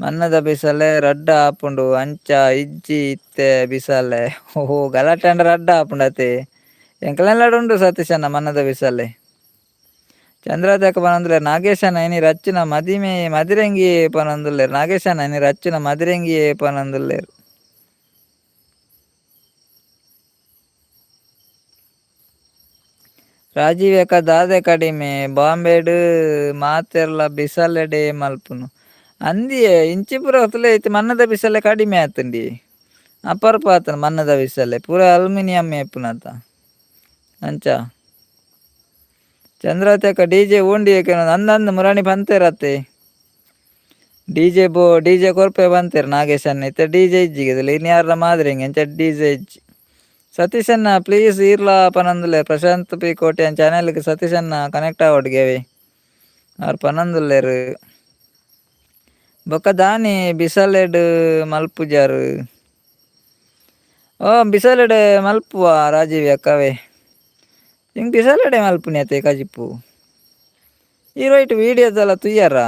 ಮನ್ನದ ಬಿಸಲೆ ರಡ್ಡ್ ಆಪುಂಡು ಅಂಚ ಇಜ್ಜಿ ಇತ್ತೆ ಬಿಸಲೆ. ಓಹೋ ಗಲಾಟೆ ಆಂಡ ರಡ್ಡ್ ಆಪುಂಡು ಅತೆ. ಎಂಕಲ್ನೆಲ್ಲಡ್ ಉಂಡು ಸತೀಶಣ್ಣ ಮನ್ನದ ಬಿಸಲೆ. ಚಂದ್ರದೇಕ ಪನೊಂದುಲ್ಲೆರ್ ನಾಗೇಶಣ್ಣ ಇನಿ ರಚ್ಚುನ ಮದಿಮೆ ಮದಿರೆಂಗಿ ಪನೊಂದುಲ್ಲೆರ್ ನಾಗೇಶಣ್ಣ ಇನಿ ರಚ್ಚುನ ಮದಿರೆಂಗಿ ಪನೊಂದುಲ್ಲೆರ್. ರಾಜೀವ್ ಅಕ್ಕ ದಾದೆ ಕಡಿಮೆ ಬಾಂಬೆಡ್ ಮಾತೆರ್ಲ ಬಿಸಲೆಡೆ ಮಲ್ಪುನು ಅಂದಿಯೇ ಇಂಚಿ ಪೂರ ತುಲೆ ಇತ್ತೆ ಮನ್ನದ ಬಿಸಲೆ ಕಡಿಮೆ ಆತುಂಡಿ ಅಪರೂಪ ಆತುಂಡು ಮನ್ನದ ಬಿಸಲೆ ಪೂರ ಅಲ್ಯೂಮಿನಿಯಂ ಇಪ್ಪುನತ ಅಂಚ. ಚಂದ್ರಾವತಿ ಅಕ್ಕ ಡಿ ಜೆ ಊಂಡಿ ಅಂದ ಅಂದ್ ಮುರಾಣಿ ಪಂತೇರತ್ತೆ ಡಿ ಜೆ ಬೋ ಡಿ ಜೆ ಕೊರ್ಪೆ ಪಂತೇರ್ ನಾಗೇಶಣ್ಣ ಇತ್ತೆ ಡಿ ಜೆ ಇಜ್ಜಿಗೆ ಇನಿ ಯಾರ್ಲ ಮಾದಿರಿಂಗೆ ಅಂಚ ಡಿ ಜೆ ಇಜ್ಜಿ. ಸತೀಶಣ್ಣ ಪ್ಲೀಸ್ ಈರ್ಲ ಪನೊಂದುಲ್ಲೆರ್ ಪ್ರಶಾಂತ್ ಪಿ ಕೋಟ್ಯಾನ್ ಚಾನೆಲ್ಗ್ ಸತೀಶಣ್ಣ ಕನೆಕ್ಟ್ ಆವೊಡುಗೆ ಅವೆ ಆರ್ ಪನೊಂದುಲ್ಲೆರ್. ಬೊಕ್ಕ ದಾನಿ ಬಿಸಲೆಡ್ ಮಲ್ಪುಜಾರ್. ಓ ಬಿಸಲೆಡ್ ಮಲ್ಪುವ ರಾಜೀವ್ ಅಕ್ಕವೇ. ಇಂಕ್ ಬಿಸಲೆಡೆ ಮಲ್ಪುನಿ ಅತೆ ಕಜಿಪು. ಈರ್ ಒಯ್ಟ್ ವೀಡಿಯೋದೆಲ್ಲ ತೂಯರ?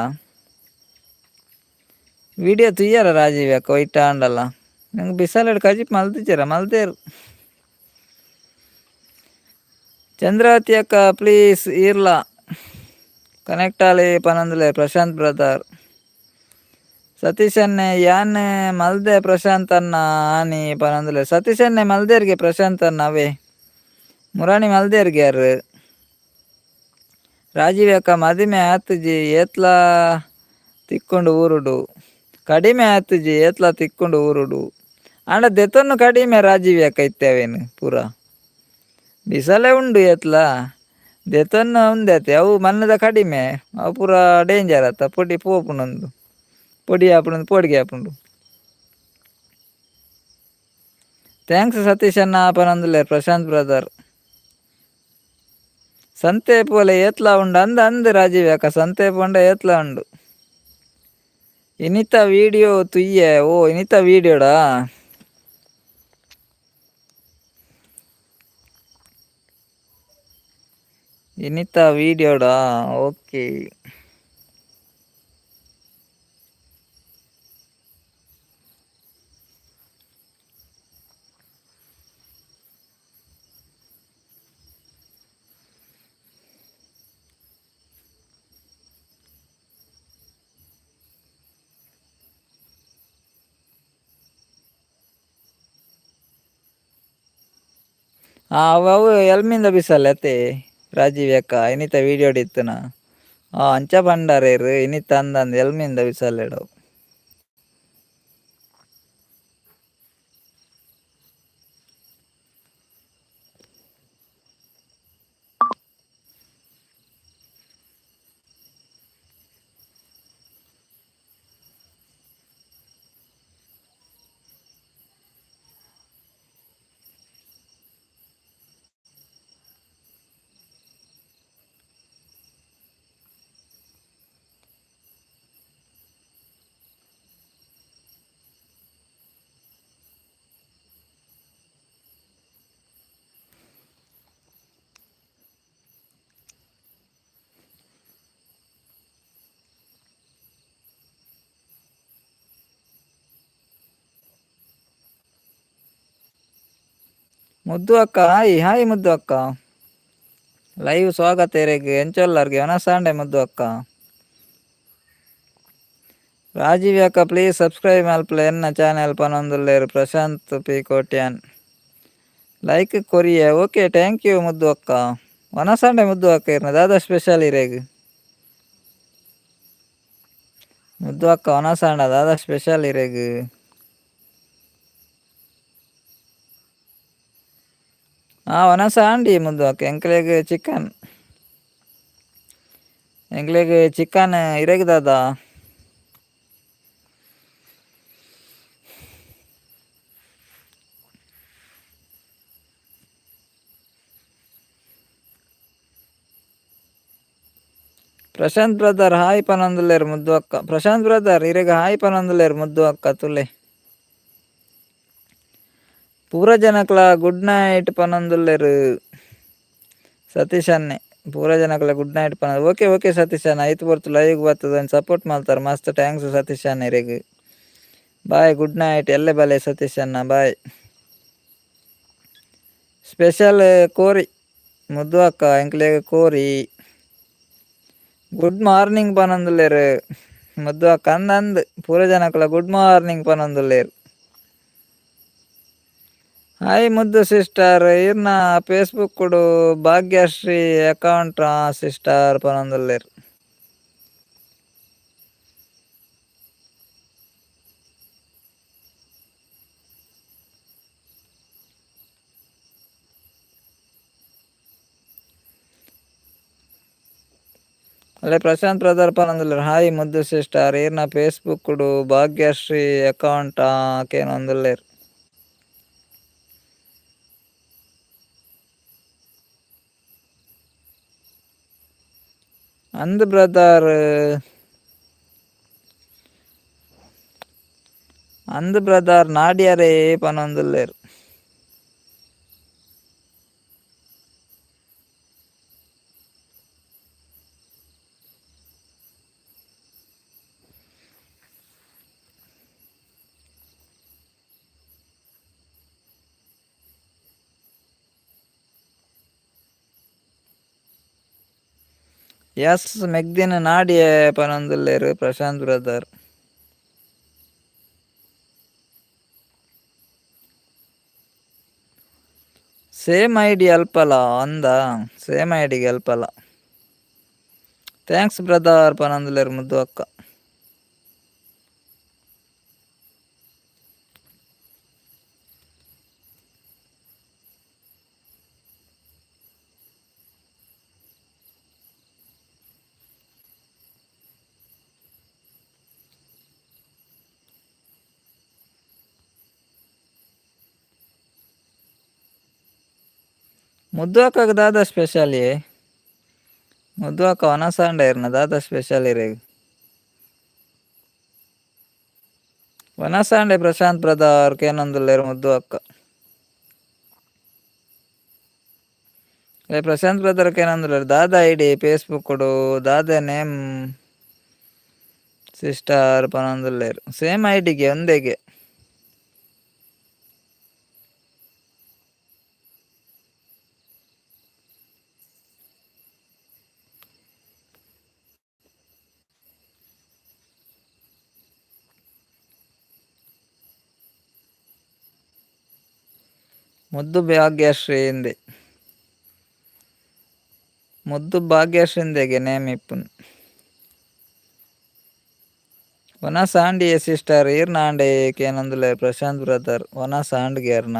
ವೀಡಿಯೋ ತೂಯರ ರಾಜೀವ್ ಅಕ್ಕ ಒಯ್ಟ್ ಆಂಡಲ? ನಂಗೆ ಬಿಸಲೆಡ್ ಕಜಿಪು ಮಲ್ತಿಜೆರ ಮಲ್ತೇರು. ಚಂದ್ರಾವತಿ ಅಕ್ಕ please ಈರ್ಲ connect Aale ಪನೊಂದುಲ್ಲೆರ್ Prashanth brother. ಸತೀಶನ್ನೆ ಯಾನ್ ಮಲ್ದೆ ಪ್ರಶಾಂತ್ ಅಣ್ಣ ಆನಿ ಪನೊಂದುಲ್ಲೆರ್. ಸತೀಶನ್ನೆ ಮಲ್ದೇರ್ಗೆ ಪ್ರಶಾಂತ್ ಅಣ್ಣ ಅವೇ. ಮುರಾಣಿ ಮಲ್ದೇರ್ಗೆ ಯಾರ್. ರಾಜೀವ್ ಅಕ್ಕ ಮದಿಮೆ ಆತುಜಿ ಏತ್ಲಾ ತಿಕ್ಕೊಂಡು ಊರುಡು. ಕಡಿಮೆ ಆತುಜಿ ಏತ್ಲಾ ತಿಕ್ಕೊಂಡು ಊರುಡು. ಆಂಡ ದೆತೊನ್ನು ಕಡಿಮೆ ರಾಜೀವ್ ಅಕ್ಕ ಇತ್ತೆ ಅವೇನು ಪೂರ. ಬಿಸಲೆ ಉಂಡು ಏತ್ಲಾ ದೆತೊನ್ನು ಉಂದೆತೆ ಅವು ಮನ್ನದ ಕಡಿಮೆ ಅವು ಪೂರ ಡೇಂಜರ್ ಅತ್ತ ಪೊಡಿ ಪೋಪುಂಡೊಂದು ಪೊಡಿ ಆಪುಂಡು ಪೋಡಿಗೆ ಆಪುಂಡು. Thanks Satish ಅಣ್ಣ ಪನೊಂದುಲ್ಲೆರ್ ಪ್ರಶಾಂತ್ ಬ್ರದರ್. ಸಂತೆ ಪೋಲೆ ಏತ್ಲಾ ಉಂಡು ಅಂದ್ ಅಂದ್ ರಾಜೀವ್ ಅಕ್ಕ ಸಂತೆ ಪೋಂಡ ಏತ್ಲಾ ಉಂಡು. ಇನಿತ ವೀಡಿಯೋ ತುಯ್ಯೆ ಓ ಇನಿತ ವೀಡಿಯೋಡಾ. ಇನಿತ ವೀಡಿಯೋಡಾ ಓಕೆ. ಅವು ಅವು ಎಲ್ಮಿಂದ ಬಿಸಲೆ ಅತ್ತೆ. ರಾಜೀವ್ ಅಕ್ಕ ಇನಿತ ವೀಡಿಯೋ ಇತ್ತನ ಅಂಚ ಪಂಡಾರೇರು ಇನಿತ ಅಂದಂದು ಎಲ್ಮಿಂದ ವಿಸಾಲೆಡವು. ಮುದ್ದು ಅಕ್ಕ ಹಾಯ್ ಹಾಯ್ ಮುದ್ದು ಅಕ್ಕ, ಲೈವ್ ಸ್ವಾಗತ ಇರೆಗ್ ಎಂಚೊಲ್ಲರ್ಗೆ ಒನಸಾಂಡೆ ಮುದ್ದು ಅಕ್ಕ. ರಾಜೀವ್ ಅಕ್ಕ ಪ್ಲೀಸ್ ಸಬ್ಸ್ಕ್ರೈಬ್ ಮಲ್ಪಲೆ ಎನ್ನ ಚಾನೆಲ್ ಪನೊಂದುಲ್ಲೆರ್ ಪ್ರಶಾಂತ್ ಪಿ ಕೋಟ್ಯಾನ್. ಲೈಕ್ ಕೊರಿಯೆ ಓಕೆ thank you ಮುದ್ದು ಅಕ್ಕ. ಒನಸಾಂಡೆ ಮುದ್ದು ಅಕ್ಕ ಇರ್ನ ದಾದಾ ಸ್ಪೆಷಲ್ ಇರೆಗ್ ಮುದ್ದು ಅಕ್ಕ ಒನಸಾಂಡ ದಾದಾ ಸ್ಪೆಷಲ್ ಇರೆಗ್. ಒನಸಾಂಡಿ ಮುದ್ದು ಅಕ್ಕ ಎಂಕ್ಲೆಗ್ ಚಿಕನ್ ಎಂಕ್ಲೆಗ್ ಚಿಕನ್ ಇರೆಗ್ ದಾದಾ. ಪ್ರಶಾಂತ್ ಬ್ರದರ್ ಹಾಯ್ ಪನೊಂದುಲ್ಲೆರ್ ಮುದ್ದು ಅಕ್ಕ. ಪ್ರಶಾಂತ್ ಬ್ರದರ್ ಇರೆಗ್ ಹಾಯ್ ಪನೊಂದುಲ್ಲೆರ್ ಮುದ್ದು ಅಕ್ಕ ತುಲೆ. ಪೂರ ಜನಕ್ಲ ಗುಡ್ ನೈಟ್ ಪನೊಂದುಲ್ಲೆರ್ ಸತೀಶ್ ಅಣ್ಣೆ. ಪೂರ ಜನಕ್ಲ ಗುಡ್ ನೈಟ್ ಪನ ಓಕೆ ಓಕೆ ಸತೀಶ್ ಅಣ್ಣ ಐತ್ ಪೊರ್ತು ಲೈವ್ ಬತ್ತದ ಸಪೋರ್ಟ್ ಮಲ್ತಾರ ಮಸ್ತ್ thanks Satish ಅಣ್ಣ ಇರೆಗ್. ಬಾಯ್ ಗುಡ್ ನೈಟ್ ಎಲ್ಲೆ ಬಲೆ ಸತೀಶ್ ಅಣ್ಣ ಬಾಯ್. ಸ್ಪೆಷಲ್ ಕೋರಿ ಮುದ್ದು ಅಕ್ಕ ಎಂಕ್ಲೆಗ್ ಕೋರಿ. ಗುಡ್ ಮಾರ್ನಿಂಗ್ ಪನೊಂದುಲ್ಲೆರ್ ಮುದ್ದು ಅಕ್ಕ ಅಂದ್ ಅಂದ್ ಪೂರ ಜನಕ್ಲ ಗುಡ್ ಮಾರ್ನಿಂಗ್ ಪನೊಂದುಲ್ಲೆರ್. ಹಾಯ್ ಮುದ್ದು ಸಿಸ್ಟರ್ ಇರ್ನ ಫೇಸ್ಬುಕ್ ಭಾಗ್ಯಶ್ರೀ ಅಕೌಂಟ್ ಸಿಸ್ಟರ್ ಪನೊಂದುಲ್ಲೆರ್. ಅಲ್ಲೇ ಪ್ರಶಾಂತ್ ಬ್ರದರ್ ಪನೊಂದುಲ್ಲೆರ್ ಹಾಯ್ ಮುದ್ದು ಸಿಸ್ಟರ್ ಇರ್ನ ಫೇಸ್ಬುಕ್ ಭಾಗ್ಯಶ್ರೀ ಅಕೌಂಟ್ ಕೇನೊಂದುಲ್ಲೆರ್. ಅಂದ್ ಬ್ರದರ್ ಅಂದ್ ಬ್ರದರ್ ನಾಡ್ಯರೇ ಪನೊಂದುಲ್ಲೆರ್. ಎಸ್ ಮೆಗ್ದಿನ ನಾಡಿಯೆ ಪನೊಂದುಲ್ಲೆರ್ ಪ್ರಶಾಂತ್ ಬ್ರದರ್. ಸೇಮ್ ಐಡಿ ಅಲ್ಪಲ ಅಂದ ಸೇಮ್ ಐಡಿಗೆ ಅಲ್ಪಲ. Thanks brother ಪನೊಂದುಲ್ಲೆರ್ ಮುದ್ದು ಅಕ್ಕ. ಮುದ್ದು ಅಕ್ಕಗ್ ದಾದ ಸ್ಪೆಷಲ್ ಯೇ ಮುದ್ದು ಅಕ್ಕ ಒನಸಾಂಡ ಇರ್ನ ದಾದ ಸ್ಪೆಷಲ್ ಇರೆಗ್. ಒನಸಾಂಡೆ ಪ್ರಶಾಂತ್ ಬ್ರದರ್ ಕೇನೊಂದುಲ್ಲೆರ್ ಮುದ್ದು ಅಕ್ಕ. ಲೇ ಪ್ರಶಾಂತ್ ಬ್ರದರ್ ಕೇನೊಂದುಲ್ಲೆರ್ ದಾದ ಐಡಿ ಫೇಸ್ಬುಕ್ ದಾದ ನೇಮ್ ಸಿಸ್ಟರ್ ಪನೊಂದುಲ್ಲೆರ್ ಸೇಮ್ ಐಡಿಗೆ ಒಂದೆಗೆ. ಮುದ್ದು ಭಾಗ್ಯಶ್ರೀ ಇಂದೆ. ಮುದ್ದು ಭಾಗ್ಯಶ್ರೀಂದೆಗೆ ನೇಮ್ ಇಪ್ಪುನ್. ವನಸ್ ಆಂಡಿಯೇ ಸಿಸ್ಟರ್ ಈರ್ನ ಆಂಡೆ ಕೇನೊಂದುಲ್ಲೆರ್ ಪ್ರಶಾಂತ್ ಬ್ರದರ್. ವನಸ್ ಆಂಡ್ಗೆ ಅರ್ನ.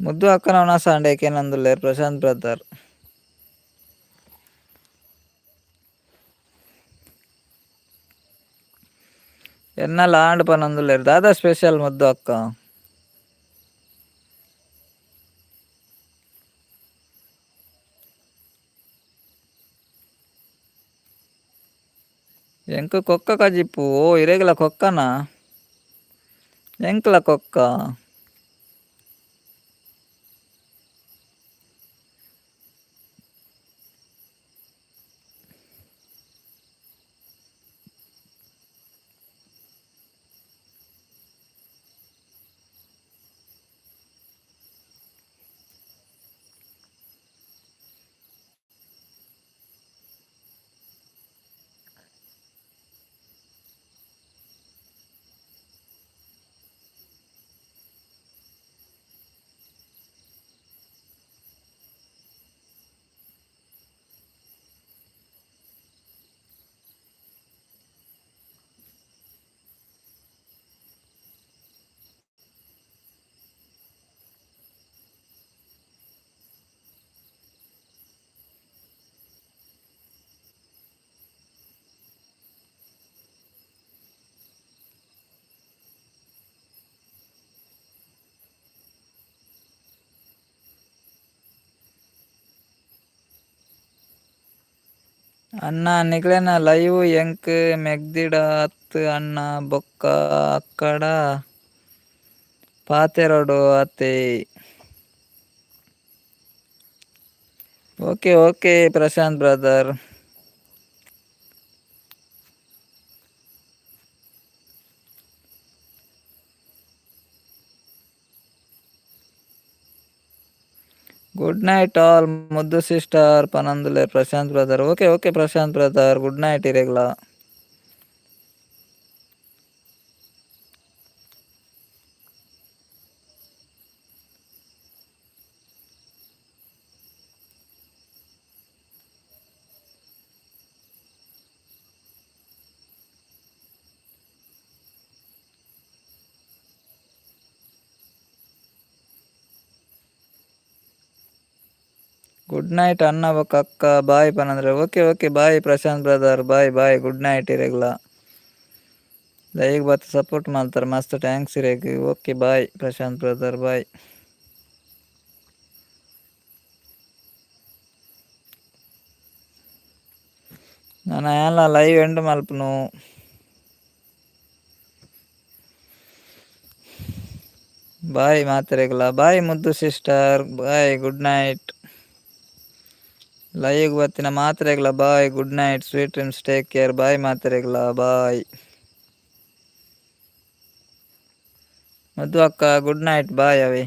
ಮುದ್ದು ಅಕ್ಕನ ವನಸ್ ಆಂಡೆ ಕೇನೊಂದುಲ್ಲೆರ್ ಪ್ರಶಾಂತ್ ಬ್ರದರ್. ಎನ್ನಲ ಆಂಡ್ ಪನೊಂದುಲ್ಲೆರ್. ದಾದಾ ಸ್ಪೆಷಲ್ ಮುದ್ದು ಅಕ್ಕ? ಎಂಕ್ ಕೊಕ್ಕ ಕಜಿಪು. ಓ ಇರೆಗ್ಲ ಕೊಕ್ಕನಾ? ಎಂಕ್ಲ ಕೊಕ್ಕ. ಅಣ್ಣ ನಿಕ್ಲೆನ ಲೈವ್ ಎಂಕ್ ಮೆಗ್ದಿಡ ಅತ್ತ್ ಅಣ್ಣ ಬೊಕ್ಕ ಅಕ್ಕಡ ಪಾತೆರೊಡು ಅತೆ. Okay okay Prashanth brother. Good night all ಮುದ್ದು ಸಿಸ್ಟರ್ ಪನೊಂದುಲ್ಲೆರ್ Prashanth brother. Okay okay Prashanth brother, good night ಇರೆಗ್ಲ. Good night ಅಣ್ಣ ಬೊಕ್ಕ ಅಕ್ಕ ಬಾಯ್ ಪನಂದ್ರೆ. Okay okay bye Prashanth brother, bye bye, good night ಇರೆಗ್ಲ. ಲೈವ್ ಬತ್ತ್ ಸಪೋರ್ಟ್ ಮಲ್ತಾರ ಮಸ್ತ್ thanks ಇರೆಗ್. Okay bye Prashanth brother, bye. ನನ ಯಾನ್ಲ ಲೈವ್ ಎಂಡ್ ಮಲ್ಪುನು. ಬಾಯ್ ಮಾತೆರೆಗ್ಲ, ಬಾಯ್ ಮುದ್ದು sister, bye, good night. Live ಬತ್ತಿನ ಮಾತೆರೆಗ್ಲ bye, good night, sweet dreams, take care, bye ಮಾತೆರೆಗ್ಲ, ಬಾಯ್. ಮಧು ಅಕ್ಕ ಗುಡ್ ನೈಟ್, ಬಾಯ್ ಅವೆ.